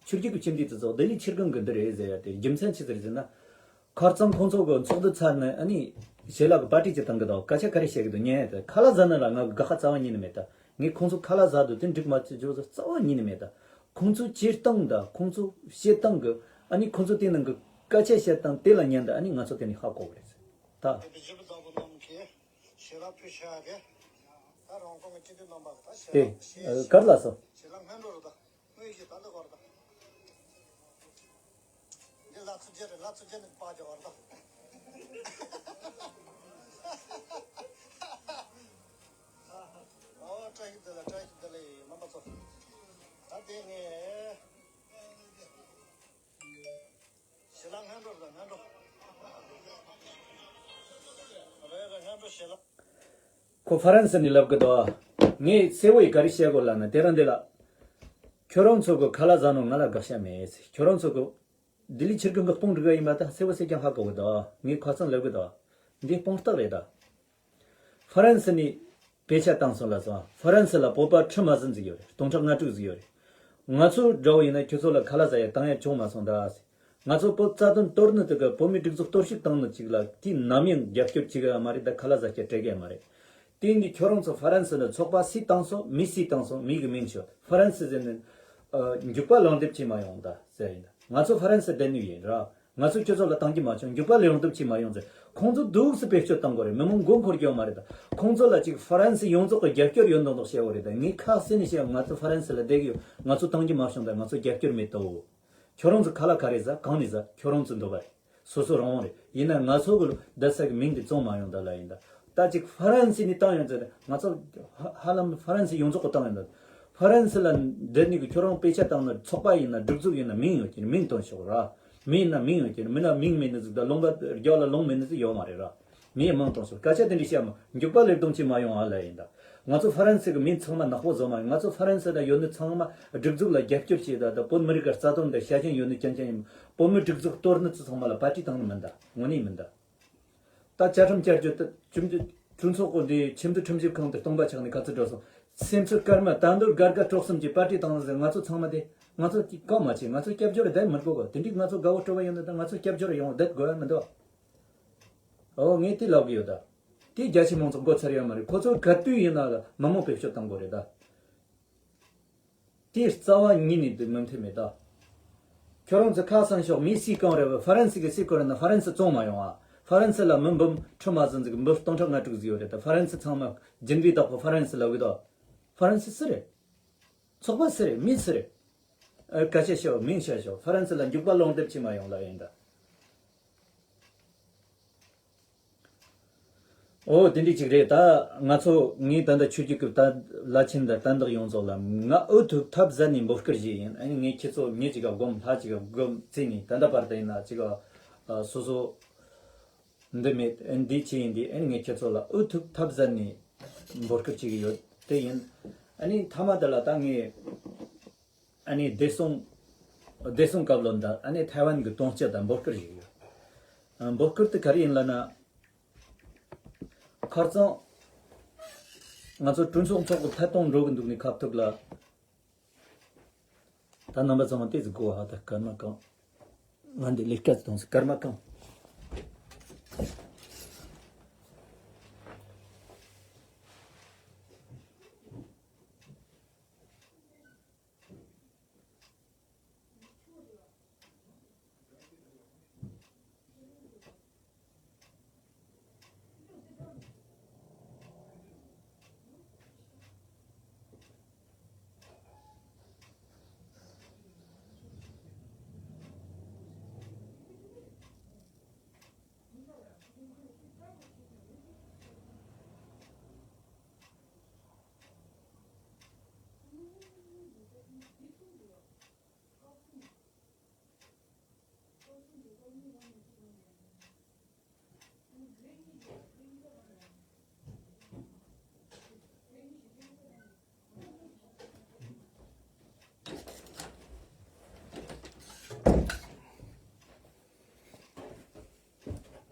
ཆུ་རྒྱུད་ཀྱི་ཁྱིམ་སྡེ་དེ་ཚོ་ལྡི་ལི་ཕྱིར་འགུལ་གྱི་འདི་རེད་ཟེར་ཡ་དེ་རྒྱུ་མཚན་ཅི་ཟེར་ཟེར་ན། ཁ་རྩང་ཁོང་ཚོ་གི་ཚོགས་འདུ་ཚར་ནས་ཨ་ནི་ཞལ་ལག་གི་པར་ཊི་ཅིག་བཏང་གི་འདུག་སྐད་ཆ་ག་རེ་བཤད་ཀྱི་འདུག་ཉན་ཡ་དེ་ཁ་ལག་ཟ་ན་ལ་ང་གི་དགག་པ་རྩ་བ་ཉིད་ནས་མེད་ད། ངས་ཁོང་ཚོ་ཁ་ལག་ཟ་འདུག་དེ་འགྲིག་མ་བྱེད་རྒྱུ་རྩ་བ་ཉིད་ནས་མེད་ད། ཁོང་ཚོའི་བྱེད་སྟངས་དང་ཁོང་ཚོའི་བཤད་སྟངས་ཀྱི་ཨ་ནི་ཁོང་ཚོ་དེ་ནང་གི་སྐད་ཆ་བཤད་སྟངས་དེ་ལ་ཉན་ད་ཨ་ནི་ང་ཚོ་དེ་ནས་ཧ་གོ་གི་རེད་ད། དེ་བཞིན་པ་བདག་པོ་རྣམས་ཀྱིས་ཞལ་ལག་ཕུལ་བྱ་དེ། ད་རང་ཁོང་གི་སྤྱི་འཐུས་རྣམ་པ་གི་ད་ཞལ་དེ་ལག་ཨ་གར་ལ་སོ། ཞལ་ལག་སྔོན་འགྲོ་རུ་ད། དངོས་གཞི་ད་འདི་བར་ད། འདི་ལ་ཚུར་རྒྱལ་རེད་ལ་ཚུར་རྒྱལ་ནི་པ་རྒྱ་བར་ད། ཨོ་བཀྲ་ཤིས་བདེ་ལེགས་བཀྲ་ཤིས་བདེ་ལེགས་རྣམ་པ་ཚོ། ད་དེ་ངས། ཞལ་ལག་སྔོན་འགྲོ་རེད་སྔོན་འགྲོ། རེད་རེད་སྔོན་འགྲོ་ཞལ་ལག་ཁོ་ཧྥ་རན་སི་ནས་ལབ་གི་འདུག་ངས་གསལ་བོ་ཡིས་ག་རེ་བཤད་དགོས་ལབ་ན་དེ་རིང་འདི་ལ། ཁྱོད་རང་ཚོ་གི་ཁ་ལག་ཟ་ནོ་ང་ལ་དགག་བྱ་མེད། ཁྱོད་རང་ཚོ་གི་ལྡི་ལི་ཕྱིར་འགུལ་གི་དཔུང་སྒྲིག་ག་ཡིན་པ་ད་གསལ་བོ་གསལ་རྐྱང་ཧ་གོ་གི་འདུག་ངས་ཁ་སང་ལབ་གི་འདུག་འདི་དཔང་རྟགས་རེད་ད། ཧྥ་རན་སི་ནས་དཔེ་ཆ་བཏང་སོང་ལ་སོང་། ཧྥ་རན་སི་ལ་བོད་པ་ཁྲི་མ་ཟིན་ཟིག་ཡོད་རེད། སྟོང་ཕྲག་ལྔ་དྲུག་ཟིག་ཡོད་རེད། ང་ཚོ་འདྲ་བོ་ཡིན་ན་ཁྱོད་ཚོ་ལ་ཁ་ལག་ཟ་ཡ་བཏང་ཡ་བྱུང་མ་སོང་ད། ང་ཚོ་བོད་རྩ་དོན་གཏོར་ནི་དེ་ག་བོད་མིའི་སྒྲིག་འཛུགས་གཏོར་བཤིག་བཏང་ནི་ཅིག་ལ་དེ་ནམ་ཡང་རྒྱབ་སྐྱོར་བྱེད་གི་ཡོད་མ་རེད་ད། ཁ་ལག་ཟ་སྐྱ་སྤྲད་གི་ཡོད་མ་རེད། དེ་ཡིན་དུས་ཁྱོད་རང་ཚོ་ཧྥ་རན་སི་ལ་ཚོགས་པ་སུས་བཏང་སོང་མི་སུས་བཏང་སོང་མི་གི་མིང་ཤོད། ཧྥ་རན་སི་ཟེར་ནི་ཨ་འཇུག་པ་ལོག་འདེབས་བྱེད་མ་ཡོང་ད་ཟེར་ཡིན་ད། ང་ཚོ་ཧྥ་རན་སི་བསྡད་ནི་ཡིན་ར། ང་ཚོ་ཁྱོད་ཚོ་ལ་བཏང་གི་མ་བྱུང་། འཇུག་པ་ལོག་འདེབས་བྱེད་མ་ཡོང་ཟེར། ཁོང་ཚོ་སྡུག་སུ་བེད་སྤྱོད་བཏང་དགོས་རེད། མི་མང་མགོ་འཁོར་གྱི་ཡོད་མ་རེད་ད། ཁོང་ཚོ་ལ་ཅིག་ཧྥ་རན་སི་ཡོངས་རྫོགས་ཀྱི་རྒྱབ་སྐྱོར་ཡོད་མདོག་མདོག་བཤད་ཡོད་རེད་ད། ངས་ཁ་གསལ་ནས་བཤད་ཡོད། ང་ཚོ་ཧྥ་རན་སི་ལ་བསྡད་ཀྱི་ཡོད། ང་ཚོ་བཏང་གི་མ་བྱུང་ད། ང་ཚོ་རྒྱབ་སྐྱོར་མེད་དོ། ཁྱོད་རང་ཚོ་ཁ་ལག་ག་རེ་ཟ་གང་ནས་ཟ་ཁྱོད་རང་ཚོ་འདོད་པ་རེད། སོ་སོ་རང་དབང་རེད། ཡིན་ན་ང་ཚོ་གི་བསྡད་ས་གི་མིང་དེ་བཙོང་མ་ཡོང་ད་ལ་ཡིན་ད། ད་ཅིག་ཧྥ་རན་སི་ནས་བཏང་ཡོང་ཚེ་ང་ཚོ་ཧ་ཧ་ལམ་ཧྥ་རན་སི་ཡོངས་རྫོགས་ཀྱི་བཏང་ཡོང་ད། ཧྥ་རན་སི་ལ་འདི་ནས་གི་ཁྱོད་རང་དཔེ་ཆ་བཏང་ན་ཚོགས་པ་ཡིན་ན་སྒྲིག་འཛུགས་ཡིན་ན་མིང་ཡོད་ཀྱི་རེད། མིང་བཏོན་ཤོག་ར། མི་ཡིན་ན་མིང་ཡོད་ཀྱི་རེད། མིན་ན་མིང་མེད་ནི་ཟིག་ད་ལུང་པ་རྒྱག་ལ་ལུང་མེད་ནི་ཟིག་ཡོད་མ་རེད་ར། མི་ཡི་མིང་བཏོན་ཤོག་སྐད་ཆ་དེ་འདྲ་བཤད་མ་འཇུག་པ་ལེབ་རྡུང་བྱེད་མ་ཡོང་ཨ་ལ་ཡིན་ད། ང་ཚོ་ཧྥ་རན་སི་གི་མི་ཚང་མ་ནག་པོ་བཟོ་མ་ཡིན། ང་ཚོ་ཧྥ་རན་སི་ན་ཡོད་ནི་ཚང་མ་སྒྲིག་འཛུགས་ལ་རྒྱབ་སྐྱོར་བྱེད་ད་ད་བོད་མི་རིགས་ཀྱི་རྩ་དོན་དང་ཤ་ཞེན་ཡོད་ནི་རྐྱང་རྐྱང་ཡིན། བོད་མི་སྒྲིག་འཛུགས་གཏོར་ནི་ཚོ་ཚང་མ་ལ་པར་ཊི་བཏང་ནི་མིན་ད། དངོས་གནས་མིན་ད། ད་བཅའ་ཁྲིམས་བསྐྱར་བཅོས་ད་ཁྲིམས་གྲོས་ཚོགས་གི་འདི་ཁྲིམས་བསྟར་ཁྲིམས་ཞིབ་ཁང་དུ་སྟོང་པ་ཆགས་ནས་ག་ཚོད་འགྲོ་སོང་། སེམས་ཚོར་སྐར་མ་ད་འདོད་དགའ་དགའ་སྤྲོ་གསུམ་གྱི་པར་ཊི་བཏང་ཟེར། ང་ཚོ་ཚང་མ་དེ་ང་ཚོ་གི་གང་མ་བྱེད། ང་ཚོ་སྐྱབས་བཅོལ་བསྡད་མི་དགོས་གོ་དེ་འདྲའི་ང་ཚོ་དགའ་བོ་སྤྲོ་བ་ཡོད་ན་ད་ང་ཚོ་སྐྱབས་བཅོལ་ཡོང་བསྡད་དགོས་ཡ་མི་འདུག་ཨོ་ངས་དེ་ལབ་གི་ཡོད་ད། དེ་རྒྱ་ཆེ་མང་ཚོགས་མགོ་ཚར་ཡོད་མ་རེད། ཁོ་ཚོར་ག་དུས་ཡིན་ན་ལ་མི་མང་བེད་སྤྱོད་གཏང་དགོས་རེད་ད། དེ་རྩ་བ་ཉིད་ནས་དེ་མི་མཐུན་མེད་ད། ཁྱོད་རང་ཚོ་ཁ་བསང་ཤོག་མི་སུས་གང་རེད་བ། ཧྥ་རན་སི་གི་སུས་གང་རེད་ན་ཧྥ་རན་སི་བཙོང་མ་ཡོང་ཨ། ཧྥ་རན་སི་ལ་མི་འབུམ་ཁྲི་མ་ཟིན་ཟིག་འབུམ་སྟོང་ཕྲག་ལྔ་དྲུག་ཟིག་ཡོད་རེད་ད། ཧྥ་རན་སི་ཚང་མ་སྦྱིན་པའི་བདག་པོ་ཧྥ་རན་སི་ལབ་གི་ད། ཧྥ་རན་སི་སུ་རེད། ཚོགས་པ་སུ་རེད། མི་སུ་རེད། ཨ་སྐད་ཆ་ཤོད་མིང་བཤད་ཤོག་ཧྥ་རན་སི་ལ་འཇུག་པ་ལོག་འདེབས་བྱེད་མ་ཡོང་ལ་ཡིན་ད། ཨོ་དེ་འདྲ་ཅིག་རེད་ད། ང་ཚོ་ངས་ད་ལྟ་ཆོས་བརྒྱུད་ཀྱི་ད་བླ་ཆེན་དང་དད་འདུག་ཡོངས་རྫོགས་ལ་ང་འུ་ཐུག་ཐབས་ཟད་ནས་འབོད་སྐུལ་བྱས་ཡིན། ཨ་ནི་ངས་ཁྱེད་ཚོ་མི་གཅིག་ག་སྒོམ་ལྷ་གཅིག་ག་སྒོམ་བརྩིས་ནས་ད་ལྟ་བར་དུ་ཡིན་ན་གཅིག་ག་སོ་སོ་འདི་མེད་འདི་བྱས་ཡིན་དེ། ཨ་ནི་ངས་ཁྱེད་ཚོ་ལ་འུ་ཐུག་ཐབས་ཟད་ནས་འབོད་སྐུལ་བྱེད་ཀྱི་ཡོད་དེ་ཡིན། ཨ་ནི་མཐའ་མ་དེ་ལ་ད་ངས། ཨ་ནི་བདེ་སྲུང་། བདེ་སྲུང་སྐབས་ལོ་འདི་ཨ་ནི་ཐའེ་ཝན་གྱི་དོན་སྤྱི་དང་འབོད་སྐུལ་ཞིག་ཡོད། ཨ་འབོད་སྐུལ་དེ་ག་རེ་ཡིན་ལབ་ན། ཁ་རྩང་། ང་ཚོ་གྲོས་ཚོགས་ཚོགས་གི་ཐད་གཏོང་འགྲོ་གི་འདུག་ནི་ཁ་ཐུག་ལ། ད་རྣམ་པ་ཚང་མ་ཏོག་ཙམ་སྒུག་ཨ། ད་སྐར་མ་གང་། ང་འདི་ལས་ཀ་གཏོང་སི་སྐར་མ་གང་།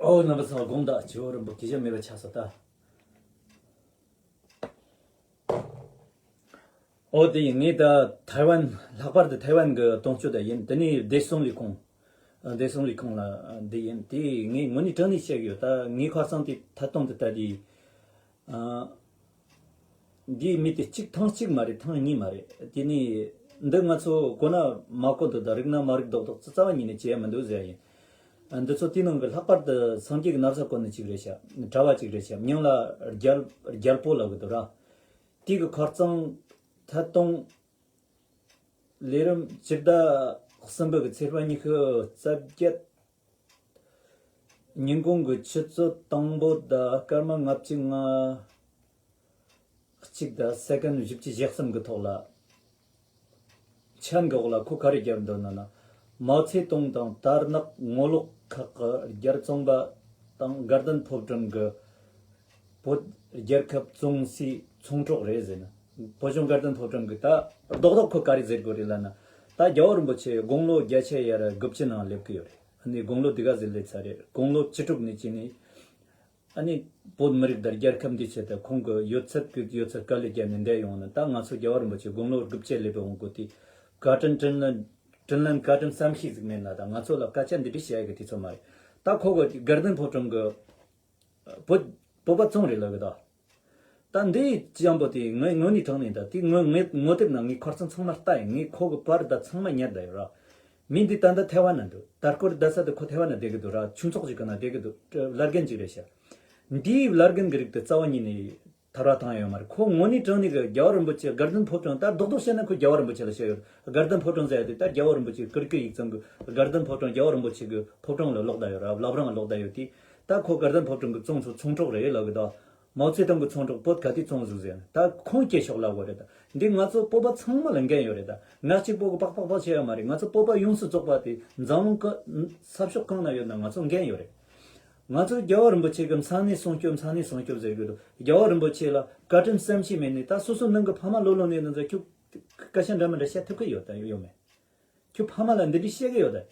ཨོ་རྣམ་པ་ཚང་མ་དགོངས་དག་ཇོ་བོ་རིན་པོ་ཆེ་གི་ཞབས་མེད་པ་ཆགས་སོ་ད། ཨོ་དེ་ཡིན། ངས་ད་ཐའེ་ཝན། ལྷག་པར་དུ་ཐའེ་ཝན་གྱི་དོན་གཅོད་དེ་ཡིན། དེ་ནས་བདེ་སྲུང་ལས་ཁུངས། བདེ་སྲུང་ལས་ཁུངས་ལ་འདི་ཡིན། དེ་ངས་དངོས་གནས་དྲང་གནས་བཤད་གི་ཡོད། ད་ངའི་ཁ་སང་དེ་ཐད་གཏོང་དེ་ལྟ་དུས། འདིའི་མི་དེ་གཅིག་ཐེངས་གཅིག་མ་རེད། ཐེངས་གཉིས་མ་རེད། དེ་ནས་འདི་ང་ཚོ་གོ་ན་མ་གོ་འདུག་ད་རིག་ན་མ་རིག་མདོག་མདོག་རྩ་བ་ཉིད་ནས་བྱས་མི་འདུག་ཟེར་ཡིན། འདི་ཚོ་དེའི་ནང་གི་ལྷག་པར་དུ་སངས་རྒྱས་ཀྱི་ན་བཟའ་གོན་ནི་གཅིག་རེད་ཤག་གྲྭ་བ་གཅིག་རེད་ཤག་མིང་ལ་རྒྱལ་རྒྱལ་པོ་ལབ་གི་འདུག་ར། དེ་གི་ཁ་རྩང་ཐད་གཏོང་ལས་རིམ་སྤྱི་ཟླ་གསུམ་པའི་གི་ཚེས་པ་ཉི་ཤུ་རྩ་བརྒྱད། ཉིན་གུང་གི་ཆུ་ཚོད་དང་པོ་དང་སྐར་མ་ལྔ་བཅུ་ང་གཅིག་དང་སེ་ཀན་བཞི་བཅུ་ཞེ་གསུམ་གི་ཐོག་ལ། མཆན་གི་འོག་ལ་ཁོ་ག་རེ་བརྒྱབ་འདུག་ན་ན། མའོ་ཙེ་ཏུང་དང་དར་ནག་ངོ་ལོག་ཁག་གི་རྒྱལ་བཙོང་པ་དང་དགའ་ལྡན་ཕོ་བྲང་གི་བོད་རྒྱལ་ཁབ་བཙོང་སའི་ཚོང་གྲོགས་རེད་ཟེར་ན། བོད་གཞུང་དགའ་ལྡན་ཕོ་བྲང་གི་ད་རྡོག་རྡོག་ཁོ་ག་རེ་ཟེར་དགོས་རེད་ལབ་ན། ད་རྒྱལ་བ་རིན་པོ་ཆེ་དགུང་ལོ་བརྒྱད་ཅུ་ཡར་དགུ་བཅུ་ནང་སླེབས་ཀྱི་ཡོད་རེད། ཨ་ནི་དགུང་ལོ་འདི་ག་ཟིག་སླེབས་ཚར་རེད། དགུང་ལོ་བཅུ་དྲུག་ནས་བྱས་ནས། ཨ་ནི་བོད་མི་རིགས་དང་རྒྱལ་ཁབ་འདིའི་ཆེད་དུ་ཁོང་གི་ཡོད་ཚད་ཀྱི་ཡོད་ཚད་དཀའ་ལས་བརྒྱབ་ནས་འདས་ཡོང་ན། ད་ང་ཚོ་རྒྱལ་བ་རིན་པོ་ཆེ་དགུང་ལོ་དགུ་བཅུ་སླེབས་པའི་འོང་སྐོར་དེ་བཀའ་དྲིན་དྲིན་ལན་དྲིན་ལན་བཀའ་དྲིན་བསམ་ཤེས་ཟིག་མེད་ན། ད་ང་ཚོ་ལ་སྐད་ཆ་འདི་འདྲ་བཤད་ཡ་གི་དུས་ཚོད་མ་རེད། ད་ཁོ་གི་དགའ་ལྡན་ཕོ་བྲང་གི་བོད་བོད་པ་བཙོང་རེད་ལབ་གི་ད། ད་འདི་ཅམ་པོ་དེ་ངོ་ངོ་ནས་དྲང་ནས་ད་དེ་ངོ་ངོ་ངོ་དེབ་ནང་ངས་ཁ་རྩང་ཚང་མ་ལྟ་ཡིན། ངས་ཁོ་གི་པར་ད་ཚང་མ་ཉར་ད་ཡོད་ར། མི་འདི་ད་ལྟ་ཐའེ་ཝན་ན་འདུག་ད་སྐོར་ད་ས་དེ་ཁོ་ཐའེ་ཝན་ན་བསྡད་གི་འདུག་ར། ཆོས་ཚོགས་ཅིག་གི་ནང་བསྡད་གི་འདུག་བླ་རྒན་ཅིག་རེད་ཤག་འདིའི་བླ་རྒན་གི་རིགས་དེ་རྩ་བ་ཉིད་ནས་ཐར་བ་བཏང་ཡོད་མ་རེད། ཁོ་ངོ་ནས་དྲང་ནས་གི་རྒྱལ་བ་རིན་པོ་ཆེ་དགའ་ལྡན་ཕོ་བྲང་། ད་རྡོག་རྡོག་བཤད་ན་ཁོ་རྒྱལ་བ་རིན་པོ་ཆེ་ལ་བཤད་ཡོད། དགའ་ལྡན་ཕོ་བྲང་ཟེར་ཡ་དེ་ད་རྒྱལ་བ་རིན་པོ་ཆེ་ཀིར་ཀི་ཡིག་ཚང་གི་དགའ་ལྡན་ཕོ་བྲང་རྒྱལ་བ་རིན་པོ་ཆེ་གི་ཕོ་བྲང་ལ་ལོག་བསྡད་ཡོད་ར། བླ་བྲང་ལ་ལོག་བསྡད་ཡོད་དེ། ད་ཁོ་དགའ་ལྡན་ཕོ་བྲང་གི་བཙོང་ཚོ་ཚོང་གྲོགས་རེད་ལབ་གི་ད། མའོ་ཙེ་ཏུང་གི་ཚོང་གྲོགས་བོད་ག་དུས་བཙོང་ཟིག་ཟེར་ན། ད་ཁོང་སྐྱེ་ཤོག་ལབ་དགོས་རེད་ད། འདི་ང་ཚོ་བོད་པ་ཚང་མ་ལ་འགན་ཡོད་རེད་ད། ང་གཅིག་པོ་གི་པག་པག་པག་བྱེད་ཡ་མ་རེད། ང་ཚོ་བོད་པ་ཡོངས་སུ་རྫོགས་པ་དེ་འཛམ་གླིང་གི་ས་ཕྱོགས་གང་ན་ཡོད་ན་ང་ཚོ་འགན་ཡོད་རེད། ང་ཚོ་རྒྱལ་བ་རིན་པོ་ཆེ་གི་མཚན་གནས་སྲུང་སྐྱོབ། མཚན་གནས་སྲུང་སྐྱོབ་ཟེར་གི་འདུག་རྒྱལ་བ་རིན་པོ་ཆེ་ལ་བཀའ་དྲིན་བསམ་ཤེས་མེད་ནས། ད་སོ་སོ་ནང་གི་ཕ་མ་ལོ་ལོན་ནས་ན་ཚ་ཁྱོད་སྐད་ཆ་འདྲ་མི་འདྲ་བཤད་ཐུབ་གི་ཡོད་ད་ཡོད་མེད། ཁྱོད་ཕ་མ་ལ་འདི་འདྲ་བཤད་གི་ཡོད་ད།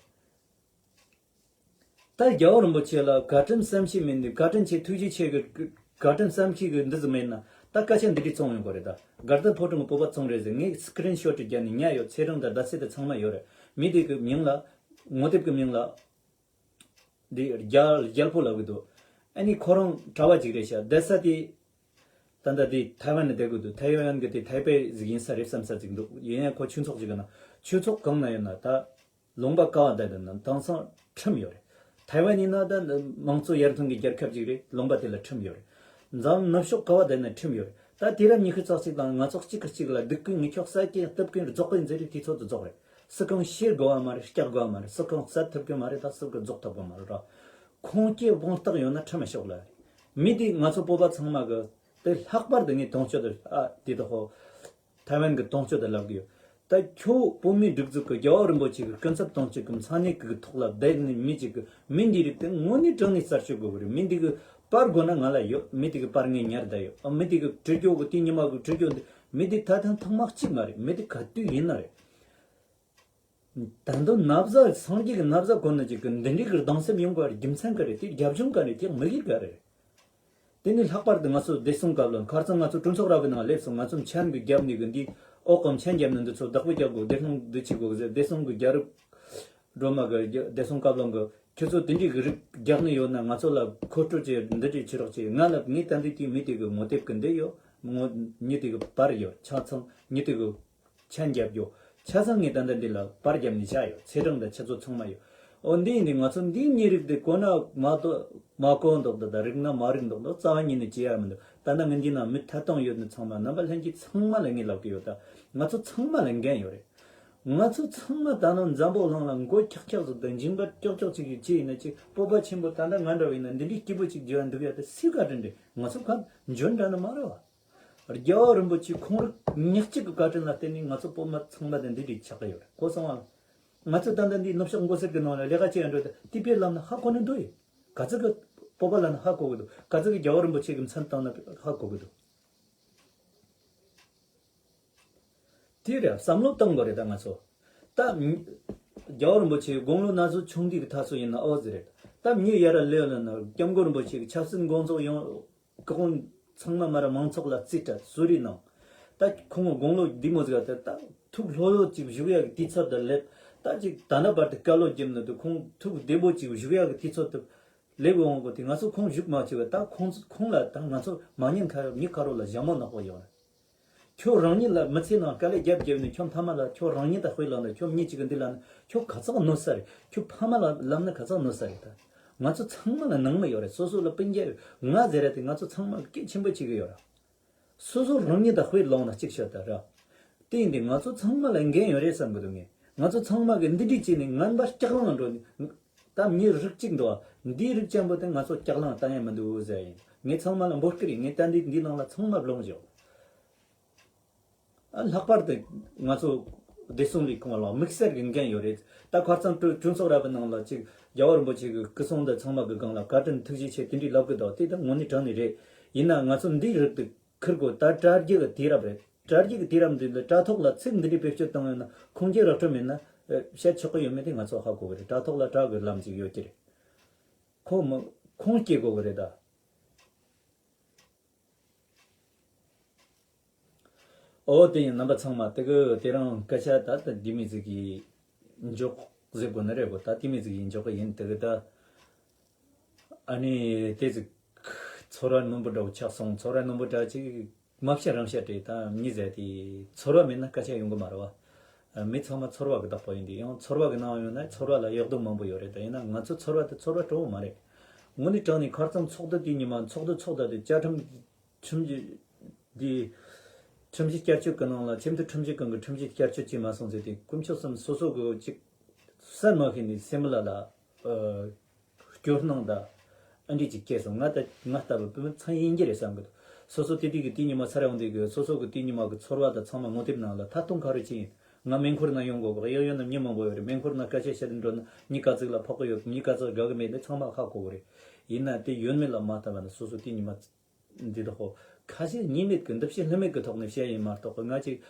ད་རྒྱལ་བ་རིན་པོ་ཆེ་ལ་བཀའ་དྲིན་བསམ་ཤེས་མེད་ནས། བཀའ་དྲིན་ཆེ་ཐུགས་རྗེ་ཆེ་གི་བཀའ་དྲིན་བསམ་ཤེས་གི་འདི་ཟིག་མེད་ན། ད་སྐད་ཆ་འདི་འདྲ་བཙོང་ཡོང་གི་རེད་ད། དགའ་ལྡན་ཕོ་བྲང་གི་བོད་པ་བཙོང་རེད་ཟེར། ངས་སི་ཀི་རིན་ཤོ་ཊི་བརྒྱབ་ནས་ཉར་ཡོད། ཚེས་གྲངས་དང་ཟླ་ཚེས་དེ་ཚང་མ་ཡོད་རེད། མི་དེ་གི་མིང་ལ། ངོ་དེབ་གི་མིང་ལ། འདི་རྒྱལ་རྒྱལ་པོ་ལབ་གི་འདུག་ཨ་ནི་ཁོ་རང་གྲྭ་བ་ཅིག་རེད་ཤག་བསྡད་ས་དེ། ད་ལྟ་དེ་ཐའེ་ཝན་ནས་བསྡད་གི་འདུག་ཐའེ་ཝན་གི་དེ་ཐའེ་པེ་ཟིག་ཡིན་ས་རེད་བསམ་ས་ཅིག་འདུག་ཡིན་ཡང་ཁོ་ཆོས་ཚོགས་ཅིག་གི་ནང་། ཆོས་ཚོགས་གང་ན་ཡོད་ན། ད་ལུང་པ་ག་བ་བསྡད་ན་དེང་སང་ཁྲིམས་ཡོད་རེད། ཐའེ་ཝན་ཡིན་ན་ད་དམངས་གཙོ་ཡར་ཐོན་གྱི་རྒྱལ་ཁབ་ཅིག་རེད། ལུང་པ་དེ་ལ་ཁྲིམས་ཡོད་རེད། འཛམ་ནུབ་ཕྱོགས་ག་བ་བསྡད་ན་ཁྲིམས་ཡོད་རེད། ད་དུས་རབས་ཉི་ཤུ་རྩ་གཅིག་དང་ང་ཚོ་གཅིག་གིས་གཅིག་ལ་སྡིག་གིན་ངེས་ཁྱོག་བསད་གིན་གཏུབ་གིན་རྫོགས་གིན་ཟེར་རེད། དུས་ཚོད་དུ་རྫོགས་རེད། སུ་གང་ཤེས་དགོས་བ་མ་རེད། སྐྲག་དགོས་བ་མ་རེད། སུ་གང་བསད་ཐུབ་གི་མ་རེད། ད་སུ་གི་རྫོགས་ཐུབ་གི་མ་རེད་ར། ཁོང་སྐྱེ་དབང་རྟགས་ཡོད་ན་ཁྲིམས་ཤོག་ལ་རེད། མི་དེ་ང་ཚོ་བོད་པ་ཚང་མ་གི་དེ་ལྷག་པར་དུ་ངས་དོན་གཅོད་དུ། ཨ་དེ་དག་ཧོ། ཐའེ་ཝན་གི་དོན་གཅོད་དུ་ལབ་གི་ཡོད། ད་ཁྱོད་བོད་མིའི་སྒྲིག་འཛུགས་ཀྱི་རྒྱལ་བ་རིན་པོ་ཆེ་གི་སྐུ་ཚབ་དོན་གཅོད་ཀྱི་མཚན་གནས་ཀྱི་ཐོག་ལ་བསྡད་ནས་མི་གཅིག་གི་མི་འདི་རིགས་དེ་དངོས་གནས་དྲང་གནས་རྩད་གཅོད་དགོས་གི་རེད། མི་འདི་གི་པར་དགོས་ན་ང་ལ་ཡོད། མི་འདི་གི་པར་ངས་ཉར་བསྡད་ཡོད། ཨ་མི་འདི་གི་དྲི་རྒྱུ་གི་དེ་ཉི་མ་གི་དྲི་རྒྱུ་འདི་མི་འདི་ད་ཐེངས་ཐེངས་མ་གཅིག་མ་རེད། མི་འདི་ག་དུས་ཡིན་ན་རེད། ད་དུང་ན་བཟའ་སངས་རྒྱས་ཀྱི་ན་བཟའ་གོན་ནི་ཅིག་གི་འདི་འདྲའི་གི་སྡང་སེམས་ཡོང་དགོས་རྒྱུ་མཚན་ག་རེ། དེ་རྒྱབ་ལྗོངས་ག་རེ། དེ་དམིགས་ཡུལ་ག་རེ། དེ་ནས་ལྷག་པར་དུ་ང་ཚོ་བདེ་སྲུང་བཀའ་བློན། ཁ་རྩང་ང་ཚོ་གྲོས་ཚོགས་ར་བའི་ནང་སླེབས་སོང་། ང་ཚོ་མཆན་གི་རྒྱབ་ནས་གི་འདི་འོག་གི་མཆན་རྒྱབ་ནས་འདི་ཚོ་བདག་པོ་རྒྱབ་དགོས། བདེ་སྲུང་འདི་བྱེད་དགོས་ཟེར། བདེ་སྲུང་གི་རྒྱལ་རབས་སྒྲོལ་མ་གི་རྒྱ་བདེ་སྲུང་བཀའ་བློན་གི་ཁྱོད་ཚོ་དེ་འདྲའི་གི་རིགས་རྒྱག་ནི་ཡོད་ན་ང་ཚོ་ལ་མཁོ་སྤྲོད་བྱེད། འདི་འདྲའི་བྱེད་རོགས་བྱེད། ང་ལ་ངས་ད་འདི་དེའི་མི་དེ་གི་ངོ་དེབ་གི་འདི་ཡོད། ངོ་མི་དེ་གི་པར་ཡོད། ཆ་ཚང་མི་དེ་གི་མཆན་རྒྱབ་རྒྱུ། ཆ་ཚང་ངས་ད་ལྟ་འདི་ལ་པར་རྒྱབ་ནས་བཞག་ཡོད། ཚེས་གྲངས་དང་ཆུ་ཚོད་ཚང་མ་ཡོད། འོ་འདི་ཡིན་དུས་ང་ཚོ་འདིའི་མི་རིགས་དེ་གོ་ན་མ་གཏོགས་མ་གོ་མདོག་མདོག་དང་། རིག་ན་མ་རིག་མདོག་མདོག་རྩ་བ་ཉིད་ནས་བྱེད་ཡ་མི་འདུག་ད་ལྟ་ངས་འདི་ན་མི་ཐད་གཏོང་ཡོད་ནི་ཚང་མ། རྣམ་པ་ལྷན་རྒྱས་ཚང་མ་ལ་ངས་ལབ་གི་ཡོད། ད་ང་ཚོ་ཚང་མ་ལ་འགན་ཡོད་རེད། ང་ཚོ་ཚང་མ་ད་ནང་འཛམ་བུ་གླིང་ལ་མགོ་འཁྱག་འཁྱག་ཟིག་དང་མཇིང་པ་ཀྱོག་ཀྱོག་ཅིག་གིས་བྱས་ཡིན་ན་ཅིག་སྤོབས་པ་ཆེན་པོ། ད་ལྟ་ང་འདྲ་བ་ཡིན་ན་འདི་འདྲའི་སྐྱིད་པོ་ཅིག་བྱེད་ཡ་འདུག་ཡ། དེ་སུའི་བཀའ་དྲིན་རེད། ང་ཚོ་ག་འཇོན་འདྲ་ནི་མ་རེད་བ། རྒྱལ་བ་རིན་པོ་ཆེ་ཁོང་རང་ཉག་གཅིག་གི་བཀའ་དྲིན་ལ་བརྟེན་ནས་ང་ཚོ་སྤོབས་པ་ཚང་མ་དེ་འདི་འདྲའི་ཆགས་ཀྱི་ཡོད་རེད། གོ་སོང་ང་། ང་ཚོ་ད་ལྟ་འདི་ནུབ་ཕྱོགས་མགོ་སེར་གི་ནང་ལ་ལས་ཀ་བྱེད་ཡ་འགྲོ་དུས་དེ་དཔེ་ལབ་ན་ཧ་གོ་ནི་འདུག་ཡ། ག་ཚོད་གི་སྤོབས་པ་ལབ་ན་ཧ་གོ་གི་འདུག་ག་ཚོད་གི་རྒྱལ་བ་རིན་པོ་ཆེ་གི་མཚན་བཏང་ན་ཧ་གོ་གི་འདུག་དེ་རེད། བསམ་བློ་བཏང་དགོས་རེད་ད་ང་ཚོ། ད་རྒྱལ་བ་རིན་པོ་ཆེ་དགུང་ལོ་ན་ཚོད་ཆུང་དུས་ཀྱི་དུས་ཚོད་ཡིན་ན་ཨོ་ཟེར་རེད། ད་མྱི་ཡར་སླེབས་ན་ན་སྐྱབས་མགོན་རིན་པོ་ཆེ་གི་ཆབ་སྲིད་འགོ་ཚུགས་ཡོང་གི་ཁོང་ཚང་མ་མར་མང་ཚོགས་ལ་རྩིས་སྤྲད་གསོལ་རས་གནང་། ད་ཁོང་དགུང་ལོ་བདེ་མོ་ཟིག་ད་ད་ཐུགས་ལྷོད་ལྷོད་ཅིག་བཞུགས་ཡག་གི་དུས་ཚོད་དུ་སླེབས། ད་ཅིག་ད་ལྟ་བར་དུ་སྐད་ལོ་བརྒྱབ་ནི་དུ་ཁོང་ཐུགས་བདེ་པོ་ཅིག་བཞུགས་ཡག་གི་དུས་ཚོད་དུ་སླེབས་འོང་གོ་དེ། ང་ཚོ་ཁོང་བཞུགས་མ་བཅུག་པ་ད་ཁོང་ཁོང་ལ་ད་ང་ཚོ་མ་ཉན་ཁ་མི་ཁ་རོ་ལ་ཞྭ་མོ་ནག་པོ་ཡོད་རེད། ཁྱོད་རང་ཉིད་ལ་མི་ཚེ་ནང་དཀའ་ལས་རྒྱབ་རྒྱབ་ནས་ཁྱོད་ཕ་མ་ལ་ཁྱོད་རང་ཉིད་ད་དཔེ་ལབ་ན་ཁྱོད་མྱི་གཅིག་གི་འདི་ལ་ནི་ཁྱོད་ག་ཚོད་གནོད་ས་རེད། ཁྱོད་ཕ་མ་ལ་ལབ་ན་ག་ཚོད་གནོད་ས་རེད། ད་ང་ཚོ་ཚང་མ་ལ་ནང་མི་ཡོད་རེད། སོ་སོ་ལ་སྤུན་ཀྱག་ཡོད། ང་ཟེར་ར་དེ་ང་ཚོ་ཚང་མ་གི་སྐད་ཆེན་པོ་བྱེད་གི་ཡོད་ར། སོ་སོ་རང་ཉིད་ད་དཔེ་ལོང་ན་གཅིག་ཤོད་ད་ར། དེ་ཡིན་དུས་ང་ཚོ་ཚང་མ་ལ་འགན་ཡོད་རེད་བསམ་གི་འདུག་ངས། ང་ཚོ་ཚང་མ་གི་འདི་འདྲ་བྱས་ནས་ངན་པ་སྐྱག་ལང་འགྲོ་ནས། ད་མྱི་རིགས་གཅིག་འདུག་ཨ། འདིའི་རིགས་ཅན་པོ་དེ་ང་ཚོ་སྐྱག་ལང་བཏང་ཡ་མི་འདུག་ཟེར་ཡིན། ངས་ཚང་མ་ལ་འབོད་སྐུལ་ཡིན། ངས་ད་འདི་འདི་ནང་ལ་ཚང་མ་སློང་བཞག་ཨ། ལྷག་པར་དུ་ང་ཚོ་བདེ་སྲུང་ལས་ཁུངས་ལ་དམིགས་བསལ་གྱི་འགན་ཡོད་རེད། ད་ཁ་རྩང་གྲོས་གྲོས་ཚོགས་ར་བའི་ནང་ལ་ཅིག་རྒྱལ་བ་རིན་པོ་ཆེ་གི་སྐུ་སྲུང་འདི་ཚང་མ་གི་སྒང་ལ་བཀའ་དྲིན་ཐུགས་རྗེ་ཆེ་དེ་འདྲའི་ལབ་གི་འདུག་དེ་ད་དངོས་གནས་དྲང་གནས་རེད། ཡིན་ན་ང་ཚོ་འདིའི་རིགས་དེ་ཁུར་དགོས། ད་དྲ་རྒྱ་གི་དུས་རབས་རེད། དྲ་རྒྱ་གི་དུས་རབས་འདི་ལ་དྲ་ཐོག་ལ་ཚིག་འདི་འདྲའི་བེད་སྤྱོད་བཏང་ཡོད་ན་ཁུངས་སྐྱེལ་རོགས་སྐྲུན་མེད་ན་བཤད་ཆོག་གི་ཡོད་མེད་དེ་ང་ཚོ་ཧ་གོ་གི་རེད། དྲ་ཐོག་ལ་དྲ་གི་ལམ་ཅིག་ཡོད་ཀྱི་རེད། ཁོ་མི་ཁུངས་སྐྱེལ་དགོས་གི་རེད་ད། ཨོ་དེ་ཡིན། རྣམ་པ་ཚང་མ་དེ་གི་དེ་རིང་སྐད་ཆ་ད་ལྟ་འདི་མི་ཟིག་གིས་འཇོག་ཟེར་དགོས་ནི་རེད་གོ། ད་དེ་མི་ཟིག་གིས་འཇོག་གི་ཡིན། དེ་གི་ད་ཨ་ནི་དེ་ཟིག་ཚོར་བ་རྣོན་པོ་འདྲ་བོ་ཆགས་སོང་། ཚོར་བ་རྣོན་པོ་འདྲ་ཅིག་མ་བཤད་རང་བཤད་དེ་ད་མྱི་ཟེར་དེ་ཚོར་བ་མེད་ན་སྐད་ཆ་ཡོང་གི་མ་རེད་བ། མི་ཚང་མ་ཚོར་བ་གི་བདག་པོ་ཡིན་དུས་ཡང་ཚོར་བ་གི་ནང་ཡོད་ན་ཚོར་བ་ལ་གཡོ་ཟློག་མང་པོ་ཡོད་རེད། ད་ཡིན་ན་ང་ཚོ་ཚོར་བ་དེ་ཚོར་བ་སྤྲོ་བོ་མ་རེད། དངོས་གནས་དྲང་གནས་ཁ་རྩང་ཚོགས་འདུ་དེ་ཉི་མ་ཚོགས་འདུ་ཚོགས་ད་དེ་བཅའ་ཁྲིམས་ཁྲིམས་ཀྱི་འདི་ཁྲིམས་ཀྱི་བསྐྱར་བཅོས་ཀྱི་ནང་ལ་ཆེས་མཐོའི་ཁྲིམས་ཞིབ་ཁང་གི་ཁྲིམས་ཀྱི་བསྐྱར་བཅོས་བྱས་མ་སོང་ཟེར་ཏེ་དཀོན་མཆོག་གསུམ་སོ་སོ་གི་ཅིག་བསམ་མ་ཤེས་ནས་སེམས་ལ་ལ་སྐྱོ་སྣང་དང་ཨ་འདྲས་ཅིག་སྐྱེས་སོང་། ང་ད་ང་ལྟ་བུ་བུད་མེད་ཚང་ཡིན་གྱི་རེད་བསམ་གི་འདུག་སོ་སོ་དེ་དུས་ཀྱི་དེ་ཉི་མ་ཚར་ཡོང་དུས་ཀྱི་སོ་སོ་གི་དེ་ཉི་མ་གི་ཚོར་བ་དང་ཚང་མ་ངོ་དེབ་ནང་ལ་ཐད་གཏོང་ག་རེ་བྱས་ཡིན། ང་མེ་འཁོར་ན་ཡོང་དགོས་གི་གཡས་གཡོན་ན་མྱི་མང་པོ་ཡོད་རེད། མེ་འཁོར་ན་སྐད་ཆ་བཤད་དུ་འགྲོ་ན་མྱི་ག་ཚོད་ལ་ཕོག་གི་ཡོད་མྱི་ག་ཚོད་དགའ་གི་མེད་དེ་ཚང་མ་ཧ་གོ་གི་རེད། ཡིན་ན་དེ་ཡོད་མེད་ལ་མ་ལྟ་བ་ན་སོ་སོ་དེ་ཉི་མ་འདི་དག་ཁོ་ཁ་ཞེ་གཉིས་མེད་ཀྱི་འདི་ཕྱི་ལྷི་མེད་ཀྱི་ཐོག་ནས་བཤད་ཡིན་མ་གཏོགས་ང་ཅིག་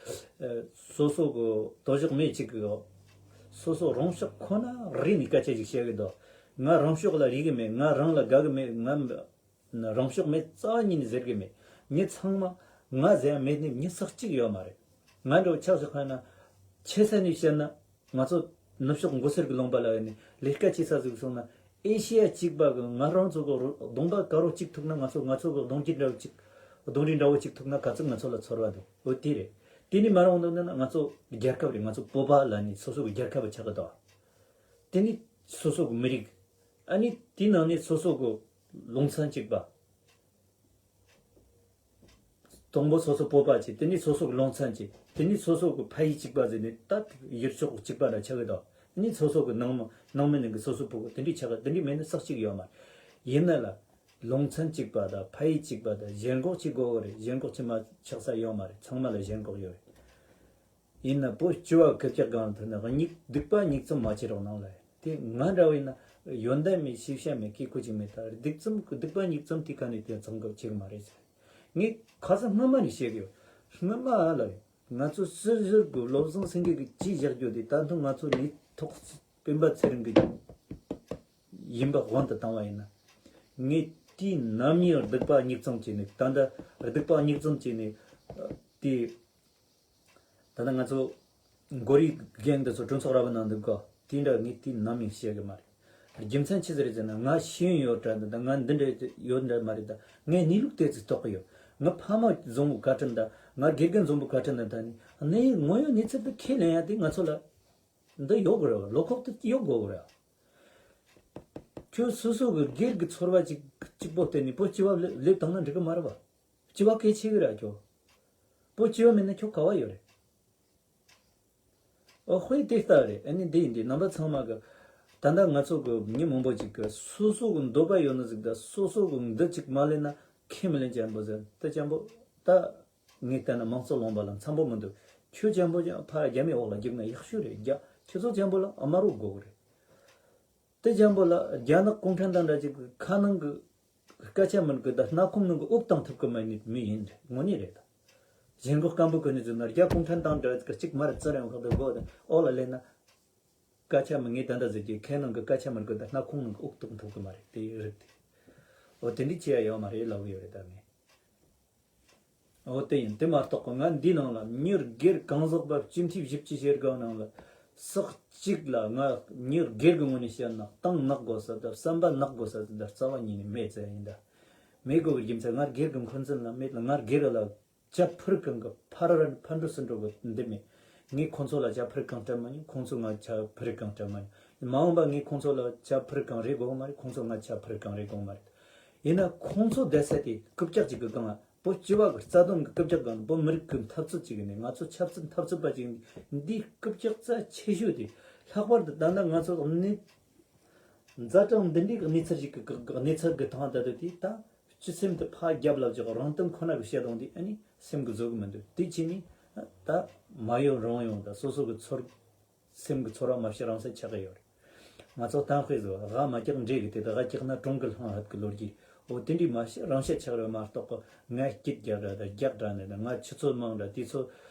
སོ་སོ་གི་དོ་ཞག་མེད་ཅིག་གི་སོ་སོ་རང་ཕྱོགས་ཁོ་ན་རེ་ནས་སྐད་ཆ་ཅིག་བཤད་གི་འདུག་ང་རང་ཕྱོགས་ལ་རིག་གི་མེད། ང་རང་ལ་དགའ་གི་མེད། ང་རང་ཕྱོགས་མེད་རྩ་བ་ཉིད་ནས་ཟེར་གི་མེད། མྱི་ཚང་མ་ང་ཟེར་ཡ་མེད་ནས་མྱི་ས་གཅིག་ཡོད་མ་རེད། ང་འདྲ་བོ་ཆགས་སུ་ཁ་ན་ཆེ་ས་ནས་བཤད་ན་ང་ཚོ་ནུབ་ཕྱོགས་མགོ་སེར་གྱི་ལུང་པ་ལ་ཡོད་ནས་ལས་ཀ་བྱེད་ས་ཟིག་སོང་ན་ཨེ་ཤེ་ཡ་གཅིག་པ་གི་ང་རང་ཚོ་གི་གདོང་པ་དཀར་པོ་གཅིག་ཐུག་ན་ང་ཚོ་ང་ཚོ་གི་གདོང་རྒྱུད་འདྲ་བོ་གཅིག་གདོང་རིས་འདྲ་བོ་གཅིག་ཐུག་ན་ག་ཚོད་ང་ཚོ་ལ་ཚོར་བ་འདུག་འོ་དེ་རེད། དེ་ནས་མ་རང་འདུག་ན་ང་ཚོ་རྒྱལ་ཁབ་རེད། ང་ཚོ་བོད་པ་ལ་ནི་སོ་སོ་གི་རྒྱལ་ཁབ་ཆགས་གི་འདུག་དེ་ནི་སོ་སོ་གི་མི་རིགས། ཨ་ནི་དེའི་ནང་ནས་སོ་སོ་གི་ལུང་ཚན་གཅིག་པ། དང་པོ་སོ་སོ་བོད་པ་བྱས། དེ་ནས་སོ་སོ་གི་ལུང་ཚན་བྱས། དེ་ནས་སོ་སོ་གི་ཕ་ཡུལ་གཅིག་པ་ཟེར་ནས་ད་ཡུལ་ཕྱོགས་གཅིག་པ་འདྲ་ཆགས་གི་འདུག་དེ་ནས་སོ་སོ་གི་ནང་མི་ནང་མི་ནང་གི་སོ་སོ་ཕྲུ་གུ་དེ་འདྲས་ཆགས་གི། དེ་འདྲས་མེད་ན་ས་གཅིག་ཡོད་མ་རེད། ཡིན་ན་ལ་ལུང་ཚན་གཅིག་པ་དང་ཕ་ཡུལ་གཅིག་པ་དང་ཞེན་ཁོག་གཅིག་དགོས་གི་རེད། ཞེན་ཁོག་གཅིག་མ་ཆགས་ས་ཡོད་མ་རེད། ཚང་མ་ལ་ཞེན་ཁོག་ཡོད་རེད། ཡིན་ན་བོད་སྤྱི་བ་ཁེར་བཅག་སྒང་ཐོན་ན་སྡིག་པ་ཉེས་བཙུན་མ་བྱེད་རོགས་གནང་ལ། དེ་ང་འདྲ་བས་ན་ཡོན་ཏན་མེད་ཤེས་བྱ་མེད་སྐྱེ་དགུ་ཅིག་མེད། ད་སྡིག་བཙུན་སྡིག་པ་ཉེས་བཙུན་དེ་ག་ནས་དེ་ཚང་གི་བྱེད་གི་མ་རེད་ཟེར། ངས་ཁ་སང་སྔོན་མ་ནས་བཤད་གི་ཡོད། སྔོན་མ་ལ་ང་ཚོ་སྲིད་ཟུར་གི་བློ་བཟང་སེང་གེ་གི་ཅི་བཞག་རྒྱུ་དེ་ད་དུང་ང་ཚོ་ནི་ཐོག་སྤེན་པ་ཚེ་རིང་གི་ཡིན་པ་དབང་དུ་བཏང་བ་ཡིན་ན། ངས་དུས་ནམ་ཡིན་སྡིག་པ་ཉེས་བཙུན་བྱས་ནས་ད་ལྟ་སྡིག་པ་ཉེས་བཙུན་བྱས་ནས་དེ། ད་ལྟ་ང་ཚོ་མགོ་རིལ་རྒན་འདི་ཚོ་གྲོས་ཚོགས་ར་བའི་ནང་འདུག་ག་དེ་འདྲ་ངས་དུས་ནམ་ཡང་བཤད་གི་མ་རེད། རྒྱུ་མཚན་ཅི་ཟིག་རེད་ཟེར་ན་ང་ཤེས་ཡོན་ཡོད་འདྲ་འདུག་ང་འདི་འདྲ་ཡོད་འདྲ་མ་རེད། ད་ངས་གནས་ལུགས་དེ་ཚོ་རྟོགས་གི་ཡོད། ང་ཕ་མ་བཟང་པོ་ག་དྲན་ད་ང་དགེ་རྒན་བཟང་པོ་ག་དྲན་ད་ད་ནི་གནས་ངོ་ཡོད་གནས་ཚུལ་དེ་ཁས་ལེན་ཡ་དེ་ང་ཚོ་ལ་འདི་ཡོད་དགོས་རེད་བ། བློ་ཁོག་དེ་ཡོད་དགོས་རེད་བ། ཁྱོད་སོ་སོ་གི་སྒེར་གི་ཚོར་བ་ཅིག་གཅིག་པོ་བརྟེན་ནས་བོད་སྤྱི་བ་སླེབས་བཏང་ན་འགྲིག་གི་མ་རེད་བ། སྤྱི་བ་གལ་ཆེ་གི་ར་ཁྱོད། བོད་སྤྱི་བ་མེད་ན་ཁྱོད་ག་བ་ཡོད་རེད། ཨོ་ཧོས་དེ་ལྟ་རེད། ཨ་ནི་འདི་ཡིན་དུས་རྣམ་པ་ཚང་མ་གི་ད་ལྟ་ང་ཚོ་གི་མྱི་མང་པོ་ཅིག་གི་སོ་སོ་གི་འདོད་པ་ཡོད་ནི་ཟིག་ད་སོ་སོ་གི་འདི་ཅིག་མ་ལེན་ན་ཁས་མི་ལེན་ཅན་པོ་ཟེར་དེ་ཅན་པོ་ད་ངས་བལྟས་ན་མང་གཙོ་ལུང་པ་ལ་འཚམ་པོ་མི་འདུག་ཁྱོད་ཅན་པོ་ཀྱང་ཕར་རྒྱ་མིའི་འོག་ལ་རྒྱུག་ན་ཡག་ཤོས་རེད། རྒྱ་ཁྱོད་ཚོ་ཅན་པོ་ལ་དམར་པོ་དགོས་གི་རེད། དེ་ཅན་པོ་ལ་རྒྱ་ནག་གུང་ཁྲན་ཏང་འདྲ་ཅིག་གི་ཁ་ནང་གི་སྐད་ཆ་མིན་གི་ད་སྣ་ཁུང་ནང་གི་དབུགས་བཏང་ཐུབ་གི་མེད་ནི་མི་ཡིན་རེད། དངོས་གནས་རེད་ད། གཞན་གོ་སྐམ་པོ་གི་ནི་ཟེར་ན་རྒྱ་གུང་ཁྲན་ཏང་འདྲ་ཅིག་མར་བཙིར་ཡོང་ཁ་དུ་སྒོ་དང་འོག་ལ་སླེབས་ན། སྐད་ཆ་མི་ངས་ད་འདྲ་ཟེར་གྱི་ཁའི་ནང་གི་སྐད་ཆ་མིན་གི་ད་སྣ་ཁུང་ནང་གི་དབུགས་བཏང་ཐུབ་གི་མ་རེད། དེ་རིགས་དེ། འོ་དེ་འདྲ་བྱེད་ཡ་ཡོད་མ་རེད་ལབ་གི་ཡོད་རེད་ད་ངས། འོ་དེ་ཡིན། དེ་མ་གཏོགས་ང་འདི་ནང་ལ་མྱི་སྒེར་གང་ཟག་པ་སྤྱི་འཐུས་བཞི་བཅུ་ཞེ་དགུ་ནང་ལ་ཟུར་གཅིག་ལ་ང་མྱི་སྒེར་གྱི་ངོས་ནས་བཤད་ན་གཏིང་ནག་དགོས་ས་དང་བསམ་པ་ནག་དགོས་ས་དེ་འདྲ་རྩ་བ་ཉིད་ནས་མེད་ཟེར་ཡིན་ད། མེད་དགོས་པའི་རྒྱུ་མཚན་ང་སྒེར་གྱི་འཁོན་འཛིན་ལ་མེད་ལ། ང་སྒེར་ལ་ཇ་ཕུར་གང་གི་ཕར་ཕར་འགྲོ་ཚུར་འགྲོ་གི་འདི་མེད། ངས་ཁོང་ཚོ་ལ་ཇ་ཕུར་གང་སྤྲད་མ་མྱོང་། ཁོང་ཚོས་ང་ཇ་ཕུར་གང་སྤྲད་མ་མྱོང་། མ་འོངས་པ་ངས་ཁོང་ཚོ་ལ་ཇ་ཕུར་གང་རེ་དགོས་མ་རེད། ཁོང་ཚོས་ང་ཇ་ཕུར་གང་རེ་དགོས་མ་རེད། ཡིན་ན་ཁོང་ཚོ་བསྡད་ས་དེ་རྐུབ་བཀྱག་ཅིག་གི་སྒང་ལ། བོད་སྤྱི་བ་གི་རྩ་དོན་གྱི་རྐུབ་བཀྱག་སྒང་ལ། བོད་མི་རིགས་ཀྱི་འཐབ་རྩོད་ཅིག་ནས། ང་ཚོ་ཆབ་སྲིད་འཐབ་རྩོད་པ་ཅིག་ནས། འདིའི་རྐུབ་བཀྱག་རྩ་ཆེ་ཤོས་དེ་ལྷག་པར་དུ་ད་ལྟ་ང་ཚོ་གནས་ཛ་དྲག་འདི་འདྲའི་གནས་ཚུལ་ཞིག་གི་གནས་ཚུལ་གྱི་སྟེང་ད་དུ་དེ་ད་སྤྱི་སེམས་དེ་ཕར་རྒྱབ་ལ་བཞག་རང་དོན་ཁོ་ན་གི་བཤད་དོན་དེ་ཨ་ནི་སེམས་གི་བཟོ་གི་མི་འདུག་དེ་བྱས་ནས་ད་མ་ཡོང་རང་ཡོང་ད་སོ་སོ་གི་ཚོར་སེམས་ཀྱི་ཚོར་བ་མ་བཤད་རང་སེམས་ཆགས་ཀྱི་ཡོད་རེད། ང་ཚོ་གཏམ་དཔེ་བཟོ། སྒ་མ་བཀྱག་འདྲེ་གི་དེ་དང་། སྒ་བཀྱག་ན་གྲོང་གི་ལྷང་ཧད་ཀྱི་ལོ་རྒྱུས། འོ་དེ་འདྲའི་མ་བཤད་རང་བཤད་ཆགས་རེད་མ་གཏོགས་གི། ང་སྐྱིད་རྒྱག་འདྲ་དང་རྒྱག་འདྲ་ནས་དང་། ང་ཆུ་ཚོད་མང་འདྲ་དུས་ཚོད་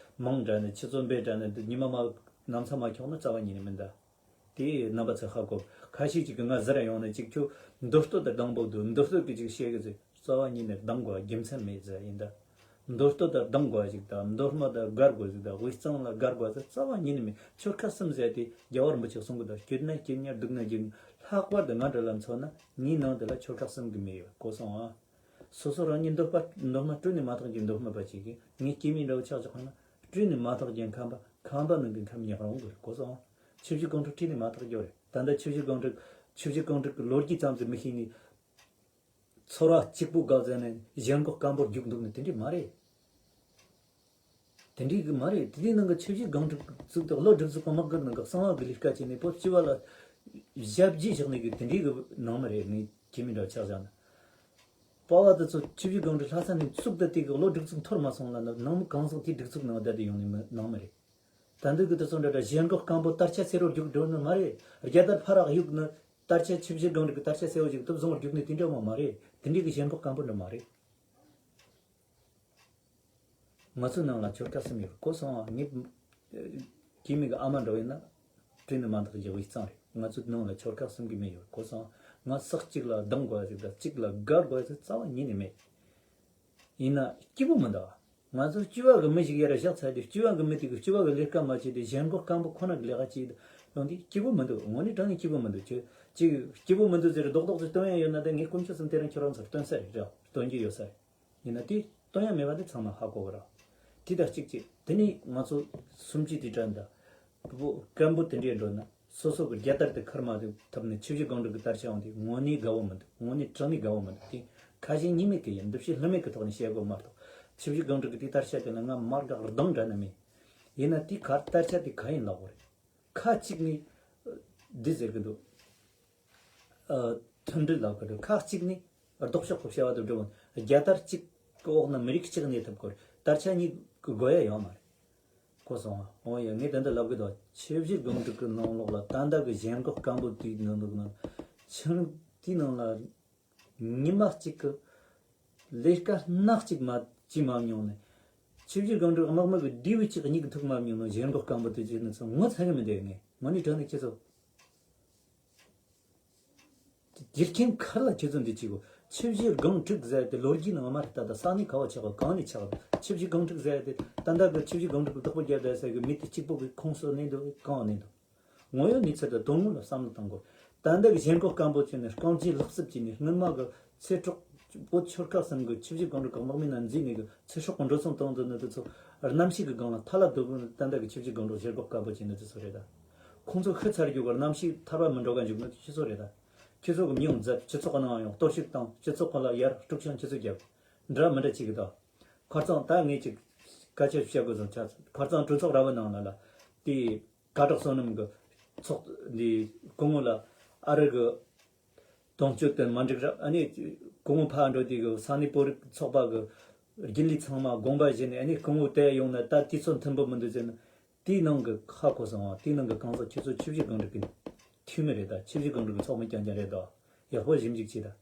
མང་འདྲ་ནས་ཆུ་ཚོད་འབེལ་འདྲ་ནས་དུ་ཉི་མ་མ་ནམ་ཚ་མ་འཁྱོག་ན་རྩ་བ་ཉིད་ནས་མིན་ད། དེ་རྣམ་པ་ཚོས་ཧ་གོ། ཁ་ཤས་ཅིག་གིས་ང་ཟེར་ཡོང་ནས་ཅིག་ཁྱོད་མདོ་སྟོད་དང་སྡང་པོ་འདུག་མདོ་སྟོད་ཀྱི་ཅིག་བཤད་གི་ཟེར། རྩ་བ་ཉིད་ནས་སྡང་དགོས་རྒྱུ་མཚན་མེད་ཟེར་ཡིན་ད། མདོ་སྟོད་དང་སྡང་དགོས་ཞིག་དང་། མདོ་སྨད་དང་དགའ་དགོས་ཞིག་དང་། དབུས་གཙང་ལ་དགའ་དགོས་ཟེར་རྩ་བ་ཉིད་ནས་མེད། ཆོལ་ཁ་གསུམ་ཟེར་དེ་རྒྱལ་བ་རིན་པོ་ཆེས་གསུང་གི་འདུག་སྐྱིད་ན་སྐྱིད་མྱུར་སྡུག་ན་སྡུག་མྱུར། ལྷག་པར་དུ་ང་འདྲ་ལ་མཚོན་ན་ངའི་ནང་དེ་ལ་ཆོལ་ཁ་གསུམ་གྱི་མི་ཡོད། གོ་སོང་ཨ། སོ་སོ་རང་ཉིད་མདོ་སྨད་མདོ་སྨད་སྤྲོ་ནས་མ་ཐག་རྒྱུ་མདོ་སྨད་པ་ཅིག་གིས། ངའི་སྐྱེ་དམན་འདྲ་བོ་ཆགས་ཆོག་ན་སྤྲོ་ནས་མ་ཐག་རྒྱུ་ཁམས་པ། ཁམས་པ་ནང་གི་ཁམས་ཉག་རང་དགོས་རེད། གོ་སོང་ཨ། ཆུ་བཞི་སྒང་དྲུག་སྤྲོ་ནས་མ་ཐག་རྒྱུ་རེད། ད་ལྟ་ཆུ་བཞི་སྒང་དྲུག་ཆུ་བཞི་སྒང་དྲུག་གི་ལོ་རྒྱུས་ཙམ་དུ་མི་ཤེས་ནས། ཚོར་བ་གཅིག་པུ་དགའ་ཟེར་ནས་ཞེན་ཁོག་སྐམ་པོར་རྒྱུག་འདུག་ནི་དེ་འདྲས་མ་རེད། དེ་འདྲས་གི་མ་རེད། དེ་དེའི་ནང་གི་ཆུ་བཞི་སྒང་དྲུག་བཙུགས་ཏེ་བློ་སྒྲིག་ཚུགས་པ་དམག་སྒར་ནང་གི་གསང་བ་གི་ལས་ཀ་བྱས་ནས་བོད་སྤྱི་བ་ལ་ཞབས་རྗེས་བཞག་ནས་གི་དེ་འདྲས་གི་ནང་མ་རེད། ངས་སྐྱེ་དམན་འདྲ་ཆགས་བཞག་ན། པ་བ་དེ་ཚོ་ཆུ་བཞི་སྒང་དྲུག་ལྷ་ས་ནས་བཙུགས་ཏེ་དེ་གི་བློ་སྒྲིག་ཚུགས་འཐོར་མ་སོང་ལ་ནི་ནང་མི་གང་ཟག་དེའི་སྒྲིག་ཚུགས་ནང་བསྡད་དེ་ཡོང་ནི་མི་ནང་མ་རེད། ད་འདི་གི་དུ་སོང་འདྲ་འདྲ་ཞེན་ཁོག་སྐམ་པོ་དར་ཆ་སེར་བོར་རྒྱུག་འགྲོ་ནི་མ་རེད། རྒྱལ་དར་ཕ་རག་གཡུག་ནི་དར་ཆ་ཆུ་བཞི་སྒང་དྲུག་གི་དར་ཆ་སེར་བོ་ཞིག་དུ་བཟུང་བར་རྒྱུག་ནི་དེ་འདྲ་མོ་མ་རེད། དེ་འདྲའི་གི་ཞེན་ཁོག་སྐམ་པོ་འདྲ་མ་རེད། ང་ཚོའི་ནང་ལ་ཆོལ་ཁ་གསུམ་ཡོད། གོ་སོང་ཨ། ངའི་སྐྱེ་དམན་གི་ཨ་མ་འདྲ་བོ་ཡིན་ན་སྤྲོ་ནི་མ་འདག་རྒྱག་པའི་གཙང་རེད། ང་ཚོའི་ནང་ལ་ཆོལ་ཁ་གསུམ་གི་མི་ཡོད། གོ་སོང་ཨ། ང་ཟུར་གཅིག་ལ་སྡང་དགོས་ཟིག་དང་གཅིག་ལ་དགའ་དགོས་ཟིག་རྩ་བ་ཉིད་ནས་མེད། ཡིན་ན་སྐྱིད་པོ་མི་འདུག་ང་ཚོ་སྤྱི་བ་གི་མི་ཞིག་ཡར་བཞག་ཚར་དུས་སྤྱི་བ་གི་མི་དེ་གི་སྤྱི་བ་གི་ལས་ཀ་མ་བྱས་ཏེ་ཞེན་ཁོག་སྐམ་པོ་ཁོ་ན་གི་ལས་ཀ་བྱས་ཡོང་དུས་སྐྱིད་པོ་མི་འདུག་དངོས་གནས་དྲང་གནས་སྐྱིད་པོ་མི་འདུག་ཅི་ཅིག་སྐྱིད་པོ་མི་འདུག་ཟེར་རྡོག་རྡོག་ཅིག་སྟོན་ཡ་ཡོད་ན་ད་ངས་དཀོན་མཆོག་གསུམ་དེ་རིང་ཁྱེད་རང་ཚོར་སྟོན་ས་རེད། ར་སྟོན་རྒྱུ་ཡོད་ས་རེད། ཡིན་ན་དེ་སྟོན་ཡ་མེད་པ་དེ་ཚང་མ་ཧ་གོ་གི་ར། དེ་དང་གཅིག་གཅིག་དེ་ནས་ང་ཚོ་སུམ་ཅུ་དེ་གྲལ་འདི། སྐམ་པོ་དེ་འདྲས་འགྲོ་ན་སོ་སོ་གི་རྒྱལ་དར་དེ་ཁུར་མ་ཐུབ་ནས་ཆུ་བཞི་སྒང་དྲུག་གི་དར་ཆ་འོང་དུས་དངོས་གནས་དགའ་བོ་མི་འདུག་དངོས་གནས་དྲང་གནས་དགའ་བོ་མི་འདུག་དེ་ཁ་ཞེ་གཉིས་མེད་ཀྱི་ཡིན། འདུ་ཤེས་ལྷད་མེད་ཀྱི་ཐོག་ནས་བཤད་དགོས་མ་གཏོགས། ཆུ་བཞི་སྒང་དྲུག་གི་དེ་དར་ཆ་དེ་ལ་ང་མར་འགག་སྡང་འདྲ་ནི་མེད། ཡིན་ན་དེ་གར་དར་ཆ་དེ་ག་ཡིན་ལབ་དགོས་རེད། ཁ་གཅིག་ནས་འདི་ཟེར་གི་འདུག་ཨ། མཐུན་སྒྲིལ་ལབ་གི་འདུག་ཁ་གཅིག་ནས་ལྡོག་ཕྱོགས་ཀྱི་བྱ་བ་དེ་སྒྲུབ། རྒྱལ་དར་གཅིག་གི་འོག་ན་མི་རིགས་གཅིག་གནས་ཐུབ་དགོས་རེད། དར་ཆ་གཉིས་ཀྱི་དགོས་ཡ་ཡོད་མ་རེད། གོ་སོང་ཨ། འོ་ཡ། ངས་དེ་འདྲ་ལབ་གི་འདུག་ཆུ་བཞི་སྒང་དྲུག་གི་ནང་ལོགས་ལ་ད་ལྟ་གི་ཞེན་ཁོག་སྐམ་པོ་དེའི་ནང་འདུག་ན། ཆུ་དེའི་ནང་ལ་ཉི་མ་གཅིག་གི་ལས་ཀ་སྣ་གཅིག་མ་བྱས་མ་མྱོང་ནས། ཆུ་བཞི་སྒང་དྲུག་དམག་མི་གི་ལྡེའུ་གཅིག་གཉིས་ཀྱི་ཐུག་མ་མྱོང་ནས་ཞེན་ཁོག་སྐམ་པོ་དེ་བྱས་ནས་ཚོ་ངོ་ཚ་གི་མི་འདུག་ངས་དངོས་གནས་དྲང་གནས་ཁྱེད་ཚོ། དགེ་རྒན་ཁ་ལ་ཁྱེད་ཚོ་འདི་གཅིག་གོ། ཆུ་བཞི་སྒང་དྲུག་ཟེར་དེ་ལོ་རྒྱུས་ནང་མ་རེད། ད་ལྟ་ས་གནས་ག་བ་ཆགས་གོ། གང་ནས་ཆགས་གོ། ཆུ་བཞི་སྒང་དྲུག་ཟེར་དེ་ད་ལྟ་གི་ཆུ་བཞི་སྒང་དྲུག་གི་བདག་པོ་རྒྱབ་བསྡད་ས་གི་མི་དེ་གཅིག་པོ་གི་ཁོངས་སུ་གནས་འདུག་གང་གནས་འདུག་དངོས་ཡོད་གནས་ཚུལ་དང་དོན་དངོས་ལ་བསམ་བློ་གཏོང་དགོས། ད་ལྟ་གི་ཞེན་ཁོག་སྐམ་པོ་བྱས་ནས་རྐང་རྗེས་ལག་རྩལ་བྱས་ནས་སྔོན་མ་གི་ཚེ་སྲོག་བོད་ཆོལ་ཁ་གསུམ་གི་ཆུ་བཞི་སྒང་དྲུག་གི་དམག་མི་རྣམས་འཛིན་ནས་གི་ཚེ་སྲོག་གི་འགྲོ་སོང་གཏོང་འདུག་ནི་དེ་ཚོ་རྣམ་ཤེས་ཀྱི་སྒང་ལ་ཐལ་ལ་བསྡུ་དགོས་ནི། ད་ལྟ་གི་ཆུ་བཞི་སྒང་དྲུག་ཞེན་ཁོག་སྐམ་པོ་བྱས་ནི་དེ་ཚོ་རེད་ད། ཁོང་ཚོ་ཤི་ཚར་རྒྱུ་གི་རྣམ་ཤེས་ཐར་པ་མི་འགྲོ་ག་འཇུག་ནི་ཁྱེད་ཚོ་རེད་ད། ཁྱེད་ཚོ་གི་མི་ཡོང་མཛད། སྤྱི་ཚོགས་ཀྱི་ནང་ཡོང་གཏོར་བཤིག་བཏང་། སྤྱི་ཚོགས་ཀྱི་ལ་ཡར་དཀྲུག་ཤིང་ཁྱེད་ཚོ་རྒྱབ། འདྲ་མི་འདྲ་བྱེད་གི་ད། ཁ་རྩང་ད་ངས་ཅིག་སྐད་ཆ་བཤད་དགོས་བཟོ་ཆགས། ཁ་རྩང་གྲོས་ཚོགས་ར་བ་ནང་ལ་ལ་དེ་ཀ་དྲག་བསོད་ནམས་ཀྱི་ཚོགས་འདི་སྐུ་ངོ་ལ་ཨ་རི་གི་དོན་གཅོད་དེ་མ་འགྲིག་ར། ཨ་ནི་སྐུ་ངོ་ཕར་འགྲོ་དུས་གི་ས་གནས་བོད་རིགས་ཚོགས་པ་གི་རྒྱུན་ལས་ཚང་མ་དགོངས་པ་བཞེས་ནས། ཨ་ནི་སྐུ་ངོ་དེ་ཡོང་ན་ད་དུས་ཚོད་མཐུན་པོ་མི་འདུག་ཟེར་ན། དེའི་ནང་གི་ཁ་གོ་སོང་བ། དེའི་ནང་གི་གང་ཟག་ཁྱེད་ཚོ་ཆུ་བཞི་སྒང་དྲུག་གི་འཐུས་མི་རེད་ད། ཆུ་བཞི་སྒང་དྲུག་གི་ཚོགས་མི་རྐྱང་རྐྱང་རེད་ད། ཡག་པོ་ཞིབ་འཇུག་བྱེད་ད།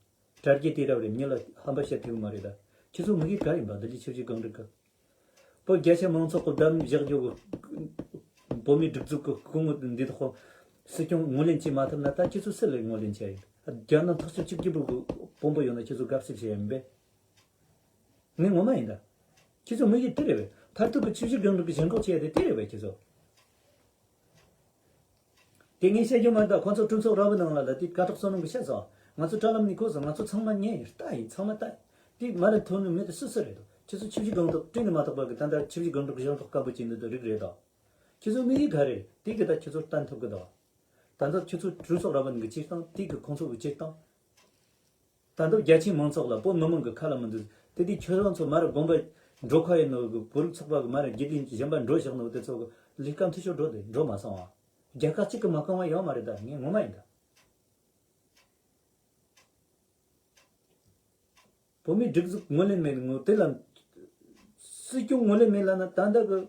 དྲ་རྒྱའི་དུས་རབས་རེད། མྱི་ལ་ཧམ་པ་བཤད་ཐུབ་ཀྱི་མ་རེད་ད། ཁྱེད་ཚོ་མི་གི་ག་ཡིན་པ། འདི་ལས་ཆུ་བཞི་སྒང་དྲུག་གི། བོད་རྒྱ་ཆེ་མང་ཚོགས་ཀྱི་བདམས་བཞག་རྒྱུ་གི་བོད་མིའི་སྒྲིག་འཛུགས་ཀྱི་སྐུ་ངོ་འདི་དག་སྲིད་སྐྱོང་ངོས་ལེན་བྱེད་མ་ཐུབ་ན། ད་ཁྱེད་ཚོ་སུ་ལ་ངོས་ལེན་བྱེད་ཡིན། རྒྱ་ནག་ཐག་གཅོད་གཅིག་གྱུར་པོ་གི་དཔོན་པོ་ཡོང་ན་ཁྱེད་ཚོ་དགའ་བསུ་བྱེད་ཡ་ཡིན་པས། ངས་ངོ་མ་ཡིན་ད། ཁྱེད་ཚོ་དམིགས་ཡུལ་དེ་རེད་པས། མཐར་ཐུག་གི་ཆུ་བཞི་སྒང་དྲུག་གི་ཞེན་ཁོག་བྱས་ཏེ་དེ་རེད་པས་ཁྱེད་ཚོ། དེ་ངས་བཤད་རྒྱུ་མ་གཏོགས་ཁོང་ཚོ་གྲོས་ཚོགས་ར་བའི་ནང་ལ་ལ་དེ་དགའ་གྲོགས་བསོད་ནམས་ཀྱིས་བཤད་སོང་། ང་ཚོ་དྲ་ལམ་ནས་གོ་སོང་། ང་ཚོ་ཚང་མ་ཉན་ཡིན། ལྟ་ཡིན། ཚང་མ་ལྟ་ཡིན། དེ་མ་རེད། ཐོན་ནི་མེད་དེ་སུ་སུ་རེད་དོ། ཁྱེད་ཚོ་ཆུ་བཞི་སྒང་དྲུག་བྲིས་ནས་མ་ཐག་པ་གི་ད་ལྟ་ཆུ་བཞི་སྒང་དྲུག་ཞེན་ཁོག་སྐམ་པོ་བྱས་འདུག་དོ་རིགས་རེད་དོ། ཁྱེད་ཚོ་དམིགས་ཡུལ་ག་རེ་རེད། དེ་གི་ད་ཁྱེད་ཚོ་བསྟན་ཐུབ་གི་དོ། ད་ལྟ་ཁྱེད་ཚོ་གྲོས་ཚོགས་ར་བ་ནང་གི་སྤྱིར་བཏང་། དེ་གི་ཁོང་ཚོ་གི་སྤྱིར་བཏང་། ད་ལྟ་རྒྱ་ཆེའི་མང་ཚོགས་ལ་བོད་མི་མང་གི་ཁ་ལ་མི་འདུག་དེ་དུས་ཁྱོད་རང་ཚོ་མར་དགོན་པ་འགྲོ་ཁ་ཡིན་ནོ་གི། བོད་རིགས་ཚོགས་པ་གི་མར་དགེ་ལྡན་གཞན་པ་འགྲོ་བཞག་ནོ་དེ་ཚོ་གི་ལས་ཀ་མཐུ་ཤོར་འགྲོ་དེ་འགྲོ་མ་སོང་ཨ། རྒྱལ་ཁབ་གཅིག་གི་མ་རྐང་བ་ཡོད་མ་རེད། ད་ངས་ངོ་མ་ཡིན་ད། བོད་མིའི་སྒྲིག་འཛུགས་ངོས་ལེན་མེད་ངོ་། དེ་ལ་སྲིད་སྐྱོང་ངོས་ལེན་མེད་ལབ་ན། ད་ལྟ་གི་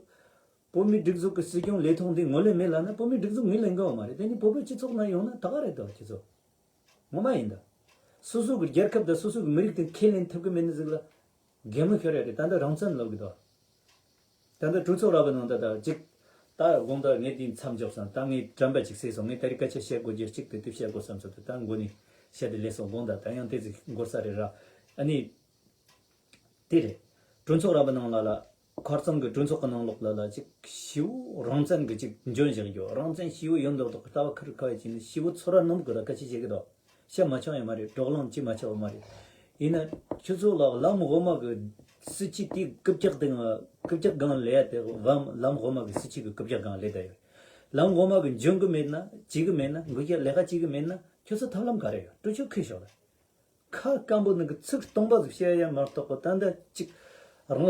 བོད་མིའི་སྒྲིག་འཛུགས་ཀྱི་སྲིད་སྐྱོང་ལས་ཐོག་འདི་ངོས་ལེན་མེད་ལབ་ན། བོད་མིའི་སྒྲིག་འཛུགས་ངོས་ལེན་དགོས་པ་མ་རེད། དེ་ནི་བོད་པའི་སྤྱི་ཚོགས་ནང་ཡོང་ན་ད་ག་རེད་དོ་ཁྱེད་ཚོ། ངོ་མ་ཡིན་ད། སོ་སོ་གི་རྒྱལ་ཁབ་དང་སོ་སོ་གི་མི་རིགས་དེ་ཁས་ལེན་ཐུབ་གི་མེད་ནི་ཟིག་ལ་གད་མོ་ཤོར་ཡ་རེད། ད་ལྟ་རང་བཙན་ལབ་གི་འདུག་ད་ལྟ་གྲོས་ཚོགས་ར་བའི་ནང་ད་ད་ཅིག་ད་དགོངས་དག་ངས་དེའི་མཚམས་འཇོག་བསམ། ད་ངས་དྲན་པ་ཅིག་ཟད་སོང་། ངས་ད་རེས་སྐད་ཆ་བཤད་དགོས་རྒྱུ་གཅིག་དེ་དེ་བཤད་དགོས་བསམ་སོང་། དེ་ད་མགོ་ནས་བཤད་དེ་ལས་སོང་། དགོངས་དག་ད་ཡང་དེ་ཟིག་འགོར་ས་རེད་ར། ཨ་ནི། དེ་རེད། གྲོས་ཚོགས་ར་བའི་ནང་ལ་ལ། ཁ་རྩང་གི་གྲོས་ཚོགས་ཀྱི་ནང་ལོགས་ལ་ལ་ཅིག་ཞེ་བོ་རང་བཙན་གྱི་ཅིག་འཇོན་བཞག་ཡོད། རང་བཙན་ཞེ་བོ་ཡོད་མདོག་མདོག་གི་ལྟ་བ་ཁུར་ཁ་བའི་ཅིག་ནི་ཞེ་བོ་ཚོར་བ་ནང་གི་ར་སྐད་ཆ་བཤད་གི་འདུག་བཤད་མ་ཆོག་ཡ་མ་རེད། གྲོགས་ལངས་བྱེད་མ་ཆོག་པ་མ་རེད། ཡིན་ན་ཁྱོད་ཚོ་ལ་ལམ་འོག་མ་གི་སྲིད་བྱུས་དེ་རྐུབ་བཀྱག་སྟེང་རྐུབ་བཀྱག་སྒང་ལས་ཡ་དེ་ལམ་ལམ་འོག་མ་གི་སྲིད་བྱུས་གི་རྐུབ་བཀྱག་སྒང་ལས་ད་ཡོད། ལམ་འོག་མ་གི་འཇོན་གི་མེད་ན། བྱེད་གི་མེད་ན། འགུལ་སྐྱོད་ལས་ཀ་བྱེད་གི་མེད་ན་ཁྱོད་ཚོ་ཐབས་ལམ་ག་རེ་ཡོད། གྲོས་ཆོད་ཁུར་ཤོག་ད། ཁ་སྐམ་པོ་ནང་གི་ཚིག་སྟོང་པ་ཟིག་བཤད་ཡ་མ་གཏོགས་པ། ད་ལྟ་ཅིག་རང་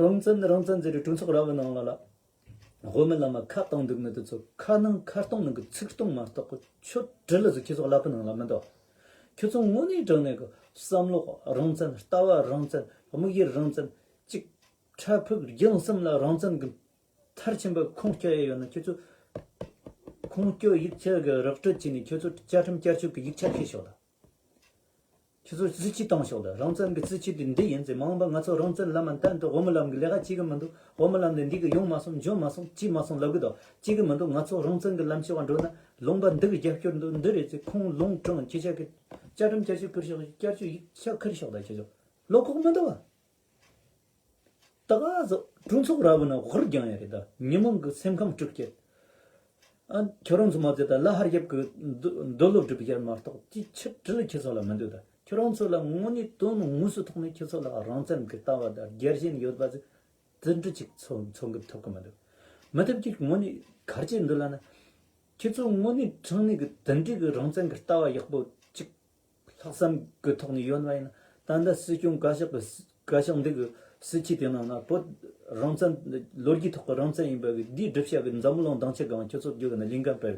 རང་བཙན་རང་བཙན་ཟེར་རེ་གྲོས་ཚོགས་ར་བའི་ནང་ལ་ལ་དབུ་མའི་ལམ་ཁ་བཏང་འདུག་ནི་དེ་ཚོ་ཁ་ནང་ཁ་སྟོང་ནང་གི་ཚིག་སྟོང་མ་གཏོགས་པ་ཆོ་འདྲི་ལ་ཟིག་ཁྱེད་ཚོ་ཀླད་པའི་ནང་ལ་མི་འདུག་ཁྱེད་ཚོ་དངོས་གནས་དྲང་གནས་གི་བསམ་བློ་རང་བཙན། ལྟ་བ་རང་བཙན། དམིགས་ཡུལ་རང་བཙན། ཅིག་འཕྲལ་ཕུགས་རྒྱང་གསུམ་ལ་རང་བཙན་གི་མཐར་ཕྱིན་པ་ཁུངས་སྐྱེལ་ཡ་ཡོད་ན་ཁྱེད་ཚོ་ཁུངས་སྐྱེལ་ཡིག་ཆ་གི་རགས་བཀྲ་བྱས་ནས་ཁྱེད་ཚོ་བཅའ་ཁྲིམས་བསྐྱར་བཅོས་གི་ཡིག་ཆ་ཕུལ་ཤོག་ད། ཁྱེད་ཚོ་སྲིད་བྱུས་བཏང་ཤོག་ད། རང་བཙན་གི་སྲིད་བྱུས་དེ་འདི་ཡིན་ཟེར། མ་འོངས་པ་ང་ཚོ་རང་བཙན་ལབ་མ་ད་འདི་དབུ་མའི་ལམ་གི་ལས་ཀ་བྱེད་གི་མི་འདུག་དབུ་མའི་ལམ་འདི་འདི་གི་ཡོང་མ་སོང་། འཇོན་མ་སོང་། བྱེད་མ་སོང་ལབ་གི་འདུག་བྱེད་གི་མི་འདུག་ང་ཚོ་རང་བཙན་གི་ལམ་ཕྱོགས་འགྲོ་ན་ལུང་པ་འདི་གི་རྒྱབ་སྐྱོར་འདུག་འདི་རེད་ཟེར། ཁུངས་ལུང་དྲངས། ཁྱེད་ཅག་གི་བཅའ་ཁྲིམས་བསྐྱར་བཅོས་ཁུར་ཤོག་བསྐྱར་བཅོས་ཡིག་ཆ་ཁུར་ཤོག་ད། ཁྱེད་ཚོ་བློ་ཁོག་མི་འདུག་བ། ད་ག་ཟོ་གྲོས་ཚོགས་ར་བའི་ནང་ཧོར་རྒྱང་ཡ་རེད་ད། ཉོན་མོངས་ཀྱི་སེམས་ཁམས་དཀྲུག་རྒྱུ། ཨ། ཁྱོད་རང་ཚོ་མ་ཚད་ད་ལ་ཧར་རྒྱབ་ཀྱི་འདོད་འདོད་བློ་སྒྲུབ་རྒྱུ་མ་གཏོགས་ཅི་ཕྱིར་དྲི་ལ་ཁྱེད་ཚོ་ལ་མི་འདོད་ད། ཁྱོད་རང་ཚོ་ལ་དངོས་གནས་དོན་དངོས་སུ་ཐོག་ནས་ཁྱེད་ཚོ་ལ་རང་བཙན་གྱི་ལྟ་བ་དང་རྒྱལ་ཞེན་ཡོད་པ་ཟིག་རྫུ་འཕྲུལ་ཅིག་ཚོ་ཚོ་འགུབ་ཐུབ་ཀྱི་མི་འདུག་མི་ཐུབ་ཅིག་དངོས་གནས་གར་བྱེད་འདོད་ལ་ན། ཁྱེད་ཚོ་དངོས་གནས་དྲང་གནས་ཀྱི་དེ་འདྲའི་གི་རང་བཙན་གྱི་ལྟ་བ་ཡག་པོ་ཅིག་ལྷག་བསམ་གྱི་ཐོག་ནས་ཡོད་པ་ཡིན་ན། ད་ལྟ་སྲིད་སྐྱོང་བཀའ་ཤག་གི་སྲི་བཀའ་ཤག་འདི་གི་སྲིད་བྱུས་དེ་ནང་ན་བོད་རང་བཙན་ལོ་རྒྱུས་ཐོག་གི་རང་བཙན་ཡིན་པ་གི་འདིའི་སྒྲུབ་བྱ་གི་འཛམ་གླིང་དང་ཆ་གང་ཁྱོད་ཚོ་བརྒྱུད་ནས་ལས་འགན་སྤེལ།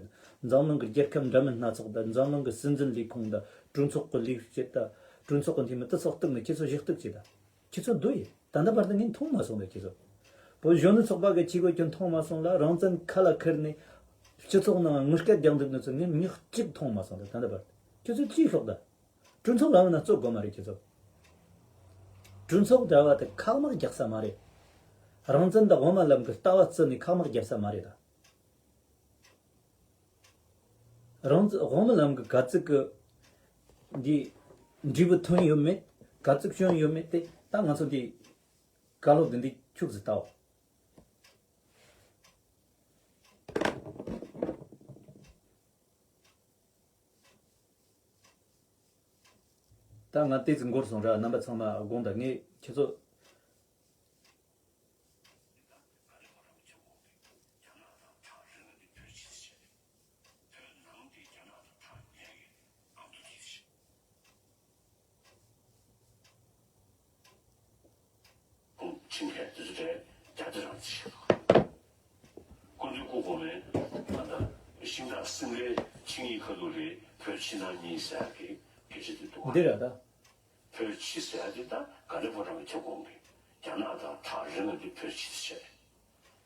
འཛམ་གླིང་གི་རྒྱལ་ཁབ་འདྲ་མིན་སྣ་ཚོགས་དང་འཛམ་གླིང་གི་སྲིད་འཛིན་ལས་ཁུངས་དང་གྲོས་ཚོགས་གི་ལས་བྱེད་དང་གྲོས་ཚོགས་གི་འཐུས་མི་དེ་ཚོ་གཏུགས་ནས་ཁྱེད་ཚོ་ཞུ་གཏུག་བྱེད་དང་། ཁྱེད་ཚོ་སྡུག་ཡིན། ད་ལྟ་བར་དུ་ངས་མཐོང་མ་སོང་ད་ཁྱེད་ཚོ། བོད་གཞོན་ནུ་ཚོགས་པ་གི་བྱེད་སྒོ་ཁྱོད་མཐོང་མ་སོང་ལ། རང་བཙན་ཁ་ལ་ཁུར་ནས་སྤྱི་ཚོགས་ནང་ངུ་སྐད་རྒྱག་འདུག་ནི་ཚོ་ངས་མྱི་གཅིག་མཐོང་མ་སོང་ད། ད་ལྟ་བར་དུ་ཁྱེད་ཚོ་ཅིས་ཤོག་ད། གྲོས་ཚོགས་ར་བའི་ནང་བཙུགས་དགོས་མ་རེད་ཁྱེད་ཚོ། གྲོས་ཚོགས་འདྲ་བ་དེ་ཁག་དམག་རྒྱག་ས་མ་རེད། རང་བཙན་དང་དབུ་མ་ལམ་གྱི་ལྟ་བ་བརྩི་ནས་ཁག་དམག་རྒྱག་ས་མ་རེད་ད། རང་བཙན་དབུ་མ་ལམ་གྱི་ག་ཚོད་ཀྱི་འདི་འབྲས་བུ་ཐོན་ཡོད་མེད། ག་ཚོད་བྱུང་ཡོད་མེད་དེ་ད་ང་ཚོ་འདི་བཀའ་སློབ་འདི་འདི་ཁྱུག་ཙམ་ལྟའོ། ད་ང་ཏོག་ཙམ་འགོར་སོང་ར། རྣམ་པ་ཚང་མ་དགོངས་དག་ངས་ཁྱེད་ཚོ། ཁྲིམས་འགལ་དེ་ཚོ་གྲས་རྒྱ་དེ་རང་ཚིག་ཞིག་འདུག་སྐུ་མདུན་སྐུ་གོང་མས་ད་ལྟ་ཤིང་སྟག་སེང་གེའི་ཆིངས་ཡིག་ཁ་ཐུག་ལས་བོད་ཕྱི་ནང་གཉིས་ཟེར་ཡག་གི་སྐད་ཆ་དེ་འདུག་འདི་རེད་ད། བོད་ཕྱི་ཟེར་ཡག་དེ་ད་ག་ལེ་བོ་རང་གི་ཁྱབ་ཁོངས་ཀྱི་རྒྱ་ནག་དང་ཐག་རིང་བ་དེ་བོད་ཕྱི་ཟེར།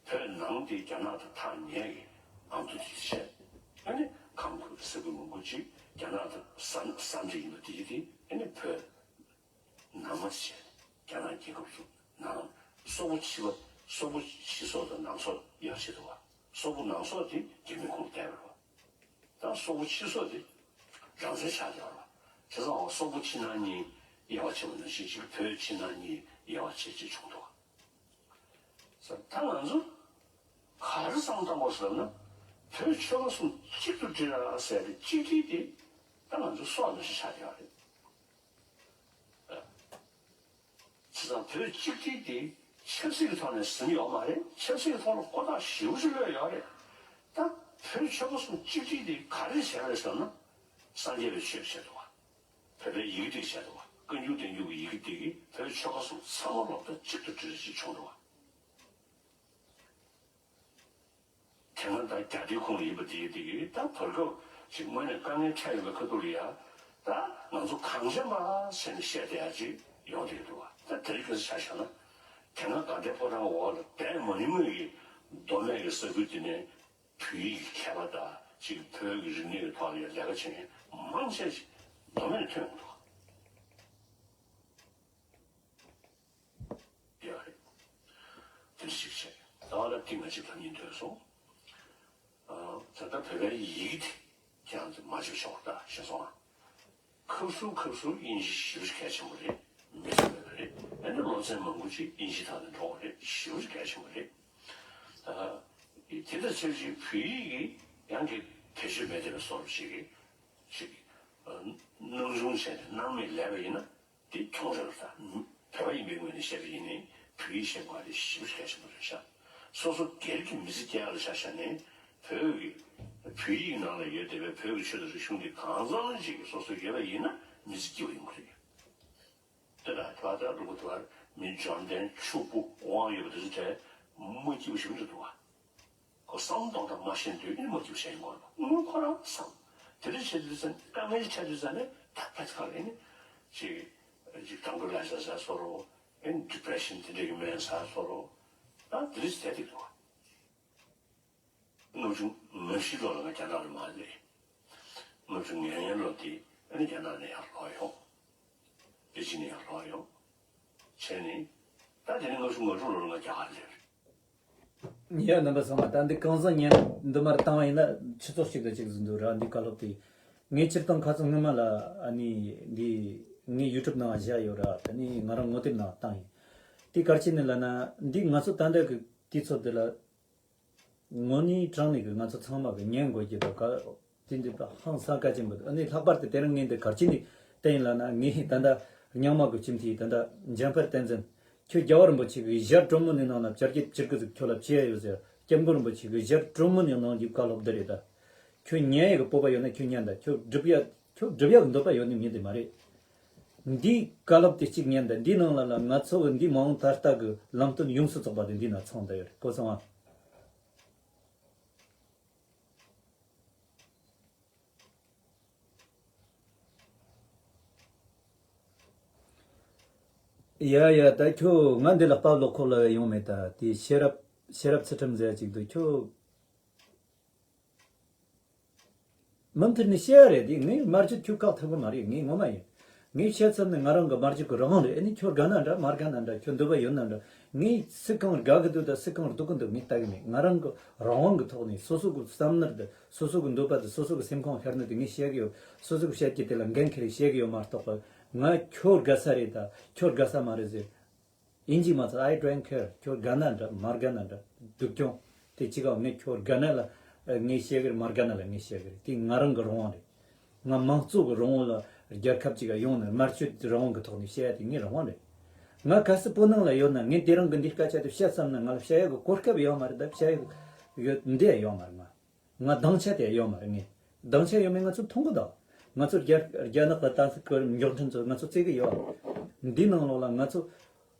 བོད་ནང་དེ་རྒྱ་ནག་དང་ཐག་ཉེ་གི་ཨ་མདོ་དེ་ཟེར། ཨ་ནི་ཁམས་ཁུལ་ས་ཁུལ་མང་པོ་ཅིག་རྒྱ་ནག་དང་ས་ས་འབྲེལ་ཡིན་པ་དེ་དེ་ཨ་ནི་བོད། ནང་མ་བྱས། རྒྱ་ནག་རྒྱལ་ཁབ་སུ་ནང་། སོག་པོ་ཕྱི་པ། སོག་པོ་ཕྱི་སོག་དང་ནང་སོག་ཡག་ཆེད་དུ་བ། སོག་པོ་ནང་སོག་དེ་རྒྱ་མི་ཁོངས་བསྡད་པ་རེད་བ། ད་སོག་པོ་ཕྱི་སོག་དེ་རང་བཙན་ཆགས་བསྡད་པ་རེད་བ། བྱས་ཙང་སོག་པོ་ཕྱི་ནང་གཉིས་དབྱེ་བ་ཕྱེ་བ་ནང་བཞིན་གཅིག་བོད་ཕྱི་ནང་གཉིས་དབྱེ་བ་ཕྱེ་ཕྱེ་བྱུང་འདུག་བ། ད་ང་ཚོ་ག་རེ་བསམ་བཏང་དགོས་ཟེར་ན། བོད་ཆོལ་ཁ་གསུམ་གཅིག་ཏུ་སྒྲིལ་ར་ཟེར་ཏེ་གཅིག་སྒྲིལ་དེ་ད་ང་ཚོ་སྲོག་ནང་བཞིན་ཆགས་ཡོད་རེད། བྱས་ཙང་བོད་གཅིག་སྒྲིལ་དེ་ཆབ་སྲིད་ཀྱི་ཐོག་ནས་ཟིན་ཡོད་མ་རེད། ཆབ་སྲིད་ཀྱི་ཐོག་ལ་ཁོ་ཐག་ཞེ་པོ་ཅིག་ལྷོད་ཡོད་རེད། ད་བོད་ཆོལ་ཁ་གསུམ་གཅིག་སྒྲིལ་དེ་ག་རེ་བྱས་རེད་ཟེར་ན། སངས་རྒྱས་པའི་ཆོས་བྱས་འདུག་བ། བོད་པའི་ཡི་གེ་དེ་བྱས་འདུག་བ། བཀའ་འགྱུར་བསྟན་འགྱུར་གྱི་ཡི་གེ་དེ་གིས་བོད་ཆོལ་ཁ་གསུམ་ཚང་མ་སློབ་གྲྭ་གཅིག་ཏུ་སྒྲིལ་ཞིག་བྱུང་འདུག་བ། དེ་སྔ་ད་རྒྱ་སྡེའི་ཁོངས་ལ་ཡིན་པ་དེ་དེ་གིས་ད་བར་སྐབས་ཤིག་དངོས་གནས་དཀའ་ངལ་འཕྲད་ཡོད་པའི་ཁ་ཐུག་ལ་ཡ། ད་ང་ཚོ་གངས་ཅན་པ་ཟེར་ནས་བཤད་བསྡད་ཡ་ཅིག་ཡོང་བསྡད་འདུག་བ། ད་དེ་རིང་ཁ་སང་ཆ་བཞག་ན། དེ་སྔ་དགའ་ལྡན་ཕོ་བྲང་འོག་ལ་བསྡད་མ་མྱོང་མཁན་གྱི་མདོ་སྨད་ཀྱི་ས་ཁུལ་དེ་ནས་བོད་ཡིག་གི་མཁས་པ་དང་ཅིག་བོད་ཀྱི་རིག་གནས་ཀྱི་ཐོག་ལ་ཡ་ལས་ཀ་བྱེད་མཁན་མང་ཆེ་ཞིག་མདོ་སྨད་ནས་ཐོན་ཡོང་འདུག་བ། ཡོད་རེད། དེ་འདྲ་ཞིག་བྱས། ད་བར་ལ་ཏིང་ང་གཅིག་ཐམ་ཉིན་ཐོན་སོང་། ཨ། ད་ལྟ་བོད་པའི་ཡི་གེ་དེ་ཀྱང་དེ་མ་བརྗེད་ཆོག་ད་ཤེས་སོང་ཨ། ཁབ་སུ་ཁབ་སུ་དབྱིན་ཇི་ཞེ་པོ་ཞིག་གལ་ཆེན་པོ་རེད། མི་ཚེ་མེད་པ་རེད། ཨ་ནི་སློབ་ཚན་མང་པོ་ཅིག་དབྱིན་ཇིའི་ཐོག་ནས་འགྲོ་བ་རེད། ཞེ་པོ་ཞིག་གལ་ཆེན་པོ་རེད། ཨ། དེ་ལྟར་བྱས་ཅིག་བོད་ཡིག་གི་ཡང་གི་བེད་སྤྱོད་མེད་བསྡད་པའི་བཟོ་འདྲ་ཞིག་གི་ཞིག་ཨ། སྣང་ཆུང་བྱས་ནས་སྣང་མེད་ལས་པ་ཡིན་ན། དེ་གྱོང་རེད་པ། ད་བོད་པ་ཡིན་པའི་ངོས་ནས་བཤད་པ་ཡིན་ནའི་བོད་ཡིག་ཤེས་དགོས་པ་དེ་ཞེ་པོ་ཞིག་གལ་ཆེན་པོ་རེད་ཤག། སོ་སོ་སྒེར་གྱི་མི་ཚེ་སྐྱེལ་ཡག་ལ་ཆ་བཞག་ནས་བོད་ཀྱི་བོད་ཡིག་ནང་ལ་ཡོད་བསྡད་པའི་བོད་ཀྱི་ཆོས་དང་རིག་གཞུང་དེ་གང་འཚམ་ཅིག་སོ་སོ་ཡོད་པ་ཡིན་ན་མི་ཚེ་སྐྱིད་པོ་ཡོང་གི་རེད། དེ་ལ་དེ་བ་ད་ལུ་གུ་དེ་བར་མི་འབྱོར་ལྡན་ཕྱུག་པོ་དབང་ཡོད་པ་དེ་ཚོ་གྲས་མ་སྐྱིད་པོ་ཞིག་མི་འདུག་བ། ཁོ་བསམ་གཏོང་ཐབས་མ་ཤེས་དུས་ཨེ་མ་སྐྱིད་པོ་བྱས་ཡོང་གི་རེད་པ། དངུལ་ཁོ་རང་བསམ། དེ་འདྲ་བྱེད་དུས་ཙང་དཀའ་ངལ་འཕྲད་དུས་ཙང་ནས་ད་ཕ་ཚ་ལ་ཨེ་ནི་ཅིག་ཅིག་དང་པོ་ལ་ཟ་ཟ་སོ་རོ། ཨེ་ནི་ཌི་པི་རེ་ཤན་དེ་འདྲ་གི་སྨན་ཟ་སོ་རོ། ད་དེ་འདྲ་བྱས་དེ་འདུག་བ། ལྔ་བཅུ་ང་བཞི་ལོ་ལ་ང་རྒྱ་ནག་ལ་མར་སླེབས། ལྔ་བཅུ་ང་གཉིས་ལོ་དེ་ཨ་ནི་རྒྱ་ནག་ནས་ཡར་ལོག་ཡོང་། པེ་ཅིན་ནས་ཡར་ལོག་ཡོང་། བྱས་ནས་ད་དེ་ནས་ལྔ་བཅུ་ང་དྲུག་ལོ་ལ་ང་རྒྱ་གར་སླེབས། ཡ། རྣམ་པ་ཚང་མ་ད་འདི་གང་ཟག་ཉན་འདི་མར་བཏང་བ་ཡིན་ན་ཆུ་ཚོད་གཅིག་དང་གཅིག་ཟིན་འདུག་ར། འདི་བཀའ་སློབ་དེ་ངས་སྤྱིར་བཏང་ཁ་སང་སྔོན་མ་ལ་ཨ་ནི་འདི་ངའི་ཡུ་ཊུབ་ནང་བཞག་ཡོད་ར། ད་ནི་ང་རང་ངོ་དེབ་ནང་བཏང་ཡིན། དེ་ག་རེ་བྱས་ནས་ལབ་ན་འདི་ང་ཚོ་ད་ལྟ་གི་དུས་ཚོད་འདི་ལ། དངོས་གནས་དྲང་གནས་ཀྱི་ང་ཚོ་ཚང་མ་གི་ཉན་དགོས་ཀྱི་འདུག་ག། དེ་འདི་ཧང་སང་གལ་ཆེན་པོ་འདུག། ཨ་ནི་ལྷག་པར་དུ་དེ་རིང་ངས་འདི་ག་རེ་བྱས་ནས་བསྟན་ཡིན་ལབ་ན། ངས་ད་ལྟ་རྙིང་མ་གི་ཁྱིམ་མཚེས་ད་ལྟ་འཇམ་དཔལ་བསྟན་འཛིན། ཁྱོད་རྒྱལ་བ་རིན་པོ་ཆེ་གི་ཞལ་དྲོན་མོ་ནས་གནང་ན་བྱ་རྒྱལ་བྱེད་དགོས་ཟིག་ཁྱོད་ལ་བྱེད་ཡ་ཡོད་ཟེར། སྐྱབས་མགོན་རིན་པོ་ཆེ་གི་ཞལ་དྲོན་མོ་ནས་གནང་རྒྱུ་བཀའ་སློབ་འདི་རེད་ད། ཁྱོད་ཉན་ཡ་གི་སྤོབས་པ་ཡོད་ན་ཁྱོད་ཉན་ད། ཁྱོད་སྒྲུབ་ཡ་ཁྱོད་སྒྲུབ་ཡ་གི་འདོད་པ་ཡོད་ནི་མིན་དེ་མ་རེད། འདིའི་བཀའ་སློབ་དེ་གཅིག་ཉན་ད། འདིའི་ནང་ལ་ལ་ང་ཚོ་གི་འདིའི་མ་འོངས་ད་ལྟ་གི་ལམ་སྟོན་ཡོངས་སུ་རྫོགས་པ་དེ་འདི་ན་ཚང་བསྡད་ཡོད་རེད། གོ་སོང་ང་། ཡ་ཡ། ད་ཁྱོད་ང་འདི་ལ་དཔའ་བློ་ཁོག་ལ་ཡོང་མེད། ད་དེ་ཤེས་རབ་ཤེས་རབ་ཚུལ་ཁྲིམས་ཟེར་ཅིག་འདུག། ཁྱོད་མུ་མཐུད་ནས་བཤད་ཡ་རེད། དེ་ངས་སྨྲ་བརྗོད་ཁྱོད་བཀག་ཐུབ་གི་མ་རེད། ངས་ངོ་མ་ཡིན། ངས་བཤད་ཚར་ནས་ང་རང་གི་སྨྲ་བརྗོད་ཀྱི་རང་དབང་རེད། ཨ་ནི་ཁྱོད་དགའ་ན་འདྲ་མ་དགའ་ན་འདྲ། ཁྱོད་འདོད་པ་ཡོད་ན་འདྲ། ངས་སུ་གང་དགའ་གི་འདུག་དང་སུ་གང་སྡུག་གི་འདུག་ངས་ལྟ་གི་མེད། ང་རང་གི་རང་དབང་གི་ཐོག་ནས་སོ་སོ་གི་བསམ་ནོར་དེ། སོ་སོ་གི་འདོད་པ་དེ། སོ་སོ་གི་སེམས་ཁོང་ཤར་ནོར་དེ་ངས་བཤད་གི་ཡོད། སོ་སོ་གི་བཤད་རྒྱུ་དེ་ལ་འགན་འཁྱེར་བཤད་གི་ཡོད་མ་གཏོགས་པ། ང་ཁྱོད་དགའ་ས་རེད་ད་ཁྱོད་དགའ་ས་མ་རེད་ཟེར། ཡིན་གཅིག་མ་ཚད། I don't care. ཁྱོད་དགའ་ན་འདྲ་མ་དགའ་ན་འདྲ། སྡུག་གྱོང་དེ་ཅི་ག་ངས་ཁྱོད་དགའ་ན་ལ་ངས་བཤད་གི་རེད། མ་དགའ་ན་ལ་ངས་བཤད་གི་རེད། དེ་ང་རང་གི་རང་དབང་རེད། ང་མང་གཙོ་གི་རང་དབང་ལ་རྒྱལ་ཁབ་ཅིག་ག་ཡོང་ནས་སྨྲ་བརྗོད་རང་དབང་གི་ཐོག་ནས་བཤད་ཡ་དེ་ངའི་རང་དབང་རེད། ང་གལ་སྲིད་བོད་ནང་ལ་ཡོད་ན་ངས་དེ་རིང་གི་འདི་སྐད་ཆ་དེ་བཤད་བསམ་ན་ང་ལ་བཤད་ཡ་གི་གོ་སྐབས་ཡོད་མ་རེད། ད་བཤད་ཡ་གི་ཡོད་འདི་ཡ་ཡོད་མ་རེད། ང་ང་སྡིངས་ཆ་དེ་ཡ་ཡོད་མ་རེད། ངས་སྡིངས་ཆ་ཡོད་མེད་ང་ཚོ་མཐོང་གི་འདུག། ང་ཚོ་རྒྱ་རྒྱ་ནག་གི་ཏང་སྲིད་ཀྱི་མགྱོགས་འཕྲིན་ཚོ་ང་ཚོ་བརྩི་གི་ཡོད། འདི་ནང་ལོགས་ལ་ང་ཚོ་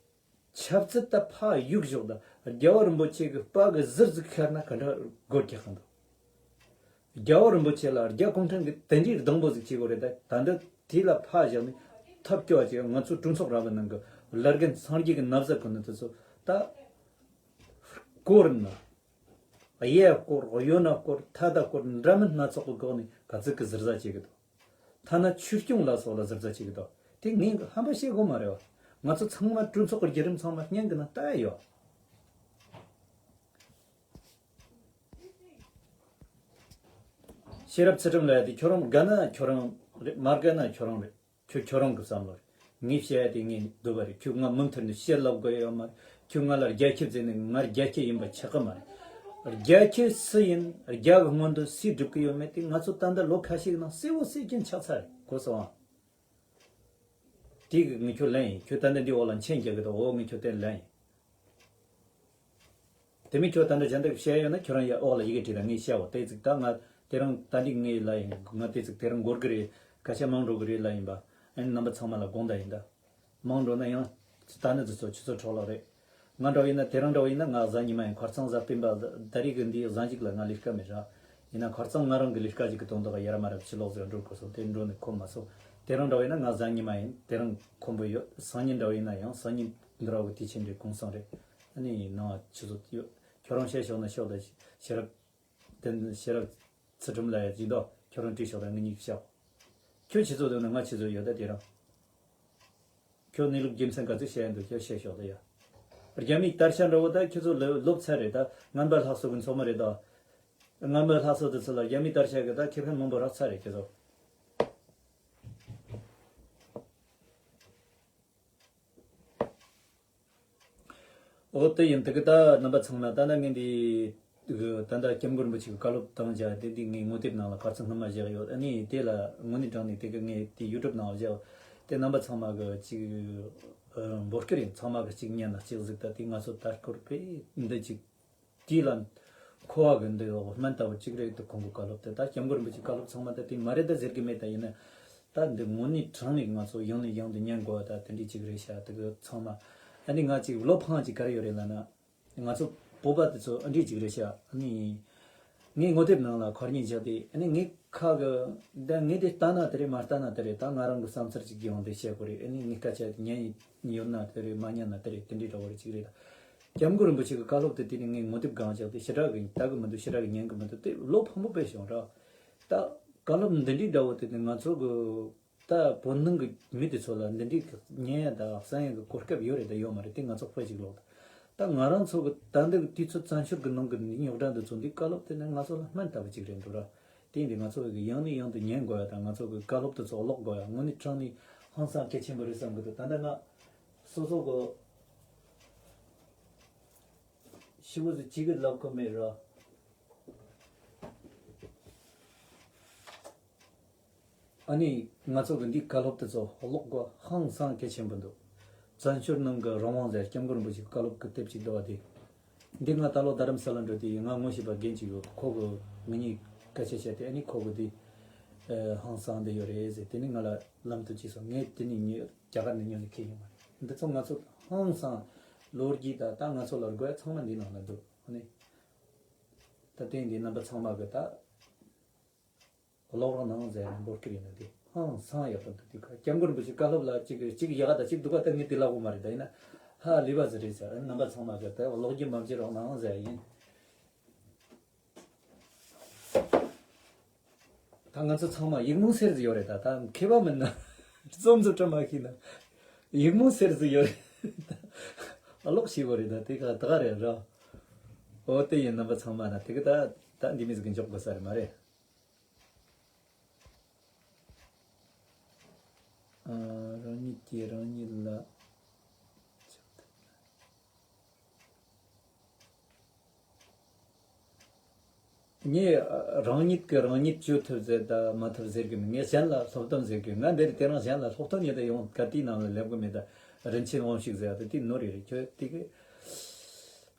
ཆབ་སྲིད་ད་ཕར་གཡུག་ཞོག་ད། རྒྱལ་བ་རིན་པོ་ཆེ་གི་པ་གི་ཟུར་ཟིག་ཤར་ན་ག་འདྲ་སྒོ་རྒྱག་གི་འདུག། རྒྱལ་བ་རིན་པོ་ཆེ་ལ་རྒྱ་གུང་ཁྲན་གི་དེ་འདྲའི་སྡང་པོ་ཟིག་བྱེད་དགོས་རེད། ད་ད་འདི་དེ་ལ་ཕར་བཞག་ནས་ཐབས་སྐྱོ་བ་ཅིག། ང་ཚོ་གྲོས་ཚོགས་ར་བའི་ནང་གི་བླ་རྒན་སངས་རྒྱས་ཀྱི་ན་བཟའ་གོན་ནི་དེ་ཚོ་ད་སྐོར་ན། གཡས་སྐོར། གཡོན་ན་སྐོར། ཐད་ད་སྐོར། འདྲ་མིན་སྣ་ཚོགས་ཀྱི་སྒོ་ནས་ག་ཚོད་ཀྱི་ཟུར་ཟ་བྱེད་ཀྱི་འདུག། ཐ་ན་ཆོས་སྐྱོང་ལ་སོགས་ལ་ཟུར་ཟ་བྱེད་ཀྱི་འདུག། དེ་ངས་ཧམ་པ་བཤད་དགོས་མ་རེད་བ། ང་ཚོ་ཚང་མ་གྲོས་ཚོགས་ཀྱི་བརྒྱུད་རིམ་ཚང་མ་སྙིང་གི་ནང་ལྟ་ཡ་ཡོད། ཤེས་རབ་ཚུལ་ཁྲིམས་ལབ་ཡ་དེ་ཁྱོད་རང་དགའ་ན་ཁྱོད་རང་རེད། མ་དགའ་ན་ཁྱོད་རང་རེད། ཁྱོད་ཁྱོད་རང་གི་བསམ་བློ་རེད། ངས་བཤད་ཡ་དེ་ངས་འདོད་པ་རེད། ཁྱོད་ང་མུ་མཐུད་ནས་བཤད་ལབ་དགོས་ཡ་ཡོད་མ་རེད། ཁྱོད་ང་ལ་རྒྱལ་ཁྱི་བཟེས་ནས། ང་རྒྱལ་ཁྱི་ཡིན་པ་ཆགས་ཀྱི་མ་རེད། རྒྱལ་ཁྱི་སུ་ཡིན། རྒྱལ་གི་སྔོན་དུ་སུས་སྒྲུབ་ཀྱི་ཡོད་མེད་དེ་ང་ཚོ་ད་ལྟ་ལོ་ཁ་ཤས་ནང་གསལ་བོ་གསལ་རྐྱེན་ཆགས་ཚར་རེད། གོ་སོང་ཨ། དེ་གི་ངས་ཁྱོད་ལན་ཡིན། ཁྱོད་ད་ལྟ་འདི་འོག་ལ་མཆན་རྒྱག་གི་འདུག་འོ་ངས་ཁྱོད་དེ་ལན་ཡིན། དེ་མིན་ཁྱོད་ད་ལྟ་གཞན་དག་བཤད་ཡོད་ན་ཁྱོད་རང་ཡ་འོག་ལ་ཡི་གེ་བྲིས་དང་ངས་བཤད་འོ། དེ་ཙིག་ད་ང་དེ་རིང་ད་འདི་ངས་ལ་ཡིན། ང་དེ་ཙིག་དེ་རིང་འགོར་གི་རེད། སྐད་ཆ་མང་འགྲོ་གི་རེད་ལ་ཡིན་པ། ཨ་ནི་རྣམ་པ་ཚང་མ་ལ་དགོངས་དག་ཡིན་ད། མང་འགྲོ་ན་ཡང་ད་ནི་འདི་ཚོ་ཁྱེད་ཚོ་འཕྲོ་བརླག་རེད། ང་འདྲ་བོ་ཡིན་ན་དེ་རིང་འདྲ་བོ་ཡིན་ན་ང་གཟའ་ཉི་མ་ཡིན། ཁ་རྩང་གཟའ་སྤེན་པ་ད་རེས་ཀྱི་འདི་གཟའ་མཇུག་ལ་ང་ལས་ཀ་མེད་ར། ཡིན་ན་ཁ་རྩང་ང་རང་གི་ལས་ཀ་ཅིག་གི་དོན་དག་ཡར་མར་ཕྱི་ལོགས་ཟེར་འགྲོ་དགོས་སོང་། དེ་འགྲོ་ནས་ཁོམ་མ་སོང་། དེ་རིང་འདྲ་བོ་ཡིན་ན་ང་གཟའ་ཉི་མ་ཡིན། དེ་རིང་ཁོམ་པོ་ཡོད། སང་ཉིན་འདྲ་བོ་ཡིན་ན་ཡང་སང་ཉིན་འདི་ར་བོ་དུས་ཆེན་རེད། གུང་སེང་རེད། ཨ་ནི་ནང་ཆུ་ཚོད་ཡོད། ཁྱོད་རང་བཤད་ཤོག་ན་ཤོག་ད། ཤེས་རབ་དེ་ཤེས་རབ་ཚུལ་ཁྲིམས་ལ་ཡ་ཅིག་འདུག་ཁྱོད་རང་བྲིས་ཤོག་ད། ངེད་གཉིས་ཀྱིས་བཤད། ཁྱོད་ཆུ་ཚོད་འདུག་ན་ང་ཆུ་ཚོད་ཡོད་ད། དེ་རིང་ཁྱོད་གནས་ལུགས་རྒྱུ་མཚན་ག་ཚོད་བཤད་ཡ་འདུག་ཁྱོད་བཤད་ཤོག་ད་ཡ། རྒྱ་མིའི་དར་ཆ་འདྲ་བོ་ད་ཁྱོད་ཚོ་ལོ་ལོབས་ཚར་རེད་ད། རྔན་པ་ལྷག་སོ་གི་མཚོ་མོ་རེད་ད། རྔན་པ་ལྷག་སོ་དེ་ཚོ་ལ་རྒྱ་མིའི་དར་ཆ་གི་ད་ཁེ་ཕན་མང་པོ་རག་ཚར་རེད་ཁྱོད་ཚོ། འོ་དེ་ཡིན། དེ་གི་ད་རྣམ་པ་ཚང་མ་ད་ནི་ངས་འདི་གི་ད་ལྟ་སྐྱབས་མགོན་རིན་པོ་ཆེ་གི་བཀའ་སློབ་བཏང་བྱ་དེ་འདི་ངའི་ངོ་དེབ་ནང་ལ་གར་ཚང་སྔོན་མ་བཞག་ཡོད། ཨ་ནི་དེ་ལ་དངོས་གནས་དྲང་གནས་དེ་གི་ངས་དེ་ཡུ་ཊུབ་ནང་བཞག་དེ་རྣམ་པ་ཚང་མ་གི་ཅིག་འབོད་སྐུལ་ཡིན། ཚང་མ་གི་ཅིག་ཉན་ན་ཅིག་གཟིགས་ད། དེ་ང་ཚོ་ད་སྐོར་དཔེ་འདི་ཅིག་དེ་ལ་མཁོ་བ་གི་འདི་འོ་སྨན་ལྟ་བུ་གཅིག་རེད་འདུག་ཁོང་གི་བཀའ་སློབ་དེ། ད་སྐྱབས་མགོན་རིན་པོ་ཆེའི་བཀའ་སློབ་ཚང་མ་ད་དེ་མ་རེད་ད་ཟེར་གི་མེད། ད་ཡིན་ན་ད་འདི་དངོས་གནས་དྲང་གནས་ང་ཚོ་ཡང་ནས་ཡང་དུ་ཉན་དགོས་པ་ད་དེ་འདྲས་གཅིག་རེད་ཤག་དེ་གི་ཚང་མ་ཨ་ནི་ང་ཅིག་བློ་ཕངས་ཅིག་ག་རེ་ཡོད་རེད་ལབ་ན། ང་ཚོ་བོད་པ་དེ་ཚོ་ཨ་འདྲས་གཅིག་རེད་ཤག་ཨ་ནི་ངའི་ངོ་དེབ་ནང་ལ་ཁོ་རྙིང་བཞག་དེ། ཨ་ནི་ངའི་ཁ་གི་ད་ངས་དེ་ལྟ་ན་དེ་རེད། མ་ལྟ་ན་དེ་རེད། ད་ང་རང་གི་བསམ་ཚུལ་ཅིག་ཡོང་དེ་བཤད་དགོས་རེད། ཨ་ནི་ངའི་སྐད་ཆ་ཉན་ཡོད་ན་དེ་རེད། མ་ཉན་ན་དེ་རེད། དེ་འདྲས་འདྲ་བོ་རེད་གཅིག་རེད་ད། སྐྱབས་མགོན་རིན་པོ་ཆེ་གི་བཀའ་སློབ་དེ་དེ་ནི་ངས་ངོ་དེབ་སྒང་བཞག་དེ་ཞེ་དྲག་གི་ལྟ་གི་མི་འདུག་ཞེ་དྲག་གི་ཉན་གི་མི་འདུག་དེ་བློ་ཕམ་པོ་དཔེ་བྱུང་ར། ད་བཀའ་སློབ་འདི་འདྲའི་འདྲ་བོ་དེ་ནི་ང་ཚོ་གི་ད་བོད་ནང་གི་མི་དེ་ཚོ་ལ་འདི་འདྲའི་གི་ཉན་ཡ་ད་གསན་ཡ་གི་གོ་སྐབས་ཡོད་རེད་ད་ཡོད་མ་རེད། དེ་ང་ཚོ་དཔེ་ཅིག་ལོག་ད། ད་ང་རང་ཚོ་གི་ད་འདི་གི་དུས་ཚོད་བཙན་བྱོལ་གི་ནང་གི་འདི་རྙོག་དྲ་འདི་ཚོ་འདི་བཀའ་སློབ་དེ་ནི་ང་ཚོ་ལ་སྨན་ལྟ་བུ་ཅིག་རེད་འདུག་ར། དེ་ཡིན་དུས་ང་ཚོ་གི་ཡང་ནས་ཡང་དུ་ཉན་དགོས་ཡ་ད། ང་ཚོ་གི་བཀའ་སློབ་དེ་ཚོ་ཀློག་དགོས་ཡ་དངོས་གནས་དྲང་ནས་ཧང་སང་གལ་ཆེན་པོ་རེད་བསམ་གི་འདུག་ད་ལྟ་ང་སོ་སོ་གི་ཤི་བོ་ཟིག་ཅིག་གི་ལབ་གོ་མེད་ར། ཨ་ནི་ང་ཚོ་གི་འདི་བཀའ་སློབ་དེ་ཚོ་ཀློག་དགོས་ཧང་སང་གལ་ཆེན་པོ་འདུག་བཙན་བྱོལ་ནང་གི་རང་དབང་ཟེར་སྐྱབས་མགོན་རིན་པོ་ཆེའི་བཀའ་སློབ་ཀྱི་དེབ་ཅིག་འདུག་བ་དེ། འདི་ང་ད་ལོ་རྡ་རམ་ས་ལ་འགྲོ་དུས་ང་ངོ་ཤེས་པ་རྒན་ཅིག་ཡོད། ཁོ་གི་ང་གཉིས་སྐད་ཆ་བཤད་དེ། ཨ་ནི་ཁོ་གི་འདི་ཧང་སང་འདི་ཡོད་རེད་ཟེར། དེ་ནི་ང་ལ་ལམ་དུ་ཅིག་སོང་། ངས་དེ་ནི་ཉོས། རྒྱ་གར་ནས་ཉོས་ནས་ཁྱེར་ཡོང་བ་རེད། འདི་ཚོ་ང་ཚོ་ཧང་སང་ལོ་རྒྱུས་ད་ད་ང་ཚོ་ལ་དགོས་ཚང་མ་འདི་ནང་ལ་འདུག་ཨ་ནི་ད་དེ་འདི་རྣམ་པ་ཚང་མ་གི་ད། ཀློག་རོགས་གནང་ཟེར་ནས་འབོད་སྐུལ་ཡིན་ན་དེ་ཧང་སང་ཡག་པོ་འདུག་དེ་ཁ་སྐྱབས་མགོན་རིན་པོ་ཆེ་བཀའ་སློབ་ལ་གཅིག་གཅིག་ཡག་ག་ད་གཅིག་སྡུག་ག་ད་ངས་དེ་ལབ་དགོས་མ་རེད། ད་ཡིན་ན་ཧ་ལས་པ་ཟིག་རེད་ཟེར། རྣམ་པ་ཚང་མ་གི་ད་ཀློག་རྒྱུ་མ་བརྗེད་རོགས་གནང་ཟེར་ཡིན། ད་ང་ཚོ་ཚང་མ་ཡིག་རྨོངས་སེལ་ཟིག་ཡོད་རེད། ད་ད་མཁས་པ་མིན་ན་རྩོམ་ཟིག་བྲི་མ་ཤེས་ན་ཡིག་རྨོངས་སེལ་ཟིག་ཡོད་རེད། ད་ཀློག་ཤེས་དགོས་རེད། ད་དེ་ག་ད་ག་རེད་ར། འོ་དེ་ཡིན། རྣམ་པ་ཚང་མ་ན་དེ་ག་ད་ད་འདི་མི་ཟིག་གི་འཇོག་དགོས་ས་རེད་མ་རེད། ཨ། རང་ཉིད་ཀྱིས་རང་ཉིད་ལ། ངས་རང་ཉིད་ཀྱིས་རང་ཉིད་བཅོས་ཐུབ་ཟེར་དང་མ་ཐུབ་ཟེར་གི་མེད། ངས་གཞན་ལ་སློབ་སྟོན་ཟེར་གི། ང་འདིར་དེ་རིང་གཞན་ལ་སློབ་སྟོན་ཡེད་དུ་ཡོང་ག་དུས་ནང་ལ་སླེབས་གི་མེད། ད་རིན་ཆེན་དབང་ཕྱུག་ཟེར་བ་དེ་དེ་ནོར་ཡོད་རེད། ཁྱོད་དེ་གི་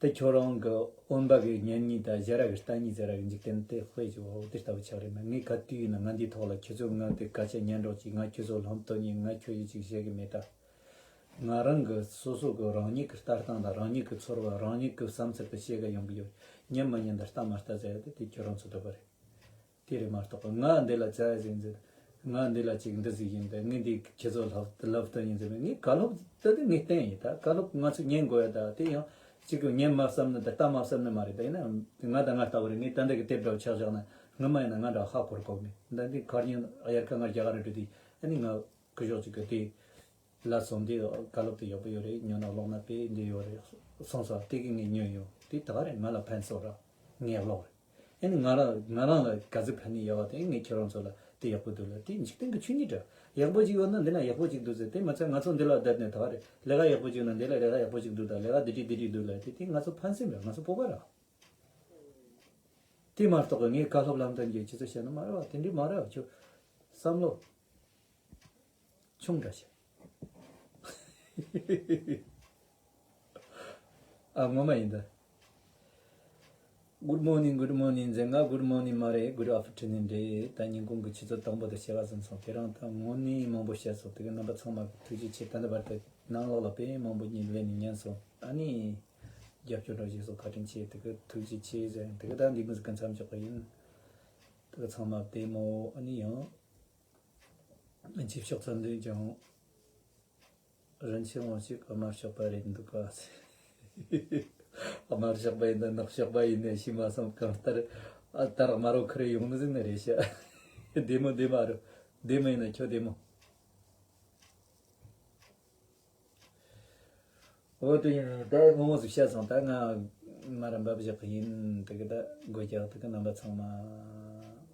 དེ་ཁྱོད་རང་གི་འོན་པ་གི་ཉན་ཉིད་དང་ཞ་ར་གི་ལྟ་ཉིད་ཟེར་བ་གི་འཇིག་རྟེན་དེ་དཔེ་ཅིག་འོ་དེ་ལྟ་བུ་ཆགས་རེད་མ། ངས་ག་དུས་ཡིན་ན་ང་འདིའི་ཐོག་ལ་ཁྱོད་ཚོས་ང་དེ་སྐད་ཆ་ཉན་རོགས་གྱིས། ང་ཁྱོད་ཚོ་སློབ་སྟོན་ཡིན། ང་ཁྱོད་ཡིན་ཅིག་བཤད་གི་མེད་ད། ང་རང་གི་སོ་སོ་གི་རང་ཉིད་ཀྱི་ལྟ་སྟངས་དང་རང་ཉིད་ཀྱི་ཚོར་བ་རང་ཉིད་ཀྱི་བསམ་ཚུལ་དེ་བཤད་གི་ཡོང་གི་ཡོད། ཉན་མ་ཉན་དང་ལྟ་མ་ལྟ་ཟེར་ཡ་དེ་དེ་ཁྱོད་རང་ཚོ་འདོད་པ་རེད། དེ་རེད་མ་གཏོགས་ང་འདི་ལ་བྱ་ཟིན་ཟིན། ང་འདི་ལ་ཅིག་འདི་ཟིག་ཡིན་ད། ངས་འདི་ཁྱེད་ཚོ་ལབ་ལབ་སྟོན་ཡིན་ཟེར་བས། ངས་བཀའ་སློབ་ད་དེ་ངས་བསྟན་ཡིན། ད་བཀའ་སློབ་ང་ཚོས་ཉན་དགོས་ཡ་ད། དེ་ཡང་ཅིག་གི་ཉན་མ་བསམ་ནི་ད་ལྟ་མ་བསམ་ནི་མ་རེད། ད་ཡིན་ན་ང་དང་ང་ལྟ་བུ་རེད། ངས་ད་འདི་གི་དེབ་འདྲ་བོ་ཆགས་བཞག་ན་སྔོན་མ་ཡིན་ན་ང་འདྲ་ཧ་གོ་གི་མེད། ད་འདི་ཁར་ཉིན་དབྱར་ཁ་ང་རྒྱ་གར་འགྲོ་དུས་ཨ་ནི་ང་སྐུ་ཞོགས་ཅིག་གི་དེ་ལ་སོང་དེ་བཀའ་སློབ་དེ་ཡག་པོ་ཡོད་རེད། ཉོ་ན་ཀློག་ན་དཔེ་འདི་ཡོད་རེད་གསུངས་སོང་། དེ་གི་ངས་ཉོས་ཡོང་། དེ་ད་ག་རེད་ང་ལ་ཕན་སོང་ར། ངས་ཀློག་རེད། ཨ་ནི་ང་རང་ང་རང་ལ་ག་ཚོད་ཕན་ནི་ཡོད་པ་དེ། ངས་ཁྱེད་རང་ཚོ་ལ་དེ་ཡག་པོ་འདུག་ལ། དེ་འཇིག་རྟེན་གྱི་ཆོས་ཉིད་འདྲ། ཡག་པོ་ཅིག་ཡོད་ན་འདི་ན་ཡག་པོ་ཅིག་འདུག་ཟེར། དེ་མ་ཚད་ང་ཚོ་འདི་ལ་བསྡད་ནས་ད་བར་ལས་ཀ་ཡག་པོ་ཅིག་ཡོད་ན་འདི་ལ་ལས་ཀ་ཡག་པོ་ཅིག་འདུག་ད། ལས་ཀ་འདི་འདྲ་འདི་འདྲ་འདུག་ལ། དེ་དེ་ང་ཚོ་ཕན་སེམས་རེད། ང་ཚོ་སྤོབས་པ་རེད། དེ་མ་གཏོགས་ངས་བཀའ་སློབ་ལམ་སྟོན་གྱི་ཁྱེད་ཚོ་བཤད་ན་མ་རེད་བ། དེ་འདྲ་མ་རེད་བ། ཁྱོད་བསམ་བློ་ཆུང་དྲགས་ཤག་ཨ། ངོ་མ་ཡིན་ད། Good morning, good morning ཟེར། ང་good morning མ་རེད། Good afternoon རེད། ད་ཉིན་གུང་གི་ཆུ་ཚོད་དང་པོ་དང་ཕྱེད་ཀ་ཟིན་སོང་། དེ་རིང་ད་དངོས་གནས་མང་པོ་བཤད་སོང་། དེ་ག་རྣམ་པ་ཚང་མ་ཐུགས་རྗེ་ཆེ། ད་ལྟ་བར་དུ་ནང་ལོགས་ལ་དཔེ་མང་པོ་ཉིད་ལས་ནས་ཉན་སོང་། ཨ་ནི་རྒྱབ་སྐྱོར་འདྲ་བྱས་སོང་། བཀའ་དྲིན་ཆེ། དེ་ག་ཐུགས་རྗེ་ཆེ་ཟེར། དེ་ག་ད་འདི་མོ་ཟིག་གི་མཚམས་འཇོག་གི་ཡིན། དེ་ག་ཚང་མ་བདེ་མོ། ཨ་ནི་ཡང་རྗེས་ཕྱོགས་ཙམ་དུ་ཀྱང་རིན་ཆེན་དབང་ཕྱུག་དམར་ཤོག་པ་རེད་འདུག་ག་དམར་ཤོག་པ་ཡིན་ན་ནག་ཤོག་པ་ཡིན་ན་ཤེས་མ་སོང་། གང་ལྟར་ཨ་ད་རག་མ་རོ་ཁུར་ཡོང་ནི་ཟིག་ནི་རེད་ཤག་བདེ་མོ་བདེ་མ་རུ། བདེ་མོ་ཡིན་ན་ཁྱོད་བདེ་མོ། འོ་དེ་ཡིན། ད་ངོ་མ་ཟིག་བཤད་སོང་། ད་ང་མ་ར་འབབ་བཞག་གི་ཡིན། དེ་གི་ད་སྒོ་རྒྱག། དེ་གི་རྣམ་པ་ཚང་མ་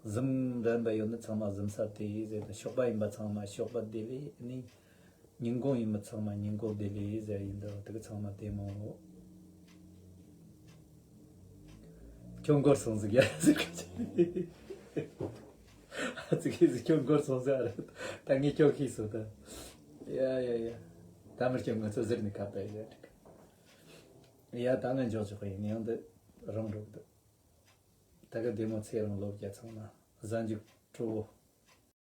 གཟིམ་རན་པ་ཡོད་ན་ཚང་མ་གཟིམ་ས་དེ་ཟེར། ད་ཤོག་པ་ཡིན་པ་ཚང་མ་ཤོག་པ་བདེ་ལེགས། ཨ་ནི་ཉིན་གུང་ཡིན་པ་ཚང་མ་ཉིན་གུང་བདེ་ལེགས་ཟེར་ཡིན་ད། དེ་གི་ཚང་མ་བདེ་མོ། ཁྱོད་འགོར་སོང་ཟིག་ཡ་ཟེར་གི། ཨ་ཙི་གི་ཟིག་ཁྱོད་འགོར་སོང་ཟེར་ར། ད་ངས་ཁྱོད་ཤེས་སོང་ད། ཡ་ཡ་ཡ། ད་མི་ཁྱོད་ང་ཚོ་ཟེར་ནས་ཁ་པ་ཡ་འགྲིག་ཡ། ད་ང་འཇོག་ཆོག་གི་ཡིན། ཡང་འདི་རང་འགྲོ་གི་འདུག་ད་ག་བདེ་མོ་ཚེ་རིང་ལོ་བརྒྱ། ཚང་མ་གཟའ་མཇུག་སྤྲོ་བོ།